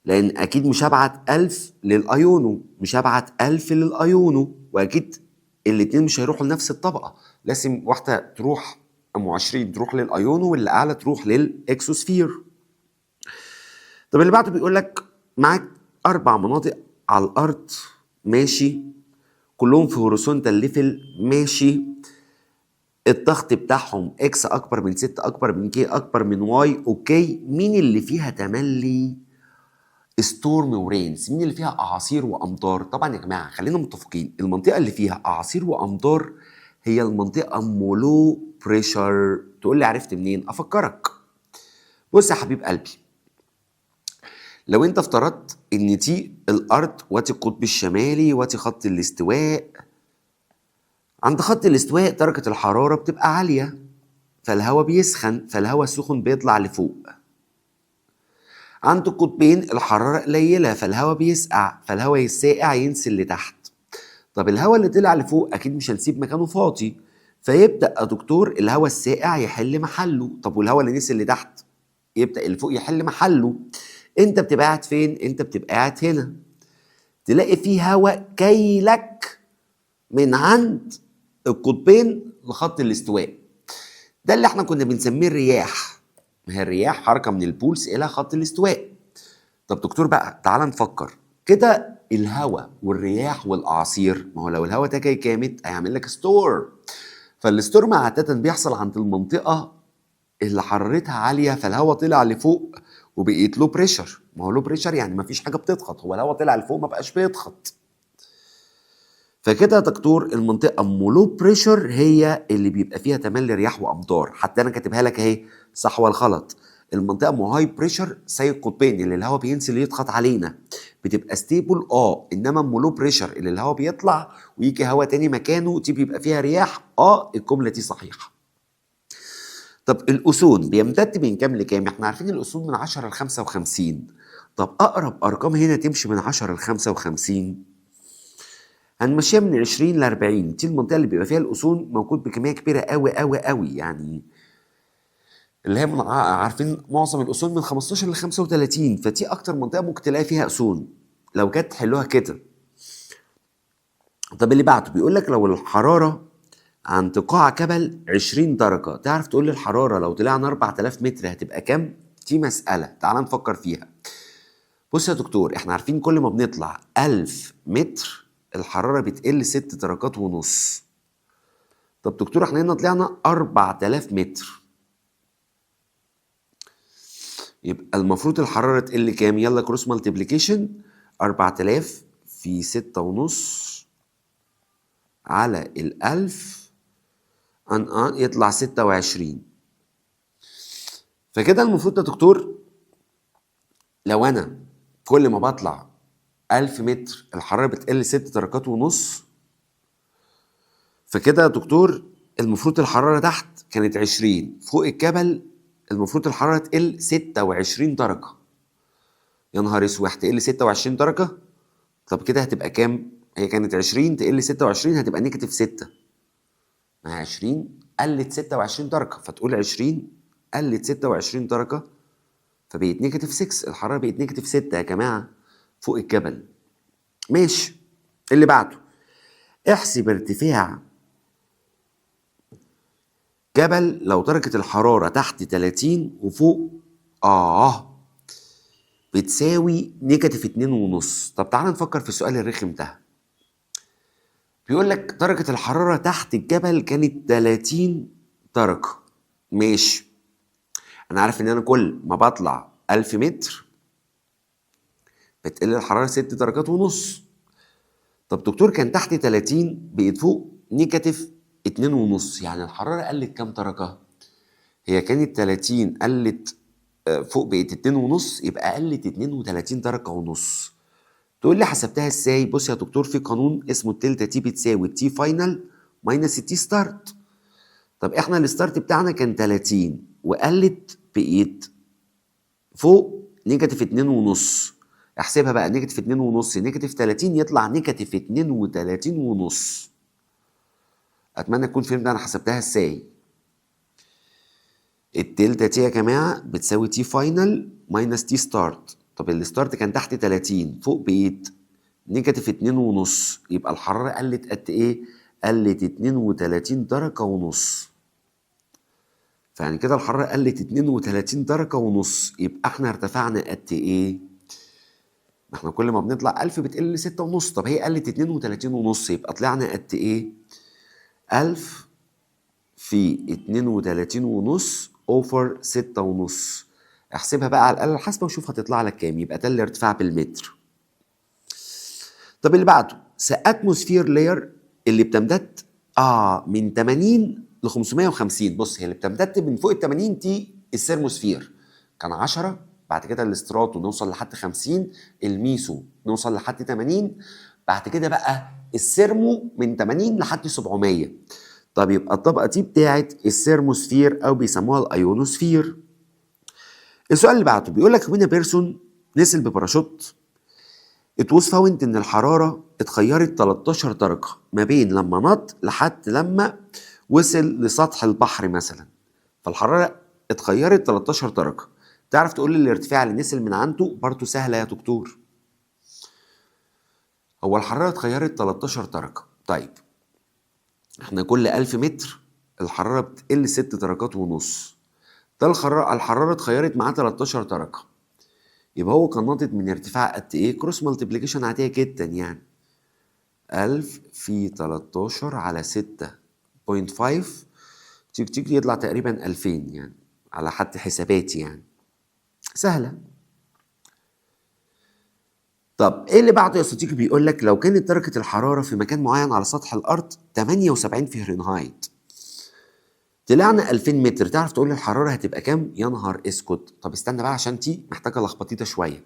لان اكيد مش هبعت 1000 لل iono، مش هبعت 1000 لل iono، واكيد الاتنين مش هيروحوا لنفس الطبقه. لازم واحدة تروح، ام 20 تروح لل iono، واللي اعلى تروح للاكسوسفير. طب اللي بعده بيقول لك معاك اربع مناطق على الارض، ماشي، كلهم في horizontal level، ماشي، الضغط بتاعهم X اكبر من 6 اكبر من K اكبر من Y، okay. مين اللي فيها تملي storm و rains؟ مين اللي فيها اعاصير وامطار؟ طبعا يا جماعة خلينا متفقين، المنطقة اللي فيها اعاصير وامطار هي المنطقة ام low pressure. تقول لي عرفت منين؟ افكرك. بص يا حبيب قلبي، لو انت افترضت ان دي الارض وادي القطب الشمالي وادي خط الاستواء، عند خط الاستواء درجة الحرارة بتبقى عالية، فالهواء بيسخن، فالهواء السخن بيطلع لفوق. عند القطبين الحرارة قليلة، فالهواء بيسقع، فالهواء الساقع ينزل لتحت. طب الهواء اللي طلع لفوق اكيد مش هنسيب مكانه فاضي، فيبدا يا دكتور الهواء الساقع يحل محله. طب والهواء اللي نزل لتحت يبدا اللي فوق يحل محله. انت بتبقى قاعد فين؟ انت بتبقى قاعد هنا، تلاقي فيه هواء جايلك من عند القطبين لخط الاستواء. ده اللي احنا كنا بنسميه الرياح. ما هي الرياح حركة من ال poles الى خط الاستواء. طب دكتور بقى تعال نفكر كده، الهواء والرياح والاعاصير، ما هو لو الهواء ده جاي جامد هيعمل لك storm، فال storm عادة بيحصل عند المنطقة اللي حرارتها عاليه، فالهواء طلع لفوق وبقيت low pressure. ما هو low pressure يعني ما فيش حاجة بتضغط، هو الهواء طلع لفوق ما بقاش بيضغط. فكده يا دكتور المنطقة ام low pressure هي اللي بيبقى فيها تملي رياح وامطار. حتى انا كاتبها لك اهي، صح ولا غلط؟ المنطقة ام high pressure زي القطبين اللي الهواء بينزل يضغط علينا بتبقى stable، انما ام low pressure اللي الهواء بيطلع ويجي هواء تاني مكانه دي بيبقى فيها رياح. الجملة دي صحيحه. طب الاوزون بيمتد من كام لكام؟ احنا عارفين الاوزون من 10 ل 55. طب اقرب ارقام هنا تمشي من 10 ل 55 هنمشيها من 20 ل 40، دي المنطقة اللي بيبقى فيها الاوزون موجود بكمية كبيرة قوي قوي قوي، يعني اللي هي من عارفين معظم الاوزون من 15 ل 35، فدي اكتر منطقة ممكن تلاقي فيها اوزون لو جت تحلوها كده. طب اللي بعده بيقول لك لو الحرارة عند قاع جبل 20 درجه، تعرف تقول لي الحرارة لو طلعنا 4000 متر هتبقى كام؟ دي مسالة تعال نفكر فيها. بص يا دكتور، احنا عارفين كل ما بنطلع 1000 متر الحرارة بتقل 6 درجات ونص. طب دكتور احنا هنا طلعنا 4000 متر، يبقى المفروض الحرارة تقل كام؟ يلا cross multiplication، 4000 في 6.5 على ال1000 ان ان يطلع 26. فكده المفروض يا دكتور لو انا كل ما بطلع 1000 متر الحرارة بتقل 6 درجات ونص، فكده يا دكتور المفروض الحرارة تحت كانت 20، فوق الجبل المفروض الحرارة تقل 26 درجة. يا نهار اسود، هتقل 26 درجة؟ طب كده هتبقى كام؟ هي كانت 20 تقل 26 هتبقى negative 6. ما هي 20 قلت 26 درجة، فتقول 20 قلت 26 درجة فبقت negative 6، الحرارة بقت negative 6 يا جماعة فوق الجبل. ماشي، اللي بعده احسب ارتفاع جبل لو درجة الحرارة تحت 30 وفوق بتساوي negative 2.5. طب تعالى نفكر في السؤال الرخم ده. بيقول لك درجة الحرارة تحت الجبل كانت 30 درجة. ماشي، أنا عارف إن أنا كل ما بطلع 1000 متر بتقل الحرارة 6 درجات ونص. طب دكتور كان تحت 30 بقت فوق negative 2.5، يعني الحرارة قلت كام درجة؟ هي كانت 30 قلت فوق بقت 2.5، يبقى قلت 32 درجة ونص. تقول لي حسبتها ازاي؟ بص يا دكتور، في قانون اسمه ال delta T بتساوي ال T final minus ال T start. طب احنا ال start بتاعنا كان 30 وقلت بقيت فوق negative 2.5، احسبها بقى negative 2.5 negative 30 يطلع negative 32.5. اتمنى تكون فهمت انا حسبتها ازاي. ال delta T يا جماعة بتساوي T final minus T start. طب ال start كان تحت 30 فوق بقيت negative 2.5، يبقى الحرارة قلت قد ايه؟ قلت 32 درجه ونص. فيعني كده الحرارة قلت 32 درجه ونص، يبقى احنا ارتفعنا قد ايه؟ ما احنا كل ما بنطلع 1000 بتقل 6.5. طب هي قلت 32.5، يبقى طلعنا قد ايه؟ 1000 في 32.5 over 6.5. احسبها بقى على الآلة الحاسبة وشوف هتطلع لك كام. يبقى ده الارتفاع بالمتر. طب اللي بعده، atmosphere layer اللي بتمتد من 80 ل 550. بص، هي اللي بتمتد من فوق ال 80 دي ال thermosphere كان 10، بعد كده ال strato نوصل لحد 50، ال meso نوصل لحد 80، بعد كده بقى ال thermo من 80 لحد 700. طب يبقى الطبقة دي بتاعت ال thermosphere او بيسموها الايونوسفير. السؤال اللي بعده بيقول لك when person نزل بباراشوت، it was found ان الحرارة اتغيرت 13 درجه ما بين لما نط لحد لما وصل لسطح البحر مثلا، فالحراره اتغيرت 13 درجه. تعرف تقول لي الارتفاع اللي نزل من عنده؟ برضه سهلة يا دكتور. هو الحرارة اتغيرت 13 درجه. طيب احنا كل 1000 متر الحرارة بتقل 6 درجات ونص. ده الحراره اتغيرت معاه 13 درجه، يبقى هو كان ناطط من ارتفاع قد ايه؟ cross multiplication عادية جدا، يعني 1000 في 13 على 6.5، تيك تيك، يطلع تقريبا 2000 يعني على حد حساباتي، يعني سهلة. طب ايه اللي بعده يا صديقي؟ بيقول لك لو كانت درجة الحرارة في مكان معين على سطح الأرض 78 فهرنهايت، طلعنا 2000 متر، تعرف تقول لي الحرارة هتبقى كام؟ يا نهار اسكت. طب استنى بقى عشان دي محتاجة لخبطيطة شوية.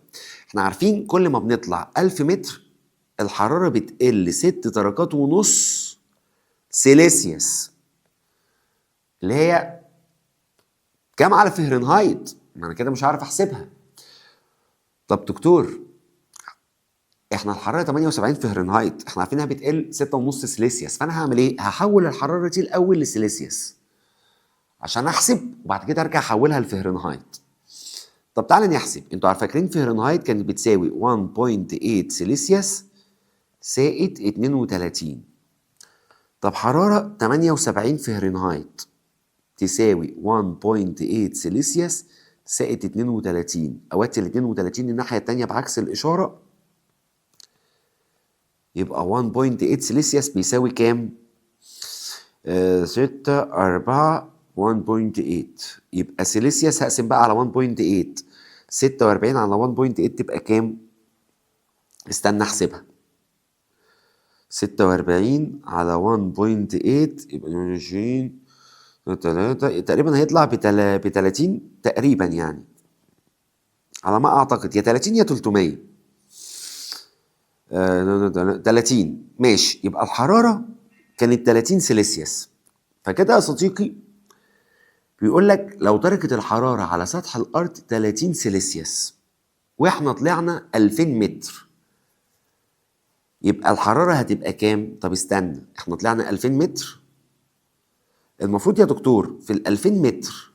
احنا عارفين كل ما بنطلع 1000 متر الحرارة بتقل 6 درجات ونص سيليسيوس، اللي هي كام على فهرنهايت؟ ما انا كده مش عارف احسبها. طب دكتور، احنا الحرارة 78 فهرنهايت، احنا عارفين انها بتقل 6.5 سيليسيوس، فانا هعمل ايه؟ هحول الحرارة دي الاول لسيليسيوس عشان احسب، وبعد كده ارجع احولها لفهرنهايت. طب تعالى نحسب. انتوا فاكرين فهرنهايت كانت بتساوي 1.8 سيليسيوس زائد 32. طب حرارة 78 فهرنهايت تساوي 1.8 سيليسيوس زائد 32. اودي ال 32 الناحية التانية بعكس الإشارة، يبقى 1.8 سيليسيوس بيساوي كام؟ 6 4 1.8. يبقى سيليسيوس هقسم بقى على 1.8، 46 على 1.8 تبقى كام؟ استنى احسبها. 46 على 1.8 يبقى 22 3 تقريبا، هيطلع ب 30 تقريبا، يعني على ما اعتقد يا 30 يا 300. 30، ماشي. يبقى الحرارة كانت 30 سيليسيوس. فكده يا صديقي بيقول لك لو درجة الحرارة على سطح الأرض 30 سيليسيوس واحنا طلعنا 2000 متر، يبقى الحرارة هتبقى كام؟ طب استنى، احنا طلعنا 2000 متر، المفروض يا دكتور في ال 2000 متر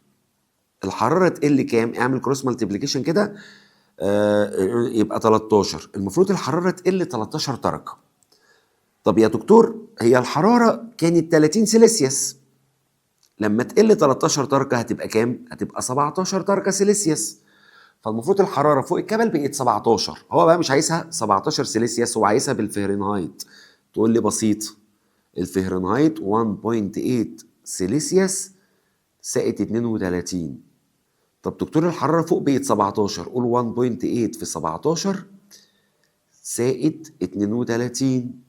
الحرارة تقل كام؟ اعمل cross multiplication كده، يبقى 13، المفروض الحرارة تقل 13 درجة. طب يا دكتور، هي الحرارة كانت 30 سيليسيوس، لما تقل 13 درجة هتبقى كام؟ هتبقى 17 درجة سيليسيوس. فالمفروض الحرارة فوق الجبل بقت 17. هو بقى مش عايزها 17 سيليسيوس، هو عايزها بالفهرنهايت. تقول لي بسيط، الفهرنهايت 1.8 سيليسيوس زائد 32. طب دكتور، الحرارة فوق بقت 17، قول 1.8 في 17 زائد 32.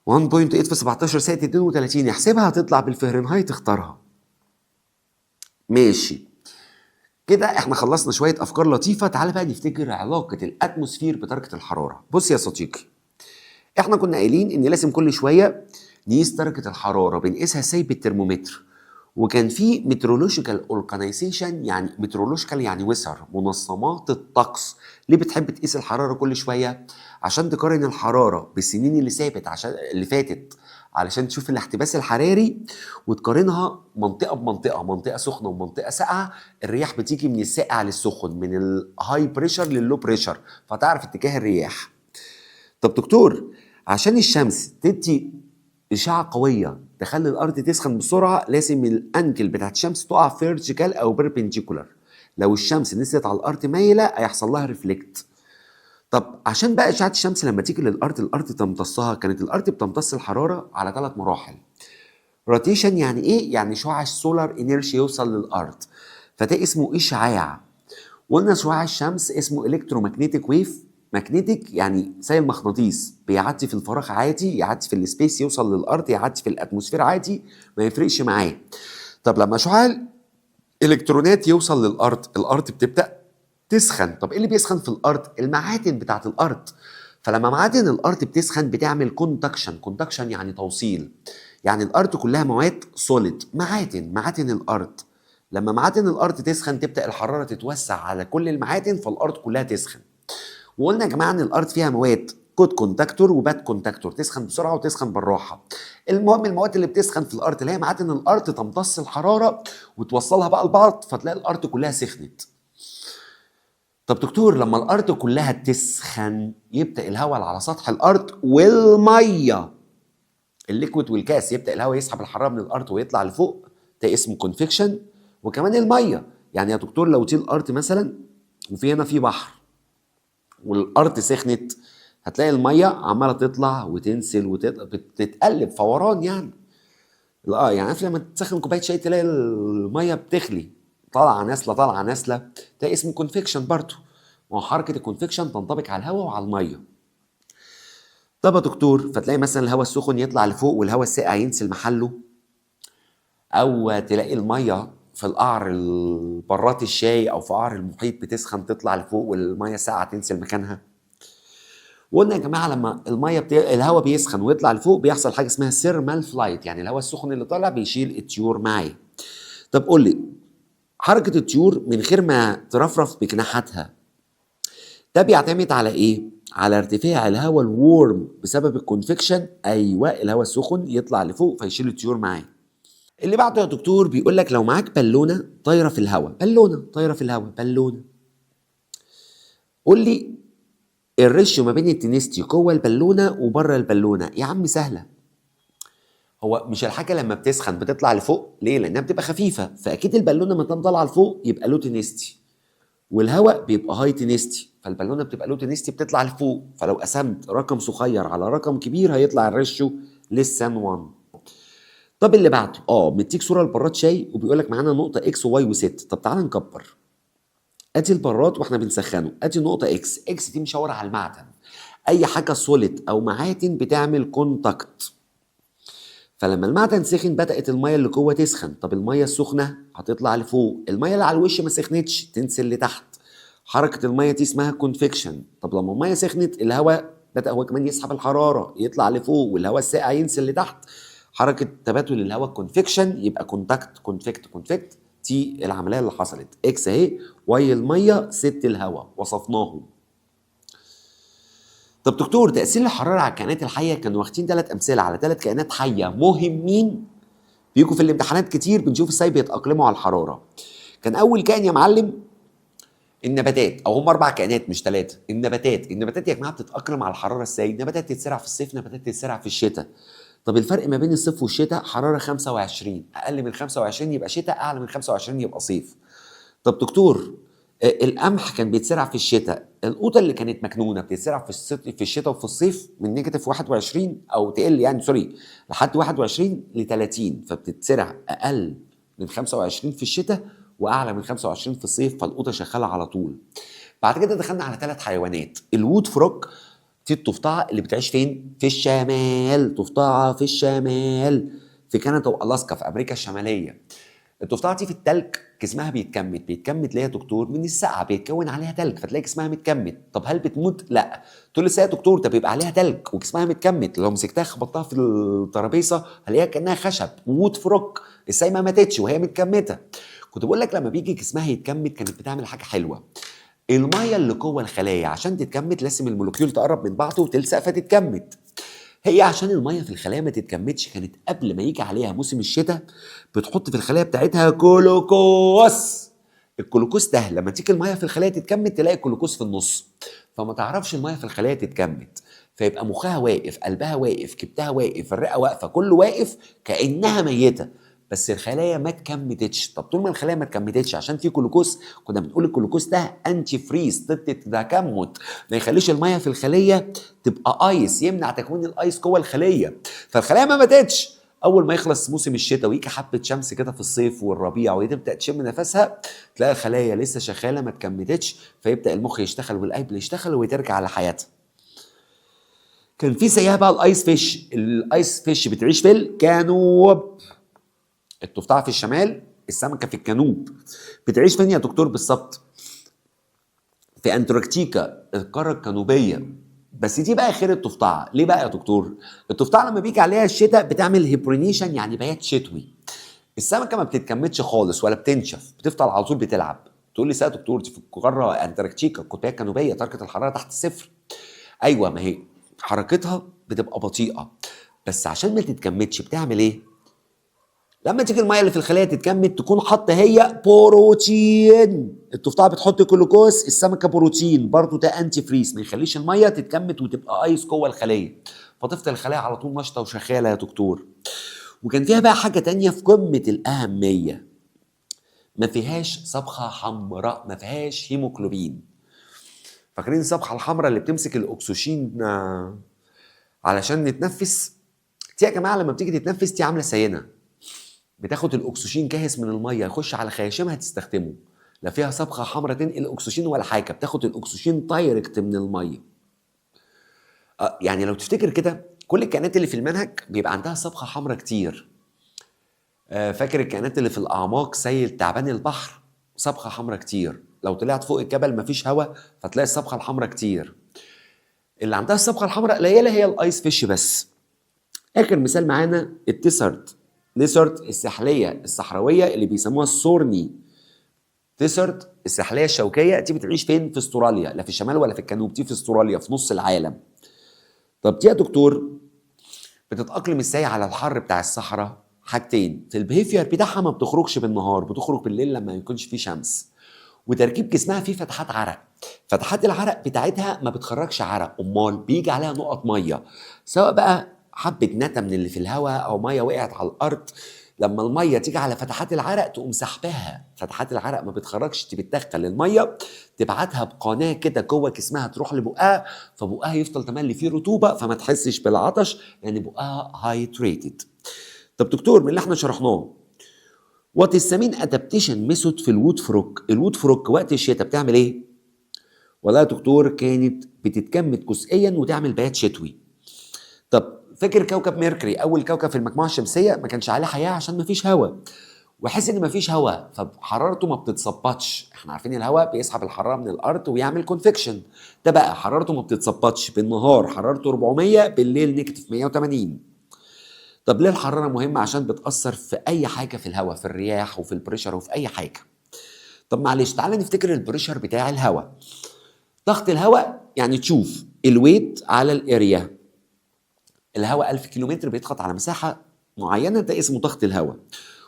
1.8 في 17 زائد 32، احسبها هتطلع بالفهرنهايت، اختارها. ماشي، كده احنا خلصنا شوية افكار لطيفه. تعالى بقى نفتكر علاقة ال atmosphere بدرجة الحراره. بص يا صديقي، احنا كنا قايلين ان لازم كل شوية نقيس درجه الحراره. بنقيسها ازاي؟ بالترمومتر. وكان في meteorological organization، يعني meteorological يعني weather، منظمات الطقس. ليه بتحب تقيس الحرارة كل شويه؟ عشان تقارن الحرارة بالسنين اللي سابت عشان اللي فاتت، علشان تشوف الاحتباس الحراري، وتقارنها منطقة بمنطقه، منطقة سخنة ومنطقة ساقعه. الرياح بتيجي من الساقع للسخن، من ال high pressure لل low pressure، فتعرف اتجاه الرياح. طب دكتور، عشان الشمس تدي اشعه قوية تخلي الارض تسخن بسرعه، لازم ال angle بتاعت الشمس تقع vertical او perpendicular. لو الشمس نزلت على الارض مايلة هيحصل لها reflect. طب عشان بقى اشعه الشمس لما تيجي للارض الارض تمتصها، كانت الارض بتمتص الحرارة على 3 مراحل. radiation يعني ايه؟ يعني شعاع ال solar energy يوصل للارض، فده اسمه اشعاع. وقلنا شعاع الشمس اسمه electromagnetic wave. magnetic يعني زي المغناطيس، بيعدي في الفراغ عادي، يعدي في ال space يوصل للارض، يعدي في ال atmosphere عادي، ما يفرقش معاه. طب لما شعاع الالكترونات يوصل للارض، الارض بتبدا تسخن. طب ايه اللي بيسخن في الارض؟ المعادن بتاعت الارض. فلما معادن الارض بتسخن بتعمل conduction. conduction يعني توصيل، يعني الارض كلها مواد solid، معادن، معادن الارض. لما معادن الارض تسخن تبدا الحرارة تتوسع على كل المعادن، فالارض كلها تسخن. وقلنا يا جماعة ان الارض فيها مواد good conductor و bad conductor، تسخن بسرعة وتسخن بالراحة. المهم المواد اللي بتسخن في الارض اللي هي معادن الارض تمتص الحرارة وتوصلها بقى لبعض، فتلاقي الارض كلها سخنت. طب دكتور لما الارض كلها تسخن يبدا الهواء اللي على سطح الارض والمية، ال liquid وال gas، يبدا الهواء يسحب الحرارة من الارض ويطلع لفوق، ده اسمه convection. وكمان المية، يعني يا دكتور لو دي الارض مثلا وفي هنا في بحر والارض سخنت، هتلاقي المية عماله تطلع وتنزل وتتقلب فوران. يعني اه يعني عارف لما تسخن كوباية شاي تلاقي المية بتغلي، طالعه نازله طالعه نازله، ده اسمه convection برضه. ما هو حركة ال convection تنطبق على الهواء وعلى المية. طب يا دكتور فتلاقي مثلا الهواء السخن يطلع لفوق والهواء الساقع ينزل محله، او تلاقي المية في القعر البراد الشاي او في قعر المحيط بتسخن تطلع لفوق والمية الساقعه تنزل مكانها. وقلنا يا جماعة لما الهواء بيسخن ويطلع لفوق بيحصل حاجة اسمها thermal flight، يعني الهواء السخن اللي طالع بيشيل الطيور معاه. طب قول لي حركة الطيور من غير ما ترفرف بجناحاتها ده بيعتمد على ايه؟ على ارتفاع الهواء ال warm بسبب ال convection. ايوه، الهواء السخن يطلع لفوق فيشيل الطيور معاه. اللي بعده يا دكتور بيقول لك لو معاك بالونه طايره في الهواء، بالونه طايره في الهواء، بالونه، قول لي ال ratio ما بين ال density جوه البالونة وبره البالونة. يا عم سهلة، هو مش الحاجة لما بتسخن بتطلع لفوق؟ ليه؟ لانها بتبقى خفيفة، فاكيد البالونة ما طالعه لفوق يبقى low density، والهواء بيبقى high density، فالبالونه بتبقى low density بتطلع لفوق. فلو قسمت رقم صغير على رقم كبير هيطلع ال ratio less than 1. طب اللي بعده مديك صوره لبراد شاي وبيقول لك معانا نقطة X و Y و Z. طب تعالى نكبر، ادي البراد واحنا بنسخنه، ادي نقطة X، X دي مشاوره على المعدن، اي حاجة solid او معادن بتعمل contact. فلما المعدن سخن بدات المية اللي جوه تسخن. طب المية السخنة هتطلع لفوق، المية اللي على الوش ما سخنتش تنزل لتحت. حركة المية دي اسمها convection. طب لما المية سخنت الهواء بدا هو كمان يسحب الحرارة يطلع لفوق، والهواء الساقع ينزل لتحت. حركة تبادل الهواء convection، يبقى contact convect convect. دي العملية اللي حصلت. X اهي، Y المية، Z الهواء، وصفناهم. طب دكتور تاثير الحرارة على الكائنات الحية، كانوا واخدين 3 امثلة على 3 كائنات حيه مهمين بيجوا في الامتحانات كتير، بنشوف ازاي بيتاقلموا على الحرارة. كان اول كائن يا معلم النباتات، او هم 4 كائنات مش 3. النباتات، النباتات يا جماعة بتتاقلم على الحرارة ازاي؟ نباتات تتزرع في الصيف، نباتات تتزرع في الشتاء. طب الفرق ما بين الصيف والشتاء حرارة 25، اقل من 25 يبقى شتاء، اعلى من 25 يبقى صيف. طب دكتور القمح كان بيتزرع في الشتاء، القوطه اللي كانت مكنونه بتتزرع في الشتاء وفي الصيف من negative 21 او تقل يعني sorry لحد 21 ل 30، فبتتزرع اقل من 25 في الشتاء واعلى من 25 في الصيف، فالقوطه شغالة على طول. بعد كده دخلنا على 3 حيوانات. ال wood frog دي الضفدعه اللي بتعيش فين؟ في الشمال، ضفدعه في الشمال في كندا والاسكا في امريكا الشمالية. الضفدعه دي في التلج جسمها بيتكمد. بيتكمد ليه يا دكتور؟ من السقعه، بيتكون عليها تلج فتلاقي جسمها متكمد. طب هل بتموت؟ لا. تقول لي ازاي يا دكتور؟ ده بيبقى عليها تلج وجسمها متكمد، لو مسكتها خبطتها في الترابيزة هلاقيها كانها خشب. wood frog ازاي ما ماتتش وهي متكمده؟ كنت بقول لك لما بيجي جسمها يتكمد كانت بتعمل حاجة حلوة. المية اللي جوه الخلايا عشان تتكمد لازم ال molecule تقرب من بعضه وتلزق فتتكمد. هي عشان المية في الخلايا ما تتكمدش كانت قبل ما يجي عليها موسم الشتاء بتحط في الخلايا بتاعتها جلوكوز. الجلوكوز ده لما تيجي المية في الخلايا تتكمد تلاقي الجلوكوز في النص، فما تعرفش المية في الخلايا تتكمد، فيبقى مخها واقف، قلبها واقف، كبدها واقف، الرئة واقفة، كله واقف كانها ميته، بس الخلايا ما اتكمدتش. طب طول ما الخلايا ما اتكمدتش عشان في جلوكوز، كنا بنقول الجلوكوز ده antifreeze، ضد التكمد، ما يخليش المية في الخلية تبقى ice، يمنع تكوين ال ice جوه الخليه. فالخلايا ما ماتتش. اول ما يخلص موسم الشتاء ويجي حبه شمس كده في الصيف والربيع وتبدا تشم نفسها، تلاقي الخلايا لسه شغالة ما اتكمدتش، فيبدا المخ يشتغل والقلب يشتغل وترجع لحياتها. كان في زيها بقى ال ice fish. ال ice fish بتعيش في الجنوب، الضفدعه في الشمال، السمكة في الجنوب. بتعيش فين يا دكتور بالظبط؟ في انتاركتيكا، القارة الجنوبيه. بس دي بقى غير الضفدعه. ليه بقى يا دكتور؟ الضفدعه لما بيجي عليها الشتاء بتعمل hibernation، يعني بيات شتوي. السمكة ما بتتكمدش خالص ولا بتنشف، بتفضل على طول بتلعب. تقول لي يا دكتور دي في القارة انتاركتيكا، القطبيه الجنوبيه، درجه الحرارة تحت الصفر. ايوه، ما هي حركتها بتبقى بطيئه، بس عشان ما تتجمدش بتعمل ايه؟ لما تيجي المية اللي في الخلية تتجمد تكون حاطه هي بروتين. الضفدعه بتحط جلوكوز، السمكة بروتين، برضه ده antifreeze، ما يخليش المية تتجمد وتبقى ice جوه الخليه، فتفضل الخلايا على طول نشطة وشغالة يا دكتور. وكان فيها بقى حاجة تانية في قمة الاهميه، ما فيهاش صبغة حمراء، ما فيهاش هيموجلوبين. فاكرين الصبغه الحمراء اللي بتمسك الاكسجين علشان نتنفس؟ دي يا جماعة لما بتيجي تتنفس دي عامله زينا، بتاخد الاكسجين جاهز من المية يخش على خياشيمها تستخدمه، لا فيها صبغة حمراء تنقل اكسجين ولا حاجه، بتاخد الاكسجين direct من المية. يعني لو تفتكر كده كل الكائنات اللي في المنهج بيبقى عندها صبغة حمراء كتير. فاكر الكائنات اللي في الاعماق زي تعبان البحر صبغة حمراء كتير، لو طلعت فوق الجبل مفيش هواء فتلاقي الصبغه الحمراء كتير. اللي عندها الصبغه الحمراء قليله هي ال ice fish بس. اخر مثال معانا ال desert lizard، السحليه الصحراوية اللي بيسموها ال thorny desert، السحليه الشوكيه دي بتعيش فين؟ في استراليا، لا في الشمال ولا في الجنوب، دي في استراليا في نص العالم. طب دي يا دكتور بتتاقلم ازاي على الحر بتاع الصحراء؟ حاجتين في ال behavior بتاعها، ما بتخرجش بالنهار، بتخرج بالليل لما يكونش فيه شمس، وتركيب جسمها فيه فتحات عرق، فتحات العرق بتاعتها ما بتخرجش عرق، امال بيجي عليها نقط ميه، سواء بقى حبه ندى من اللي في الهواء او مية وقعت على الارض. لما المية تيجي على فتحات العرق تقوم سحبها، فتحات العرق ما بتخرجش، بتدخل المية تبعتها بقناه كده جوه جسمها تروح لبقها، فبقها يفضل تملي فيه رطوبة فما تحسش بالعطش لان بقها hydrated. طب دكتور من اللي احنا شرحناه، what is the main adaptation method في ال wood frog؟ ال wood frog وقت الشتاء بتعمل ايه؟ والله يا دكتور كانت بتتجمد جزئيا وتعمل بيات شتوي. طب فاكر كوكب ميركوري اول كوكب في المجموعة الشمسية ما كانش عليه حياة عشان ما فيش هواء، وحس ان ما فيش هواء فحرارته ما بتتظبطش. احنا عارفين الهواء بيسحب الحرارة من الارض ويعمل convection، ده بقى حرارته ما بتتظبطش، بالنهار حرارته 400، بالليل negative 180. طب ليه الحرارة مهمه؟ عشان بتاثر في اي حاجة في الهواء، في الرياح وفي ال pressure وفي اي حاجة. طب معلش تعالى نفتكر ال pressure بتاع الهواء. ضغط الهواء يعني تشوف ال weight على ال area. الهواء 1000 كيلومتر بيضغط على مساحة معينه، ده اسمه ضغط الهواء.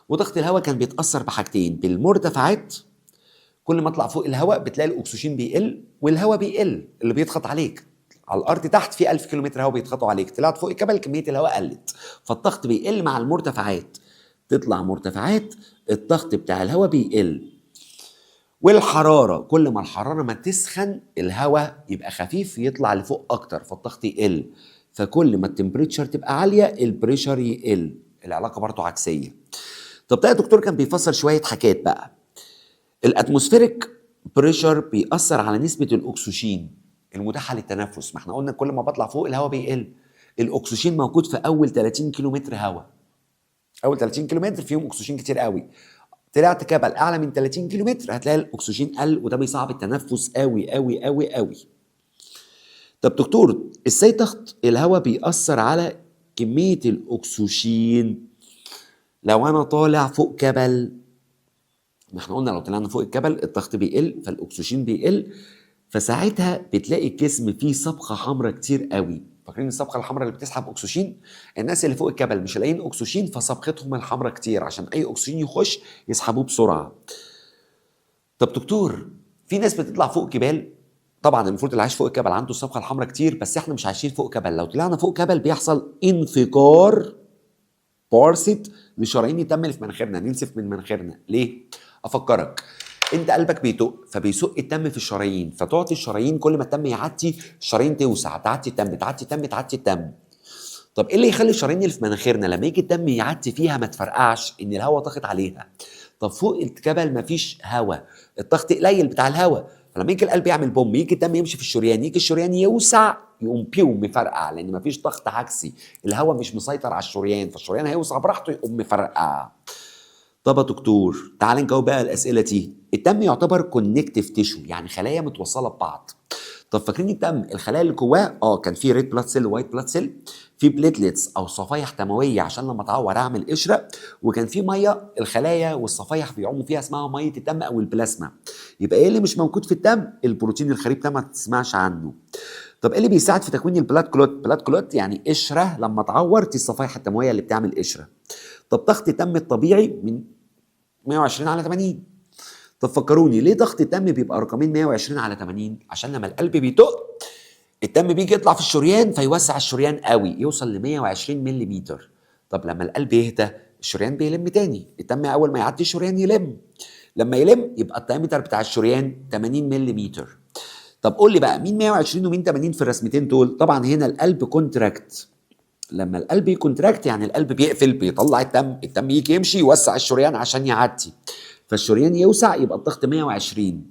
وضغط الهواء كان بيتاثر بحاجتين، بالمرتفعات، كل ما اطلع فوق الهواء بتلاقي الاكسجين بيقل والهواء بيقل اللي بيضغط عليك. على الارض تحت في 1000 كيلومتر هواء بيضغطوا عليك، طلعت فوق الجبل كمية الهواء قلت، فالضغط بيقل مع المرتفعات. تطلع مرتفعات الضغط بتاع الهواء بيقل. والحرارة، كل ما الحرارة ما تسخن الهواء يبقى خفيف يطلع لفوق اكتر فالضغط يقل، فكل ما ال temperature تبقى عالية ال pressure يقل، العلاقة برضو عكسية. طب ده يا دكتور كان بيفسر شوية حاجات بقى. ال atmospheric pressure بيأثر على نسبه الاكسجين المتاحة للتنفس، ما احنا قلنا كل ما بطلع فوق الهواء بيقل. الاكسجين موجود في اول 30 كيلومتر هواء، اول 30 كيلومتر فيهم اكسجين كتير قوي. طلعت جبل اعلى من 30 كيلومتر هتلاقي الاكسجين قل، وده بيصعب التنفس قوي قوي قوي قوي. طب دكتور ازاي ضغط الهواء بيأثر على كمية الاكسجين لو انا طالع فوق جبل؟ ما احنا قلنا لو طلعنا فوق الجبل الضغط بيقل فالاكسجين بيقل، فساعتها بتلاقي الجسم فيه صبغة حمراء كتير قوي. فاكرين الصبغه الحمراء اللي بتسحب اكسجين؟ الناس اللي فوق الجبل مش لاقيين اكسجين فصبغتهم الحمراء كتير عشان اي اكسجين يخش يسحبوه بسرعة. طب دكتور في ناس بتطلع فوق جبال، طبعا المفروض اللي عايش فوق الجبل عنده الصبغه الحمراء كتير، بس احنا مش عايشين فوق جبل. لو طلعنا فوق جبل بيحصل انفجار burst لشرايين الدم اللي في مناخيرنا، ننزف من مناخيرنا. ليه؟ افكرك، انت قلبك بيدق فبيسق الدم في الشرايين، فتعطي الشرايين كل ما الدم يعدي الشرايين توسع، تعدي الدم تعدي الدم تعدي الدم. طب ايه اللي يخلي الشرايين اللي في مناخيرنا لما يجي الدم يعدي فيها ما تفرقعش؟ ان الهواء ضاغط عليها. طب فوق الجبل مفيش هواء، الضغط قليل بتاع الهواء، فلما يجي القلب يعمل بوم، يجي الدم يمشي في الشريان، يجي الشريان يوسع، يقوم بيو مفرقع، لان مفيش ضغط عكسي، الهواء مش مسيطر على الشريان، فالشريان هيوسع براحته يقوم مفرقع. طب يا دكتور تعال نجاوب بقى الاسئلة دي. الدم يعتبر connective tissue، يعني خلايا متوصله ببعض. طب فاكرين الدم الخلايا اللي جواه؟ كان في red blood cell و white blood cell، في platelets او صفائح دموية عشان لما اتعور اعمل قشرة، وكان في مية الخلايا والصفائح بيعوموا فيها اسمها مية الدم او البلازما. يبقى ايه اللي مش موجود في الدم؟ البروتين الغريب ده ما تسمعش عنه. طب ايه اللي بيساعد في تكوين ال blood clot؟ blood clot يعني قشرة لما اتعور، دي الصفائح الدموية اللي بتعمل قشرة. طب ضغط الدم الطبيعي من 120 على 80. طب فكروني ليه ضغط الدم بيبقى رقمين 120 على 80؟ عشان لما القلب بيدق الدم بيجي يطلع في الشريان فيوسع الشريان قوي يوصل ل 120 ملم. طب لما القلب يهدى الشريان بيلم تاني، الدم اول ما يعدي الشريان يلم، لما يلم يبقى ال diameter بتاع الشريان 80 ملم. طب قول لي بقى مين 120 ومين 80 في الرسمتين دول؟ طبعا هنا القلب contract، لما القلب ي contract يعني القلب بيقفل بيطلع الدم، الدم يجي يمشي يوسع الشريان عشان يعدي، فالشريان يوسع يبقى الضغط 120.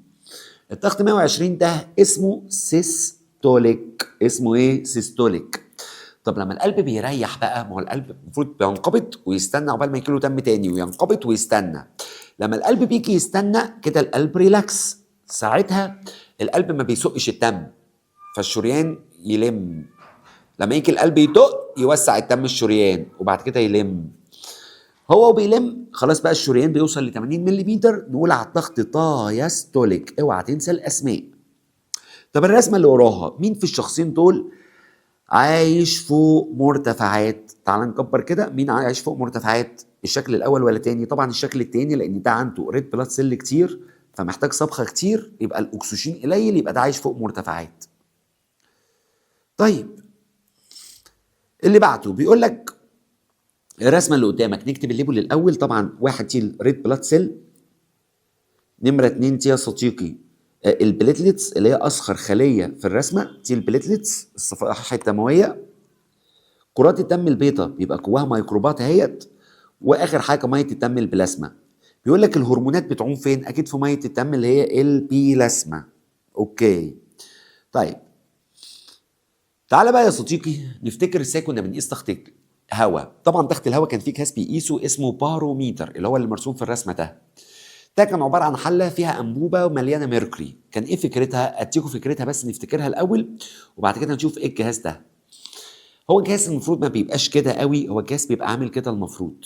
الضغط 120 ده اسمه systolic، اسمه ايه؟ systolic. طب لما القلب بيريح بقى، ما هو القلب المفروض بينقبض ويستنى عقبال ما يجيله دم تاني، وينقبض ويستنى. لما القلب بيجي يستنى كده القلب relax، ساعتها القلب ما بيسقش الدم فالشريان يلم. لما يجي القلب يدق يوسع الدم الشريان وبعد كده يلم، هو بيلم خلاص بقى الشريان بيوصل ل 80 ملم، نقول على الضغط diastolic. اوعى تنسى الاسماء. طب الرسمة اللي وراها مين في الشخصين دول عايش فوق مرتفعات؟ تعال نكبر كده، مين عايش فوق مرتفعات؟ الشكل الاول ولا تاني؟ طبعا الشكل التاني، لان ده عنده red blood cell كتير فمحتاج صبغة كتير، يبقى الاكسجين قليل، يبقى ده عايش فوق مرتفعات. طيب اللي بعده بيقول لك الرسمة اللي قدامك نكتب ال label الاول. طبعا واحد دي ال red blood cell، نمره اتنين دي يا صديقي ال platelets اللي هي اصغر خليه في الرسمة، دي ال platelets الصفائح الدموية. كرات الدم البيضاء بيبقى جواها ميكروبات اهيت، واخر حاجة مية الدم البلازما. بيقول لك الهرمونات بتعوم فين؟ اكيد في مية الدم اللي هي البلازما. okay طيب تعالى بقى يا صديقي نفتكر ازاي كنا بنقيس ضغط هواء. طبعا ضغط الهواء كان في جهاز بيقيسه اسمه باروميتر اللي هو اللي مرسوم في الرسمة ده. ده كان عبارة عن حله فيها انبوبة ومليانة mercury. كان ايه فكرتها؟ اديكم فكرتها بس نفتكرها الاول وبعد كده نشوف ايه الجهاز ده. هو الجهاز المفروض ما بيبقاش كده قوي، هو الجهاز بيبقى عامل كده المفروض،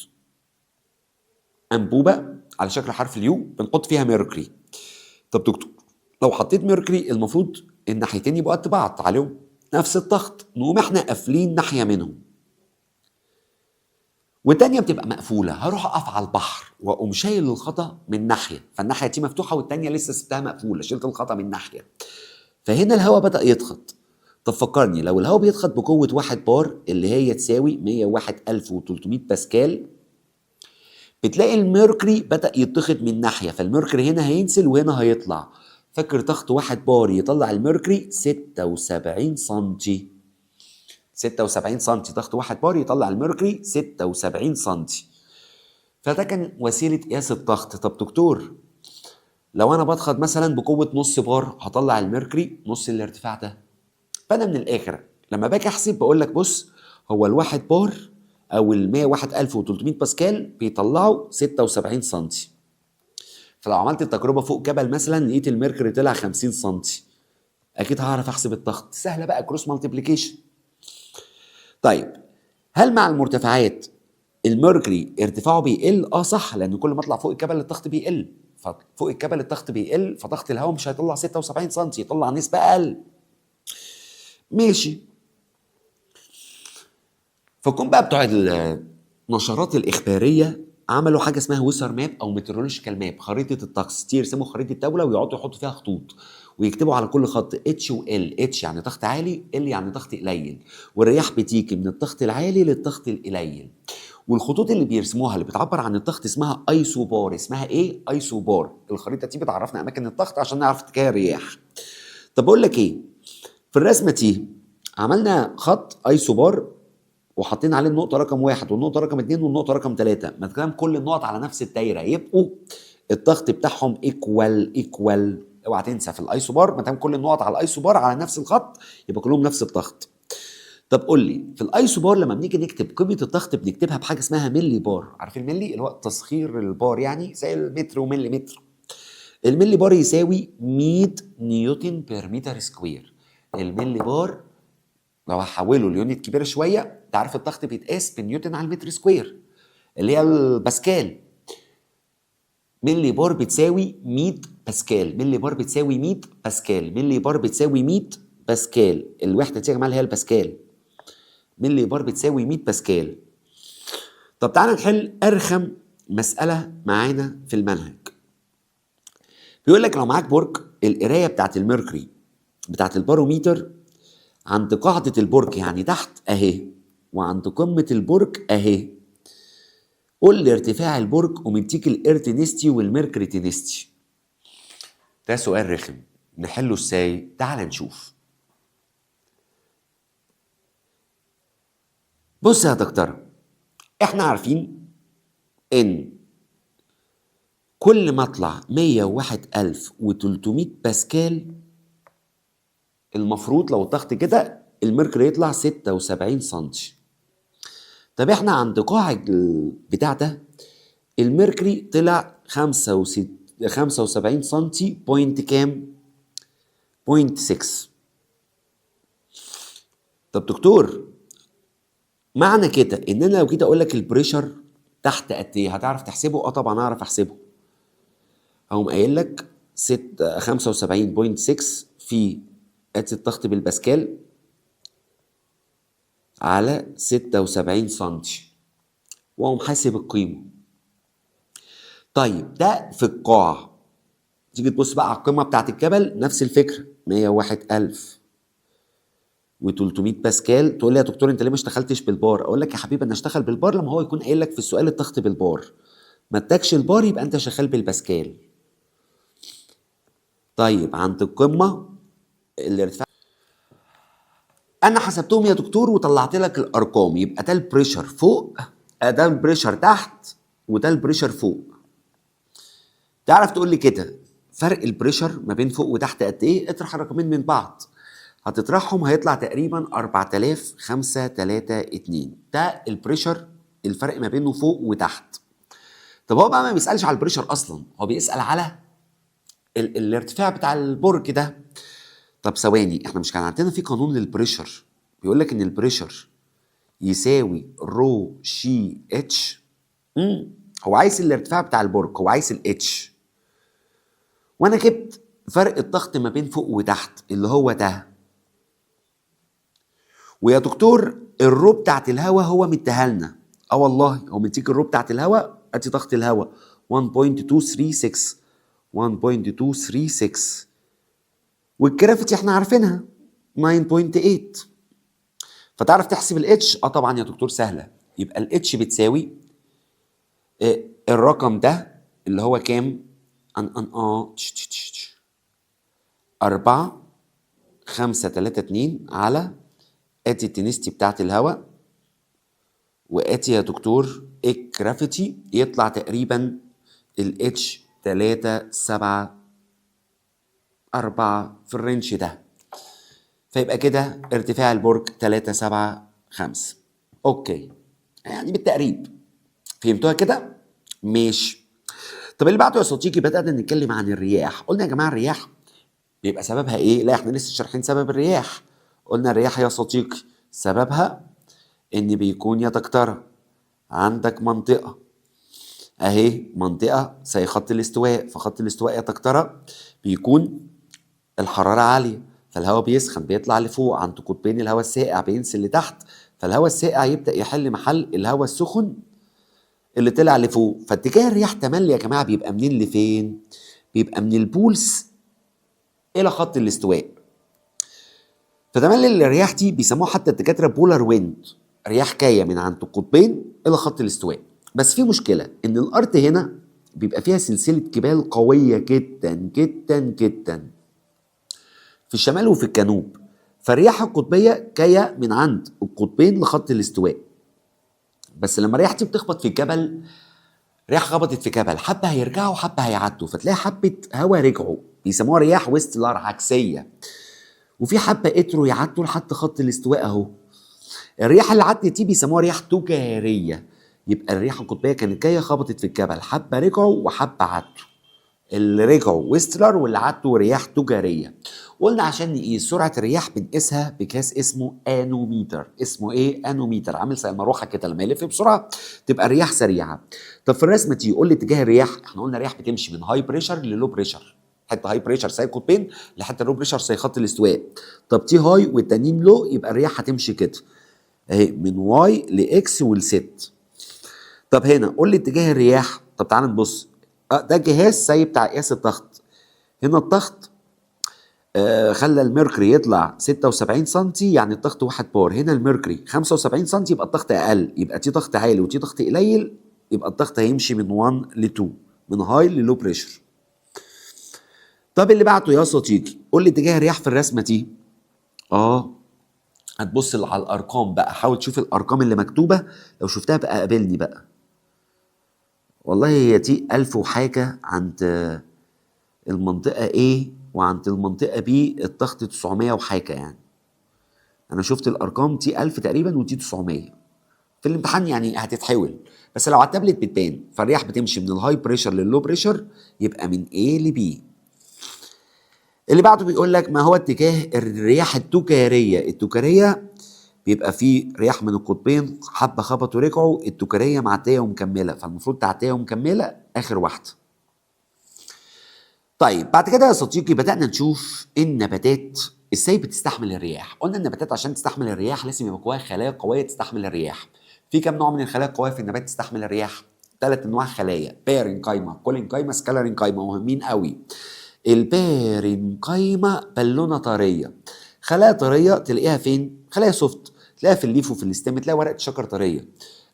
انبوبة على شكل حرف ال U بنحط فيها mercury. طب دكتور لو حطيت mercury المفروض الناحيتين يبقوا قد بعض عليهم نفس الضغط، نقوم احنا قافلين ناحية منهم والتانية بتبقى مقفولة. هروح أقف على البحر وأقوم شايل الغطا من ناحية، فالناحية دي مفتوحة والتانية لسه سبتها مقفولة، شلت الغطا من ناحية، فهنا الهواء بدأ يضغط. طب فكرني لو الهواء بيضغط بقوة 1 بار اللي هي تساوي 101300 باسكال، بتلاقي ال mercury بدأ يضغط من ناحية، فال mercury هنا هينزل وهنا هيطلع. فاكر ضغط 1 بار يطلع ال mercury 76 سنتي، 76 سنتي، ضغط 1 بار يطلع ال mercury 76 سنتي. فده كان وسيلة قياس الضغط. طب دكتور لو أنا بضغط مثلا بقوة نص بار هطلع ال mercury نص الارتفاع ده. فأنا من الآخر لما باجي أحسب بقول لك بص، هو الواحد بار أو ال 101300 باسكال بيطلعوا 76 سنتي. فلو عملت التجربة فوق جبل مثلا لقيت ال mercury طلع 50 سنتي، أكيد هعرف أحسب الضغط. سهلة بقى، cross multiplication. طيب هل مع المرتفعات ال mercury ارتفاعه بيقل؟ صح، لان كل ما اطلع فوق الجبل الضغط بيقل، ففوق الجبل الضغط بيقل، فضغط الهواء مش هيطلع 76 سم، يطلع نسبة اقل. ماشي. فكون بقى بتوع النشرات الاخبارية عملوا حاجة اسمها weather map او meteorological map، خريطة الطقس. يرسموا خريطة دولة ويقعدوا يحطوا فيها خطوط ويكتبوا على كل خط H و L، H يعني ضغط عالي، L يعني ضغط قليل، والرياح بتيجي من الضغط العالي للضغط القليل. والخطوط اللي بيرسموها اللي بتعبر عن الضغط اسمها isobar. اسمها ايه؟ isobar. الخريطة دي بتعرفنا اماكن الضغط عشان نعرف اتجاه الرياح. طب بقول لك ايه، في الرسمة دي عملنا خط isobar وحاطين عليه النقطة رقم 1 والنقطة رقم 2 والنقطة رقم 3، ما دام كل النقط على نفس الدايرة يبقوا الضغط بتاعهم equal equal. اوعى تنسى في ال isobar ما دام كل النقط على ال isobar على نفس الخط يبقى كلهم نفس الضغط. طب قول لي في ال isobar لما بنيجي نكتب قيمة الضغط بنكتبها بحاجة اسمها ملي بار. عارف الملي اللي هو تصغير البار، يعني زي المتر وملي متر. الملي بار يساوي 100 newton per meter square. الملي بار لو هحوله ل unit كبيرة شوية، انت عارف الضغط بيتقاس بالنيوتن على المتر square اللي هي الباسكال. ملي بار بتساوي 100 باسكال. ملي بار بتساوي 100 باسكال. ملي بار بتساوي 100 باسكال. الوحدة دي يا جماعة اللي هي الباسكال. ملي بار بتساوي 100 باسكال. طب تعالى نحل ارخم مسالة معانا في المنهج. بيقول لك لو معاك برج، القراية بتاعت ال mercury بتاعت الباروميتر عند قاعدة البرج يعني تحت اهي، وعند قمة البرج اهي. قول لي ارتفاع البرج ومديك ال air density وال mercury density. ده سؤال رخم، نحله ازاي؟ تعال نشوف. بص يا دكتور، احنا عارفين ان كل ما اطلع 101,300 باسكال المفروض لو الضغط كده ال mercury يطلع 76 سنتي. طب احنا عند قاع البتاع ده ال mercury طلع 75 سنتي point كام؟ point 6. طب دكتور معنى كده ان انا لو جيت اقول لك ال pressure تحت قد ايه هتعرف تحسبه؟ اه طبعا اعرف احسبه. هقوم قايل لك 75.6 في ادي الضغط بالباسكال على 76 سنتي، واقوم حاسب القيمة. طيب ده في القاع. تيجي تبص بقى على القمه بتاعت الجبل نفس الفكرة 101,300 باسكال. تقول لي يا دكتور انت ليه ما اشتغلتش بالبار؟ اقول لك يا حبيبي انا اشتغل بالبار لما هو يكون قايل لك في السؤال الضغط بالبار. ما ادكش البار يبقى انت شغال بالباسكال. طيب عند القمه الارتفاع انا حسبتهم يا دكتور وطلعت لك الارقام، يبقى ده ال pressure فوق، ده ال pressure تحت، وده ال pressure فوق. تعرف تقول لي كده فرق ال pressure ما بين فوق وتحت قد ايه؟ اطرح الرقمين من بعض، هتطرحهم هيطلع تقريبا 4532. ده ال pressure الفرق ما بينه فوق وتحت. طب هو بقى ما بيسالش على ال pressure اصلا، هو بيسال على الارتفاع بتاع البرج ده. طب ثواني، احنا مش كان عندنا في قانون لل pressure بيقول لك ان ال pressure يساوي rho g h؟ هو عايز الارتفاع بتاع البرج، هو عايز ال h، وانا جبت فرق الضغط ما بين فوق وتحت اللي هو ده. ويا دكتور ال rho بتاعت الهواء هو مديها لنا. اه والله هو مديك ال rho بتاعت الهواء، ادي ضغط الهواء 1.236، 1.236، وال gravity احنا عارفينها 9.8. فتعرف تحسب ال h؟ اه طبعا يا دكتور سهلة. يبقى ال h بتساوي الرقم ده اللي هو كام؟ ان ان اه 4 5 3 2 على ادي ال density بتاعت الهواء، واتي يا دكتور ال gravity، يطلع تقريبا ال h 3 7 4 في ال range ده. فيبقى كده ارتفاع البرج 3 7 5. okay يعني بالتقريب فهمتوها كده؟ ماشي. طب اللي بعده يا صديقي بدأنا نتكلم عن الرياح. قلنا يا جماعة الرياح بيبقى سببها ايه؟ لا احنا لسه شارحين سبب الرياح. قلنا الرياح يا صديقي سببها ان بيكون يا دكتورة عندك منطقة اهي، منطقة زي خط الاستواء. فخط الاستواء يا دكتورة بيكون الحرارة عالية، فالهواء بيسخن بيطلع لفوق عند قطبين الهواء الساقع بينزل لتحت، فالهواء الساقع يبدأ يحل محل الهواء السخن اللي طلع لفوق. فاتجاه الرياح تملي يا جماعة بيبقى منين لفين؟ بيبقى من ال poles إلى خط الاستواء. فتملي الرياح دي بيسموها حتى الدكاترة polar wind رياح جاية من عند القطبين الى خط الاستواء. بس في مشكلة ان الارض هنا بيبقى فيها سلسلة جبال قوية جدا جدا جدا في الشمال وفي الجنوب، فالرياح القطبيه جاية من عند القطبين لخط الاستواء. بس لما الرياح دي بتخبط في الجبل، رياح خبطت في جبل، حبه هيرجعوا حبه هيعدوا، فتلاقي حبه هوا رجعوا، بيسموها رياح whistler عكسية. وفي حبه قدروا يعدوا لحد خط الاستواء اهو. الرياح اللي عدت دي بيسموها رياح تجارية. يبقى الرياح القطبيه كانت جاية خبطت في الجبل، حبه رجعوا وحبه عدوا. اللي رجعوا whistler واللي عدوا رياح تجارية. قلنا عشان نقيس سرعة الرياح بنقيسها بجهاز اسمه anemometer. اسمه ايه؟ انوميتر. عامل زي المروحة كده، لما يلف بسرعة تبقى الرياح سريعة. طب في الرسمة دي قول لي اتجاه الرياح. احنا قلنا الرياح بتمشي من high pressure ل low pressure، حتة high pressure زي القطبين لحته low pressure زي خط الاستواء. طب دي high والتانيين low، يبقى الرياح هتمشي كده اهي من Y ل X ول Z. طب هنا قول لي اتجاه الرياح. طب تعال نبص، ده جهاز زي بتاع قياس الضغط. هنا الضغط خلى ال mercury يطلع 76 سم، يعني الضغط 1 بار. هنا ال mercury 75 سم، يبقى الضغط اقل. يبقى تي ضغط عالي وتي ضغط قليل، يبقى الضغط هيمشي من 1 ل 2، من high ل low pressure. طب اللي بعته يا صديقي، قول لي اتجاه الرياح في الرسمة دي. هتبص على الارقام بقى، حاول تشوف الارقام اللي مكتوبة، لو شفتها بقى قابلني بقى. والله هي دي 1000 وحاجه عند المنطقة A، وعند المنطقة B الضغط 900 وحاجه. يعني انا شفت الارقام دي 1000 تقريبا ودي 900. في الامتحان يعني هتتحول، بس لو على التابلت بتبان. فالرياح بتمشي من ال high pressure لل low pressure، يبقى من A ل B. اللي بعده بيقول لك ما هو اتجاه الرياح التجارية؟ التجارية بيبقى فيه رياح من القطبين، حبه خبطوا رجعوا، التجارية معدية ومكمله، فالمفروض تعديه ومكمله اخر واحدة. طيب بعد كده يا صديقي بدأنا نشوف النباتات ازاي بتستحمل الرياح. قلنا النباتات عشان تستحمل الرياح لازم يبقى جواها خلايا قوية تستحمل الرياح. في كام نوع من الخلايا القوية في النبات تستحمل الرياح؟ ثلاث انواع خلايا: parenchyma، collenchyma، sclerenchyma. مهمين قوي. ال parenchyma بالونه طريه، خلايا طرية تلاقيها فين؟ خلايا soft تلاقيها في ال leaf وفي ال stem، تلاقي ورقة شجر طريه،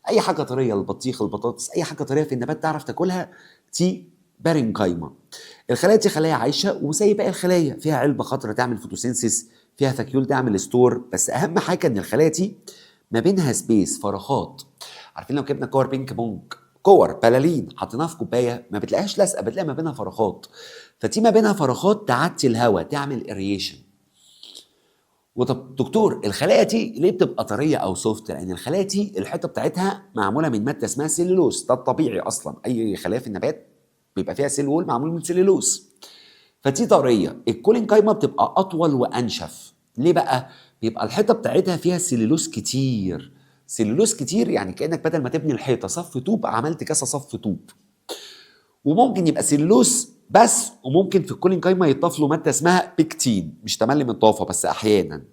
اي حاجة طريه، البطيخ، البطاطس، اي حاجة طرية في النبات تعرف تاكلها دي parenchyma. الخلايا دي خلايا عايشه وزي باقي الخلايا، فيها علبة خضراء تعمل photosynthesis، فيها vacuole تعمل store. بس اهم حاجة ان الخلايا دي ما بينها space، فراغات. عارفين لو جبنا كور ping pong، كور بلالين، حطيناها في كوباية ما بتلاقيهاش لازقه، بتلاقي ما بينها فراغات. فدي ما بينها فراغات تعدي الهواء، تعمل aeration. وطب دكتور الخلايا دي ليه بتبقى طرية او soft؟ لان الخلايا دي الحيطة بتاعتها معمولة من مادة اسمها سيلولوز. ده الطبيعي اصلا، اي خلايا في النبات بيبقى فيها cell wall معمول من سيلولوز، فدي طرية. ال collenchyma بتبقى اطول وانشف. ليه بقى؟ بيبقى الحيطة بتاعتها فيها سيلولوز كتير. سيلولوز كتير يعني كانك بدل ما تبني الحيطة صف طوب عملت كذا صف طوب. وممكن يبقى سيلولوز بس، وممكن في ال collenchyma يضاف له مادة اسمها بكتين، مش تملي متضافه بس احيانا.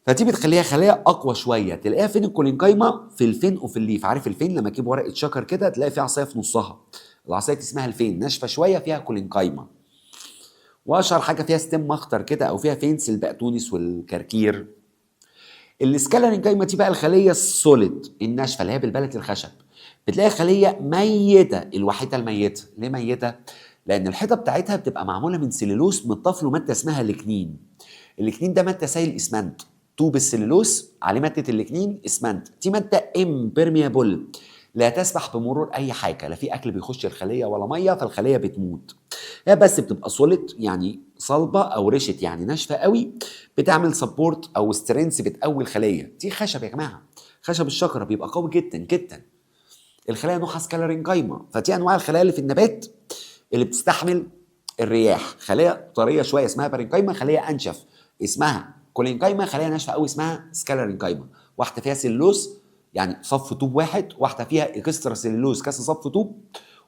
فدي بتخليها خلايا اقوى شوية. تلاقيها فين ال collenchyma؟ في ال vein وفي ال leaf. عارف ال vein؟ لما تجيب ورقة شجر كده تلاقي فيها عصاية في نصها، العصاية دي اسمها ال vein، ناشفة شوية فيها collenchyma. واشهر حاجة فيها stem اخضر كده او فيها veins البقدونس والكركير. ال sclerenchyma دي بقى الخلية ال solid الناشفه اللي هي بالبلد الخشب. بتلاقي خليه ميته، الوحيدة الميتة. ليه ميته؟ لان الحيطة بتاعتها بتبقى معمولة من سيلولوز متضاف له مادة اسمها ليجنين. الليجنين ده مادة زي الاسمنت، طوب السلولوز عليه مادة الليجنين اسمنت. دي مادة impermeable، لا تسمح بمرور اي حاجة، لا في اكل بيخش الخلية ولا مية، فالخليه بتموت. هي بس بتبقى solid يعني صلبه، او rigid يعني ناشفة قوي، بتعمل support او strength، بتقوي الخلية. دي خشب يا جماعة، خشب الشجرة بيبقى قوي جدا جدا. الخلايا نوعها sclerenchyma. فدي انواع الخلايا اللي في النبات اللي بتستحمل الرياح: خلايا طرية شوية اسمها parenchyma، خليه انشف اسمها collenchyma، خليه ناشفة قوي اسمها sclerenchyma. واحدة فيها سيلولوز يعني صف طوب واحد، واحدة فيها extra cellulose كذا صف طوب،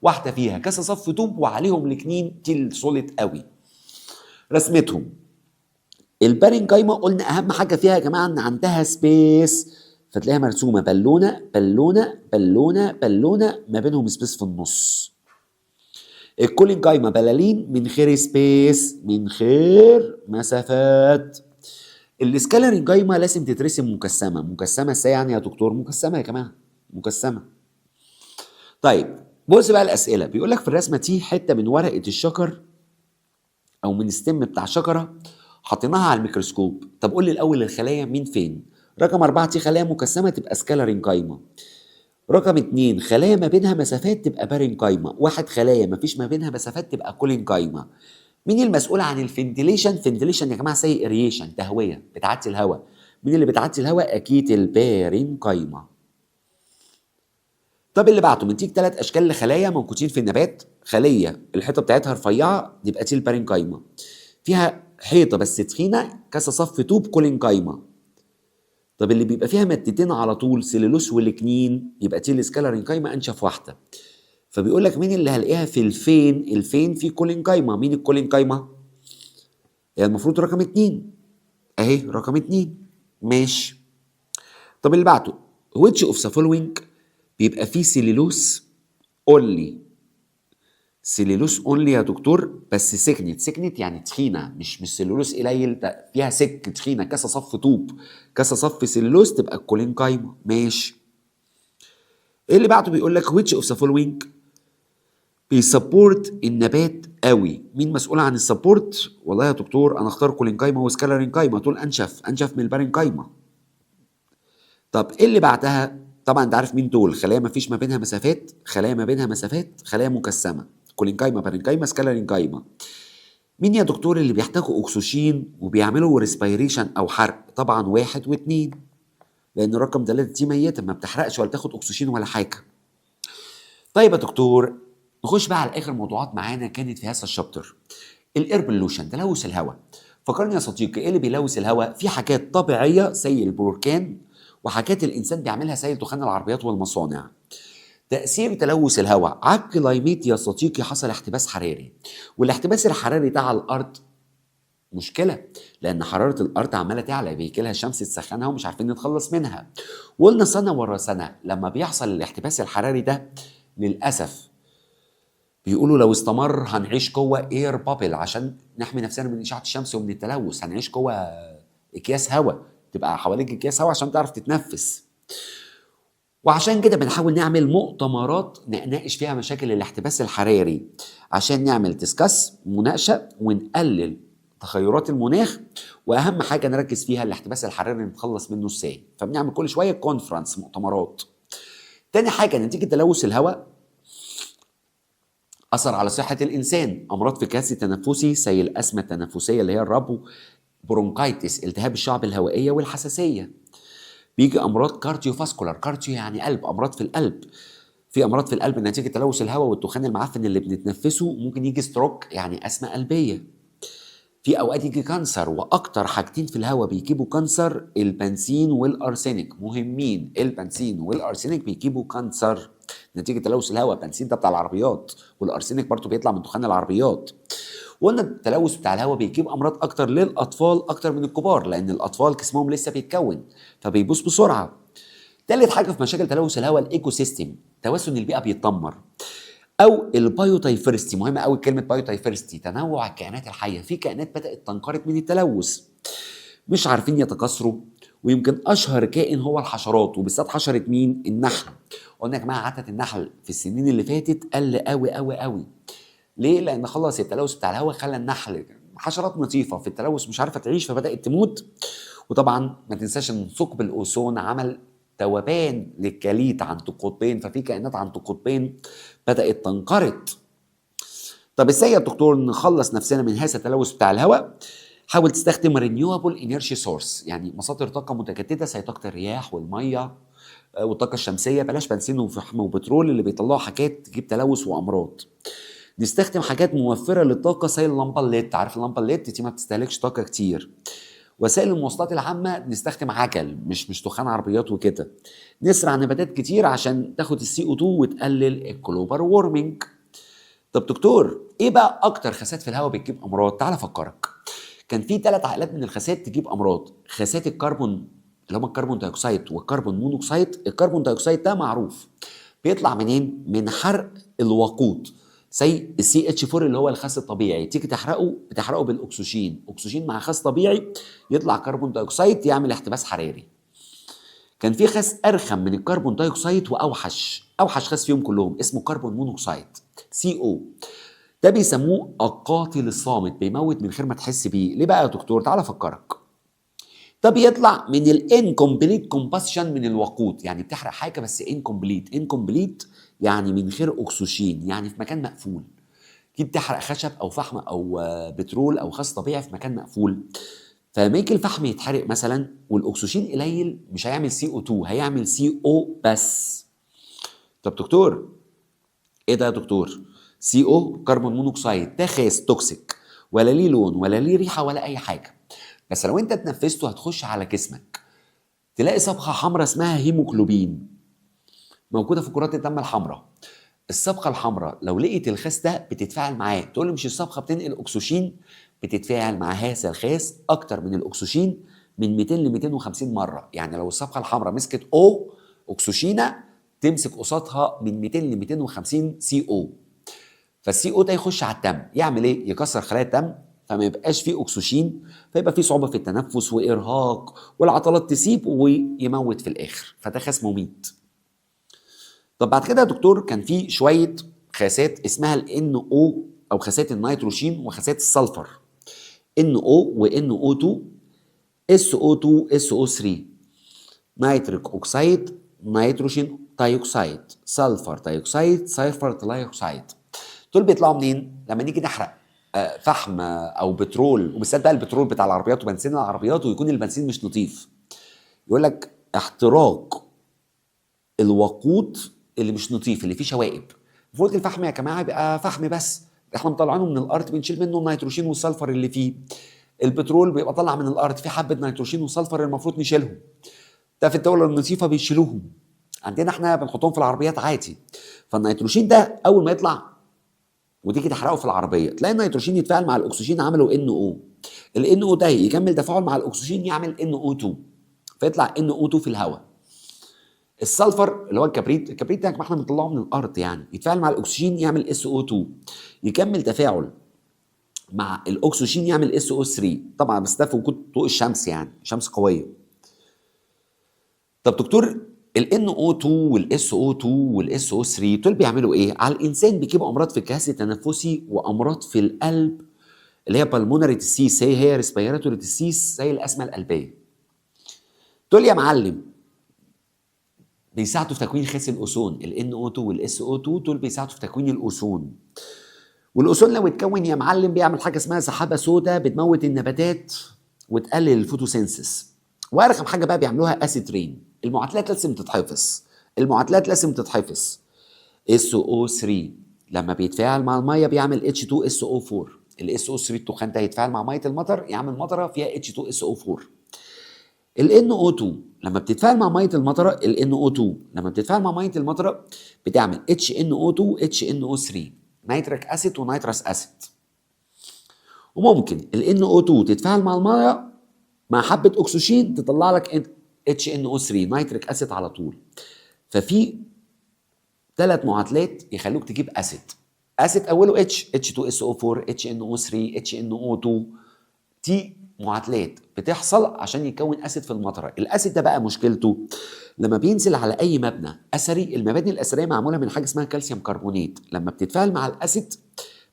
واحدة فيها كذا صف طوب وعليهم الاثنين. دي ال solid قوي. رسمتهم ال parenchyma قلنا اهم حاجة فيها يا جماعة ان عندها space، فتلاقيها مرسومه بالونه بالونه بالونه بالونه، ما بينهم space في النص. ال collenchyma بلالين من غير space، من غير مسافات. ال sclerenchyma لازم تترسم مجسمه. مجسمه ازاي يعني يا دكتور؟ مجسمه يا جماعه، مجسمه. طيب بص بقى الاسئله، بيقول لك في الرسمة دي حتة من ورقة الشجر او من stem بتاع شجرة حطيناها على الميكروسكوب. طب قول لي الاول الخلايا مين فين؟ رقم 4 دي خلايا مجسمه تبقى sclerenchyma. رقم 2 خلايا ما بينها مسافات تبقى parenchyma. 1 خلايا ما فيش ما بينها مسافات تبقى collenchyma. مين المسؤول عن ال ventilation؟ ventilation يا جماعة زي aeration، تهويه، بتعدي الهواء. مين اللي بتعدي الهواء؟ اكيد ال parenchyma. طب اللي بعده، مديك 3 اشكال لخلايا موجودين في النبات. خليه الحيطة بتاعتها رفيعة يبقى دي ال parenchyma، فيها حيطة بس تخينة كذا صف طوب collenchyma. طب اللي بيبقى فيها مادتين على طول سيلولوس والكنين يبقى دي ال sclerenchyma انشف واحدة. فبيقول لك مين اللي هلاقيها في ال vein؟ ال vein في collenchyma. مين ال collenchyma؟ هي المفروض رقم 2 اهي، رقم 2 ماشي. طب اللي بعده، which of the following بيبقى فيه cellulose only؟ cellulose only يا دكتور بس thickened. thickened يعني تخينه، مش سيلولوس قليل، ده فيها thick تخينة كذا صف طوب، كذا صف سيلولوس تبقى ال collenchyma ماشي. ايه اللي بعده؟ بيقول لك which of the following بي support النبات قوي؟ مين مسؤول عن ال support؟ والله يا دكتور انا اختار collenchyma و sclerenchyma، دول انشف، انشف من ال parenchyma. طب ايه اللي بعدها؟ طبعا انت عارف مين دول، خلايا ما فيش ما بينها مسافات، خلايا ما بينها مسافات، خلايا مجسمه، collenchyma parenchyma sclerenchyma. مين يا دكتور اللي بيحتاجوا اكسجين وبيعملوا respiration او حرق؟ طبعا 1 و2، لان رقم 3 دي ميته ما بتحرقش ولا تاخد اكسجين ولا حاجة. طيب يا دكتور نخش بقى على اخر موضوعات معانا كانت في هذا ال chapter، ال air pollution، تلوث الهواء. فكرني يا صديقي ايه اللي بيلوث الهواء؟ في حاجات طبيعية زي البركان، وحاجات الانسان بيعملها زي دخان العربيات والمصانع. تأثير تلوث الهواء على ال climate يا صديقي، حصل احتباس حراري، والاحتباس الحراري ده على الأرض مشكلة، لأن حرارة الأرض عمالة تعلى، بيجي لها الشمس تسخنها ومش عارفين نتخلص منها. وقلنا سنة ورا سنة لما بيحصل الاحتباس الحراري ده للأسف بيقولوا لو استمر هنعيش جوه air bubble عشان نحمي نفسنا من اشعه الشمس ومن التلوث، هنعيش جوه اكياس هواء، تبقى حواليك اكياس هواء عشان تعرف تتنفس. وعشان كده بنحاول نعمل مؤتمرات نناقش فيها مشاكل الاحتباس الحراري، عشان نعمل discuss مناقشة ونقلل تغيرات المناخ، واهم حاجة نركز فيها الاحتباس الحراري نتخلص منه ازاي. فبنعمل كل شوية conference مؤتمرات. تاني حاجه، نتيجة تلوث الهواء اثر على صحة الانسان، امراض في الجهاز التنفسي زي الازمة التنفسية اللي هي الربو، bronchitis التهاب الشعب الهوائية والحساسيه. بيجي امراض cardiovascular، cardio يعني قلب، امراض في القلب، في امراض في القلب نتيجة تلوث الهواء والدخان المعفن اللي بنتنفسه. ممكن يجي stroke يعني ازمة قلبيه. في اوقات يجي cancer، واكتر حاجتين في الهواء بيجيبوا cancer البنزين وال arsenic، مهمين، البنزين وال arsenic بيجيبوا cancer نتيجة تلوث الهواء. البنزين ده بتاع العربيات، وال arsenic برضه بيطلع من دخان العربيات. وقلنا التلوث بتاع الهواء بيجيب امراض اكتر للاطفال اكتر من الكبار، لان الاطفال جسمهم لسه بيتكون فبيبوظ بسرعة. تالت حاجة في مشاكل تلوث الهواء ال ecosystem، توازن البيئة بيتدمر، او ال biodiversity. مهمة قوي كلمة biodiversity، تنوع الكائنات الحية. في كائنات بدات تنقرض من التلوث، مش عارفين يتكاثروا، ويمكن اشهر كائن هو الحشرات، وبالذات حشرة مين؟ النحل. قلنا يا جماعة عدد النحل في السنين اللي فاتت قل قوي قوي قوي. ليه؟ لان خلاص التلوث بتاع الهواء خلى النحل حشرات نظيفة في التلوث مش عارفه تعيش فبدات تموت. وطبعا ما تنساش ان ثقب الاوزون عمل ذوبان للجليد عند القطبين، ففي كائنات عند القطبين بدات تنقرض. طب ازاي يا دكتور نخلص نفسنا من هذا التلوث بتاع الهواء؟ حاول تستخدم renewable energy source، يعني مصادر طاقة متجددة زي طاقة الرياح والمية والطاقة الشمسيه، بلاش بنزين وفحم وبترول اللي بيطلعوا حاجات تجيب تلوث وامراض. نستخدم حاجات موفره للطاقة زي اللمبة ال LED، عارف اللمبة ال LED دي ما بتستهلكش طاقة كتير. وسائل المواصلات العامة نستخدم عجل، مش دخان عربيات وكده. نزرع نباتات كتير عشان تاخد ال CO2 وتقلل ال global warming. طب دكتور ايه بقى اكتر غازات في الهواء بتجيب امراض؟ تعال افكرك، كان في 3 عائلات من الغازات تجيب امراض. غازات الكربون اللي هم ال carbon dioxide وال carbon monoxide. ال carbon dioxide ده معروف بيطلع منين؟ من حرق الوقود زي ال CH 4 اللي هو الغاز الطبيعي، تيجي تحرقه بتحرقه بالاكسجين، اكسجين مع غاز طبيعي يطلع carbon dioxide يعمل احتباس حراري. كان في غاز ارخم من ال carbon dioxide واوحش، اوحش غاز فيهم كلهم اسمه carbon monoxide CO. ده بيسموه القاتل الصامت، بيموت من غير ما تحس بيه. ليه بقى يا دكتور؟ تعالى افكرك. ده بيطلع من ال incomplete combustion من الوقود، يعني بتحرق حاجة بس incomplete. incomplete يعني من غير اكسجين، يعني في مكان مقفول. تيجي بتحرق خشب او فحم او بترول او غاز طبيعي في مكان مقفول، فلما يجي الفحم يتحرق مثلا والاكسجين قليل مش هيعمل CO 2، هيعمل CO بس. طب دكتور، ايه ده يا دكتور؟ CO carbon monoxide ده غاز toxic، ولا ليه لون ولا ليه ريحه ولا اي حاجه، بس لو انت تنفسته هتخش على جسمك تلاقي صبغة حمراء اسمها هيموجلوبين موجودة في كرات الدم الحمراء. الصبغه الحمراء لو لقيت الغاز ده بتتفاعل معاه. تقول لي مش الصبغه بتنقل اكسجين؟ بتتفاعل مع هذا الغاز اكتر من الاكسجين من 200 ل 250 مره. يعني لو الصبغه الحمراء مسكت O اكسجينه تمسك قصادها من 200 ل 250 CO. فال CO ده يخش على الدم يعمل ايه؟ يكسر خلايا الدم، فما يبقاش فيه اكسجين، فيبقى فيه صعوبة في التنفس وارهاق والعضلات تسيب ويموت في الاخر. فده غاز مميت. طب بعد كده يا دكتور كان في شوية غازات اسمها ال NO او غازات النيتروجين وغازات ال sulfur، NO و NO2 SO2 SO3، nitric oxide، nitrogen dioxide، sulfur dioxide، sulfur trioxide. دول بيطلعوا منين؟ لما نيجي نحرق فحم او بترول، وبالذات بقى البترول بتاع العربيات وبنزين العربيات، ويكون البنزين مش نظيف. يقول لك احتراق الوقود اللي مش نظيف اللي فيه شوائب. المفروض الفحم يا جماعة بيبقى فحم بس، احنا مطلعينه من الارض بنشيل منه النيتروجين وال sulfur اللي فيه. البترول بيبقى طالع من الارض فيه حبه نيتروجين و sulfur المفروض نشيلهم. ده في الدولة النظيفة بيشيلوهم، عندنا احنا بنحطهم في العربيات عادي. فالنيتروجين ده اول ما يطلع وتيجي تحرقه في العربية تلاقي النيتروجين يتفاعل مع الاكسجين عملوا NO. ال NO ده يكمل تفاعل مع الاكسجين يعمل NO 2، فيطلع NO 2 في الهواء. ال sulfur اللي هو الكبريت، الكبريت ده احنا بنطلعه من الارض، يعني يتفاعل مع الاكسجين يعمل SO 2، يكمل تفاعل مع الاكسجين يعمل SO 3. طبعا بس ده في وجود ضوء الشمس، يعني شمس قويه. طب دكتور، ال NO2 وال SO2 وال SO3 دول بيعملوا ايه؟ على الانسان بيجيبوا امراض في الجهاز التنفسي وامراض في القلب اللي هي pulmonary disease، هي respiratory disease زي الازمة القلبية. دول يا معلم بيساعدوا في تكوين غاز الاوزون. ال NO2 وال SO2 دول بيساعدوا في تكوين الاوزون. والاوزون لو اتكون يا معلم بيعمل حاجة اسمها سحابه سوداء بتموت النباتات وتقلل ال photosynthesis. وارخم حاجة بقى بيعملوها acid rain. المعادلات لازم تتحفظ، المعادلات لازم تتحفظ. SO3 لما بيتفاعل مع المية بيعمل H2SO4. ال SO3 الدخان ده يتفاعل مع مية المطر يعمل مطره فيها H2SO4. ال NO2 لما بتتفاعل مع مية المطره، ال NO2 لما بتتفاعل مع مية المطره بتعمل HNO2 HNO3، nitric acid و nitrous acid. وممكن ال NO2 تتفاعل مع المية مع حبه اكسجين تطلع لك HNO3 nitric acid على طول. ففي ثلاث معادلات يخلوك تجيب acid. acid اوله H، H2SO4، HNO3، HNO2. دي معادلات بتحصل عشان يكون acid في المطره. ال acid ده بقى مشكلته لما بينزل على اي مبنى اثري، المباني الاثرية معمولة من حاجة اسمها calcium carbonate، لما بتتفاعل مع ال acid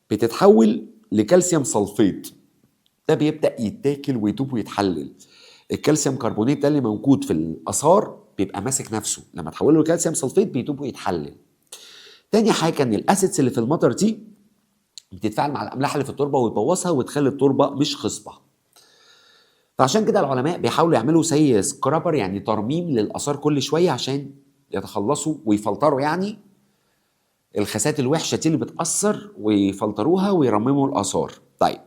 بتتحول ل calcium sulfate. ده بيبدا يتاكل ويدوب ويتحلل. ال calcium carbonate ده اللي موجود في الاثار بيبقى ماسك نفسه، لما تحوله ل calcium sulfate بيدوب ويتحلل. تاني حاجة ان ال acids اللي في المطر دي بتتفاعل مع الاملاح اللي في التربة وتبوظها وتخلي التربة مش خصبه. فعشان كده العلماء بيحاولوا يعملوا زي scraper، يعني ترميم للاثار كل شوية عشان يتخلصوا ويفلتروا يعني الغازات الوحشة دي اللي بتاثر، ويفلتروها ويرمموا الاثار. طيب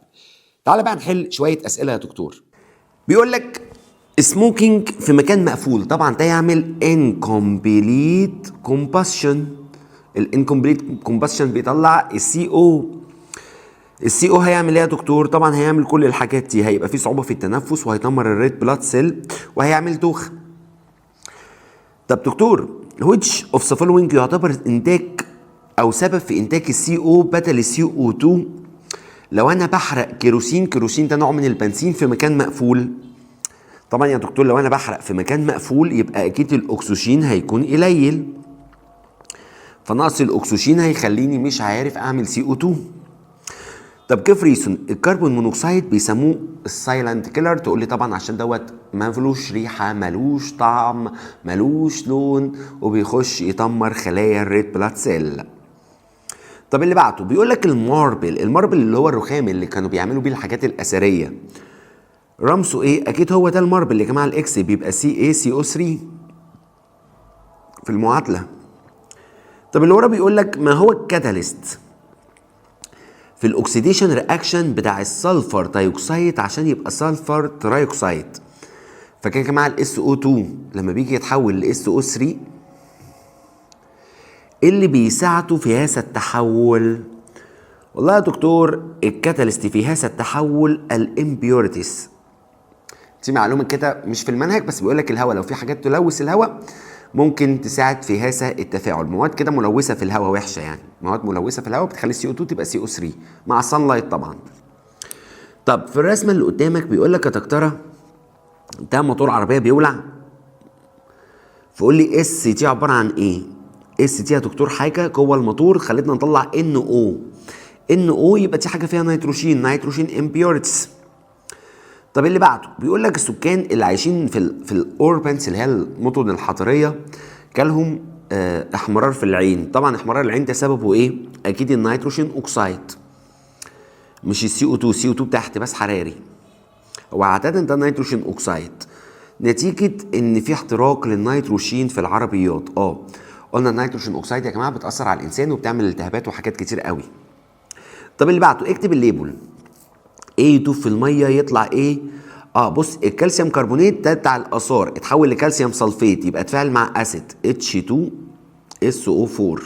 تعالى بقى نحل شوية اسئلة يا دكتور. بيقول لك smoking في مكان مقفول، طبعا ده يعمل incomplete combustion. ال incomplete combustion بيطلع ال CO. ال CO هيعمل ايه يا دكتور؟ طبعا هيعمل كل الحاجات دي، هيبقى في صعوبة في التنفس وهيدمر ال red blood cell وهيعمل دوخه. طب دكتور، which of the following يعتبر انتاج او سبب في انتاج ال CO بدل ال CO2 لو انا بحرق كيروسين؟ كيروسين ده نوع من البنزين في مكان مقفول. طبعا يا دكتور لو انا بحرق في مكان مقفول يبقى اكيد الاكسجين هيكون قليل، فنقص الاكسجين هيخليني مش عارف اعمل CO2. طب give reason ال carbon monoxide بيسموه ال silent killer؟ تقول لي طبعا عشان دوت مالوش ريحه، مالوش طعم، مالوش لون، وبيخش يدمر خلايا ال red blood cell. طب اللي بعده بيقول لك ال marble، ال marble اللي هو الرخام اللي كانوا بيعملوا بيه الحاجات الاثرية، رمزه ايه؟ اكيد هو ده ال marble يا جماعة، ال X بيبقى CaCO3 في المعادلة. طب اللي ورا بيقول لك ما هو ال catalyst في ال oxidation reaction بتاع ال sulfur dioxide عشان يبقى sulfur trioxide؟ فكده يا جماعة ال SO2 لما بيجي يتحول ل SO3، ايه اللي بيساعده في هذا التحول؟ والله يا دكتور ال catalyst في هذا التحول ال impurities. دي معلومة كده مش في المنهج، بس بيقول لك الهواء، لو في حاجات تلوث الهواء ممكن تساعد في هذا التفاعل. مواد كده ملوثة في الهواء وحشه، يعني مواد ملوثة في الهواء بتخلي ال CO2 تبقى CO3 مع ال sunlight طبعا. طب في الرسمة اللي قدامك بيقول لك يا دكتورة ده موتور عربية بيولع، فقول لي S دي عبارة عن ايه؟ S دي يا دكتور حاجة جوه الموتور خلتنا نطلع NO. NO يبقى دي حاجة فيها نيتروجين، nitrogen impurities. طب اللي بعده بيقول لك السكان اللي عايشين في ال urbans اللي هي المدن الحضرية جالهم احمرار في العين. طبعا احمرار العين ده سببه ايه؟ اكيد ال nitrogen oxide مش ال CO2. ال CO2 بتاع احتباس حراري، هو عادة ده nitrogen oxide نتيجة ان في احتراق للنيتروجين في العربيات. قلنا ال nitrogen oxide يا جماعة بتأثر على الانسان وبتعمل التهابات وحاجات كتير قوي. طب اللي بعده اكتب ال label. ايه يدوب في المية يطلع ايه؟ بص ال calcium carbonate ده بتاع الاثار اتحول ل calcium sulfate، يبقى اتفاعل مع acid H2SO4،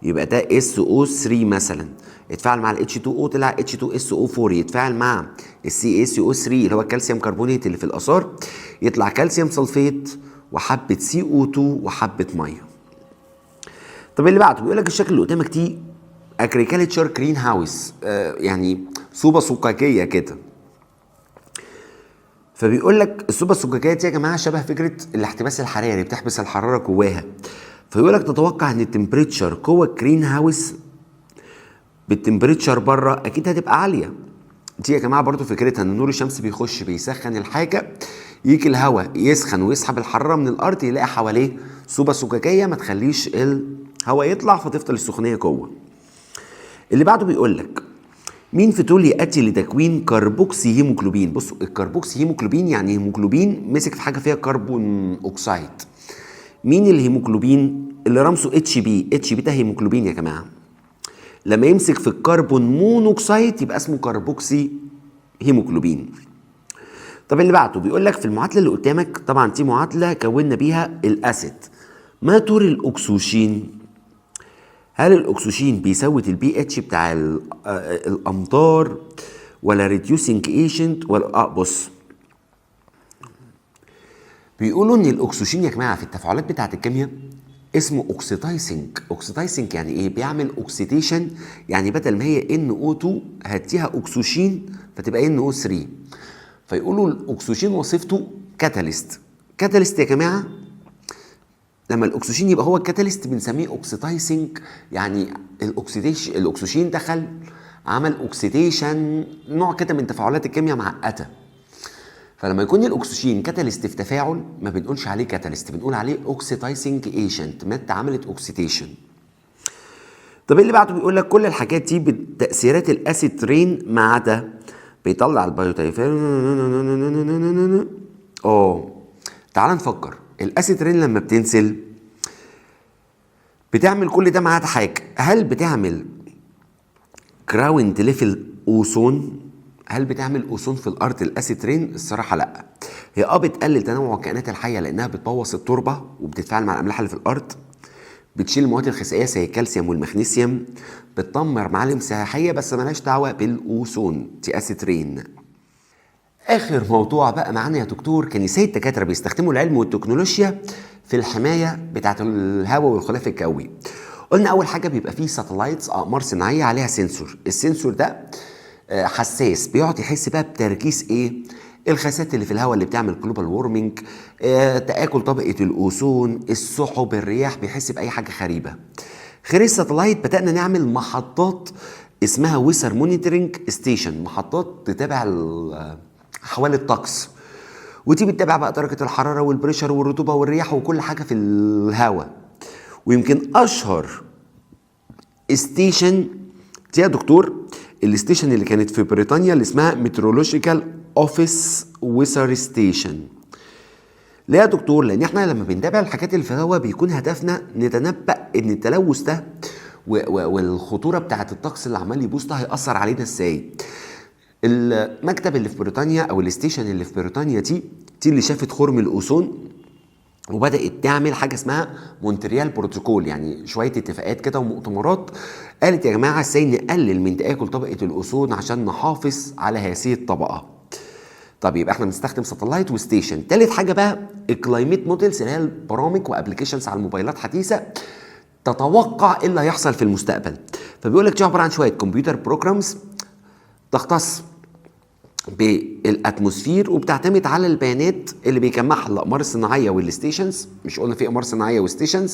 يبقى ده SO3 مثلا، اتفاعل مع ال H2O طلع H2SO4، يتفاعل مع ال CaCO3 اللي هو ال calcium carbonate اللي في الاثار يطلع calcium sulfate وحبه CO2 وحبه مية. طب اللي بعده بيقول لك الشكل اللي قدامك دي agriculture greenhouse، يعني صوبه زجاجيه كده. فبيقول لك الصوبه الزجاجيه دي يا جماعة شبه فكرة الاحتباس الحراري، بتحبس الحرارة جواها. فيقول لك تتوقع ان ال temperature جوه ال greenhouse بال temperature بره اكيد هتبقى عالية. دي يا جماعة برضو فكرتها ان نور الشمس بيخش بيسخن الحاجة، يجي الهواء يسخن ويسحب الحرارة من الارض، يلاقي حواليه صوبه زجاجيه ما تخليش الهواء يطلع، فتفضل السخونيه جوه. اللي بعده بيقول لك مين في دول يؤدي لتكوين carboxyhemoglobin؟ بصوا ال carboxyhemoglobin يعني هيموجلوبين مسك في حاجة فيها carbon oxide. مين الهيموجلوبين اللي رمزه HB؟ HB ده هيموجلوبين يا جماعة. لما يمسك في ال carbon monoxide يبقى اسمه carboxyhemoglobin. طب اللي بعده بيقول لك في المعادلة اللي قدامك، طبعا دي معادلة كونا بيها ال acid، ما دور الاكسجين؟ هل الاكسجين بيزود ال pH بتاع الامطار ولا reducing agent ولا بص بيقولوا ان الاكسجين يا جماعة في التفاعلات بتاعه الكيمياء اسمه oxidizing. oxidizing يعني ايه؟ بيعمل oxidation، يعني بدل ما هي NO2 هديها اكسجين فتبقى NO3. فيقولوا الاكسجين وظيفته catalyst. catalyst يا جماعة لما الاكسجين يبقى هو ال catalyst بنسميه oxidizing، يعني ال oxidation، الاكسجين دخل عمل oxidation، نوع كده من تفاعلات الكيمياء معقدة. فلما يكون الاكسجين catalyst في تفاعل ما بنقولش عليه catalyst، بنقول عليه oxidizing agent، مادة عملت oxidation. طب اللي بعده بيقول لك كل الحاجات دي بتاثيرات ال acid rain ما عدا بيطلع ال biodiversity. تعال نفكر، ال acid rain لما بتنزل بتعمل كل ده ما عدا حاجة. هل بتعمل ground level ozone؟ هل بتعمل اوزون في الارض ال acid rain؟ الصراحة لا. هي بتقلل تنوع الكائنات الحية لانها بتبوظ التربة وبتتفاعل مع الاملاح اللي في الارض، بتشيل المواد الغذائية زي الكالسيوم والمغنيسيوم، بتدمر معالم سياحية، بس مالهاش دعوه بالاوزون، دي acid rain. اخر موضوع بقى معانا يا دكتور، كان ازاي الدكاترة بيستخدموا العلم والتكنولوجيا في الحماية بتاعه الهواء والغلاف الجوي. قلنا اول حاجة بيبقى فيه satellites، اقمار صناعية عليها sensor. ال sensor ده حساس بيقعد يحس بقى بتركيز ايه؟ الغازات اللي في الهواء اللي بتعمل global warming، تآكل طبقة الأوزون، السحب، الرياح، بيحس بأي حاجة غريبة. غير ال satellite بدأنا نعمل محطات اسمها weather monitoring station، محطات تتابع أحوال الطقس، ودي بتتابع بقى درجة الحرارة وال pressure والرطوبة والرياح وكل حاجة في الهواء. ويمكن أشهر station دي يا دكتور ال station اللي كانت في بريطانيا اللي اسمها Meteorological Office Weather Station. ليه يا دكتور؟ لان احنا لما بنتابع الحاجات اللي في الهواء بيكون هدفنا نتنبأ ان التلوث ده والخطوره بتاعه الطقس اللي عمال يبوظ ده هيأثر علينا ازاي. المكتب اللي في بريطانيا او ال station اللي في بريطانيا دي اللي شافت خرم الاوزون وبدات تعمل حاجة اسمها Montreal Protocol، يعني شوية اتفاقات كده ومؤتمرات قالت يا جماعة ازاي نقلل من تاكل طبقه الاوزون عشان نحافظ على هذه الطبقة. طب يبقى احنا بنستخدم satellite و station. تالت حاجة بقى ال climate models، اللي هي البرامج و applications على الموبايلات حديثه تتوقع ايه اللي هيحصل في المستقبل. فبيقول لك دي عبارة عن شوية computer programs تختص بال atmosphere وبتعتمد على البيانات اللي بيجمعها الاقمار الصناعية وال stations. مش قلنا في اقمار صناعية و stations؟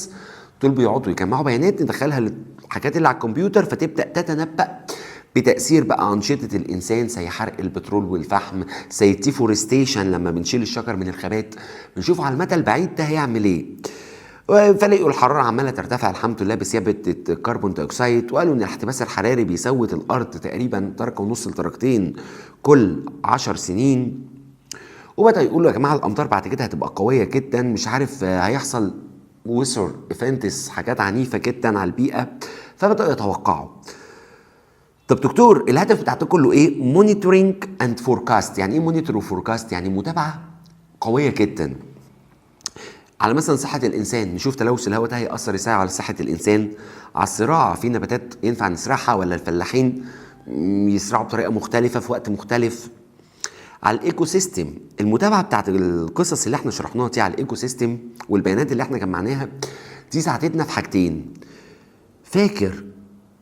دول بيقعدوا يجمعوا بيانات ندخلها للحاجات اللي على الكمبيوتر، فتبدا تتنبأ بتأثير بقى أنشطة الإنسان زي حرق البترول والفحم، زي ال deforestation لما بنشيل الشجر من الغابات، بنشوف على المدى البعيد ده هيعمل إيه. فلقوا الحرارة عمالة ترتفع الحمد لله بسبب ال carbon dioxide، وقالوا إن الاحتباس الحراري بيسود الأرض تقريبا درجة ونص لدرجتين كل 10 سنين. وبدأ يقولوا يا جماعة الأمطار بعد كده هتبقى قوية جدا، مش عارف هيحصل weather events، حاجات عنيفة جدا على البيئة، فبدأوا يتوقعوا. طب دكتور، الهدف بتاع ده كله ايه؟ monitoring and forecast. يعني ايه monitor و forecast؟ يعني متابعه قوية جدا على مثلا صحة الانسان، نشوف تلوث الهواء ده هيأثر ازاي على صحة الانسان، على الزراعه، في نباتات ينفع نزرعها ولا الفلاحين يزرعوا بطريقة مختلفة في وقت مختلف، على ال ecosystem. المتابعة بتاعت القصص اللي احنا شرحناها دي على ال ecosystem والبيانات اللي احنا جمعناها دي ساعدتنا في حاجتين. فاكر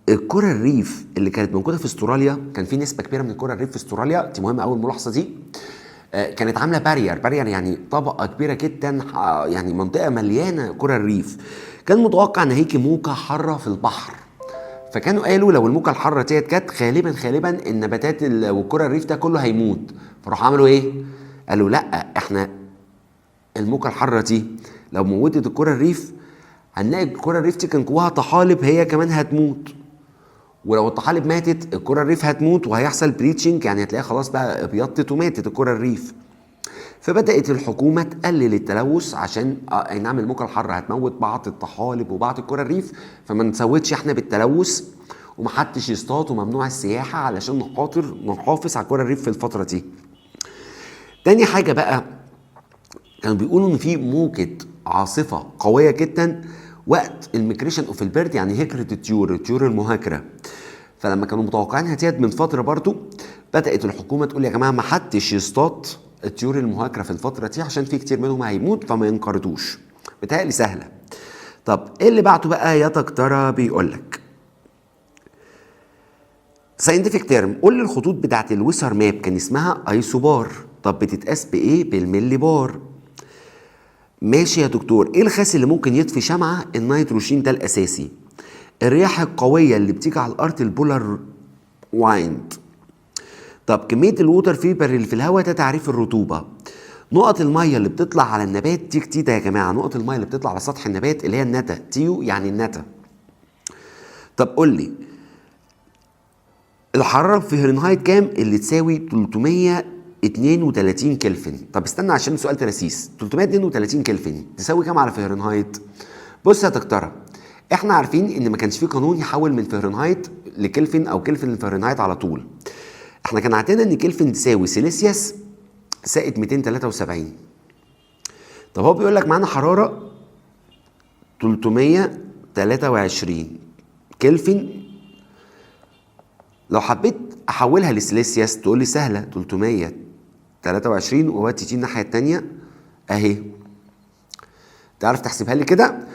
ال coral reef اللي كانت موجودة في استراليا؟ كان في نسبه كبيرة من ال coral reef في استراليا، دي مهمة قوي الملاحظة دي، كانت عامله barrier. barrier يعني طبقه كبيرة جدا، يعني منطقة مليانة coral reef. كان متوقع ان هيجي موجه حارة في البحر، فكانوا قالوا لو الموجه الحارة ديت جت غالبا غالبا النباتات وال coral reef ده كله هيموت. فراحوا عملوا ايه؟ قالوا لا، احنا الموجه الحارة دي لو موتت ال coral reef هنلاقي ال coral reef دي كان جواها طحالب هي كمان هتموت، ولو الطحالب ماتت ال coral reef هتموت وهيحصل bleaching، يعني هتلاقيها خلاص بقى ابيضت وماتت ال coral reef. فبدات الحكومة تقلل التلوث عشان اي نعم الموجه الحارة هتموت بعض الطحالب وبعض ال coral reef، فما نسوتش احنا بالتلوث ومحدش يصطاد وممنوع السياحة علشان نخاطر نحافظ على ال coral reef في الفترة دي. تاني حاجة بقى، كانوا بيقولوا ان في موجه عاصفة قوية جدا وقت ال migration of ال bird، يعني هجره الطيور، الطيور المهاجره. فلما كانوا متوقعينها ديت من فترة برضو بدات الحكومة تقول يا جماعة ما حدش يصطاد الطيور المهاجره في الفترة دي عشان في كتير منهم هيموت فما ينقرضوش. بتهيألي سهله. طب ايه اللي بعته بقى يا دكتوره؟ بيقول لك scientific term، قول لي الخطوط بتاعت ال weather map كان اسمها isobar. طب بتتقاس بايه؟ بالملي بار. ماشي يا دكتور. ايه الغاز اللي ممكن يطفي شمعة؟ النيتروجين ده الاساسي. الرياح القوية اللي بتيجي على الارض ال polar wind. طب كمية ال water vapor اللي في الهواء ده تعريف الرطوبة. نقط المية اللي بتطلع على النبات دي جديدة يا جماعة، نقط المية اللي بتطلع على سطح النبات اللي هي الندى، dew يعني الندى. طب قول لي الحرارة في فهرنهايت كام اللي تساوي 332 كلفن؟ طب استنى عشان سؤال تراسيس. 332 كلفن تساوي كام على فهرنهايت؟ بص يا دكتورة، احنا عارفين ان ما كانش في قانون يحول من فهرنهايت لكلفن او كلفن لفهرنهايت على طول. احنا كان عندنا ان كلفن تساوي سيليسيوس زائد 273. طب هو بيقول لك معانا حرارة 323 كلفن، لو حبيت احولها لسيليسيوس تقول لي سهله، 323 وودي دي الناحية الثانية اهي. تعرف تحسبها لي كده؟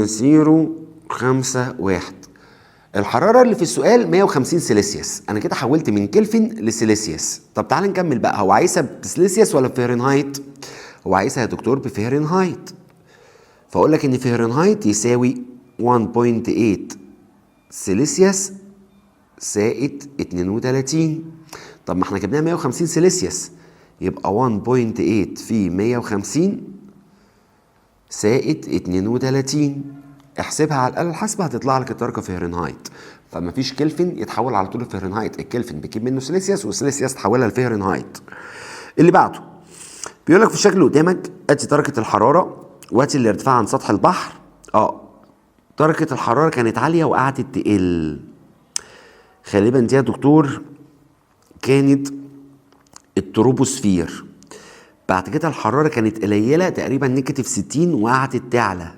0 5 8. 5.1. الحرارة اللي في السؤال 150 سيلسيوس، أنا كده حولت من كلفن لسيلسيوس. طب تعال نكمل بقى، هو عايزها بسيلسيوس ولا بفهرنهايت؟ هو عايزها يا دكتور بفهرنهايت، فأقول لك إن فهرنهايت يساوي 1.8 سيلسيوس زائد 32. طب ما احنا جبناها 150 سيلسيوس، يبقى 1.8 في 150 زائد 32. احسبها على الآلة الحاسبة هتطلع لك الدرجة فهرنهايت. فما فيش كلفن يتحول على طول لفهرنهايت، الكلفن بتجيب منه سيلسيوس والسيلسيوس تحولها لفهرنهايت. اللي بعده بيقول لك في الشكل اللي قدامك ادي درجة الحرارة وادي الارتفاع عن سطح البحر. درجة الحرارة كانت عالية وقعدت تقل. غالبا دي يا دكتور كانت التروبوسفير. بعد كده الحرارة كانت قليلة تقريبا negative 60 وقعدت تعلى.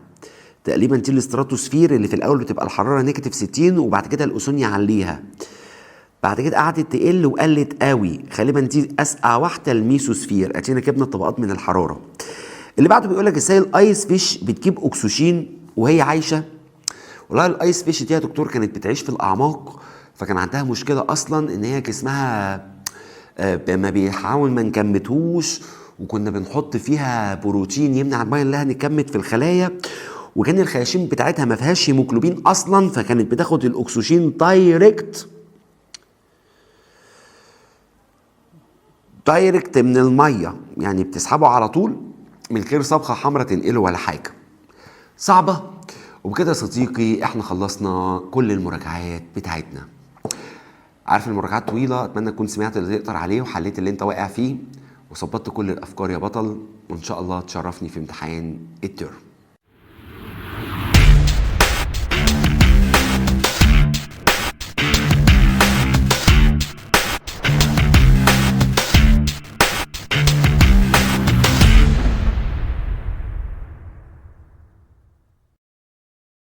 تقريبا دي الاستراتوسفير اللي في الاول بتبقى الحرارة negative 60 وبعد كده الاوزون يعليها. بعد كده قعدت تقل وقلت قوي، غالبا دي اسقع واحدة الميسوسفير. ادينا جبنا الطبقات من الحرارة. اللي بعده بيقول لك ازاي ال ice fish بتجيب اكسجين وهي عايشه. والله ال ice fish دي يا دكتور كانت بتعيش في الاعماق، فكان عندها مشكلة اصلا ان هي جسمها ما بيحاول ما نكمتهوش، وكنا بنحط فيها بروتين يمنع المية اللي نكمت في الخلايا، وكان الخياشيم بتاعتها ما فيهاش هيموجلوبين اصلا، فكانت بتاخد الاكسجين direct من المية، يعني بتسحبه على طول من غير صبغة حمراء تنقله ولا حاجة. صعبة. وبكده يا صديقي احنا خلصنا كل المراجعات بتاعتنا. عارف المراجعات طويلة، اتمنى تكون سمعت اللي تقدر عليه وحليت اللي انت واقع فيه وظبطت كل الافكار يا بطل، وان شاء الله تشرفني في امتحان الترم.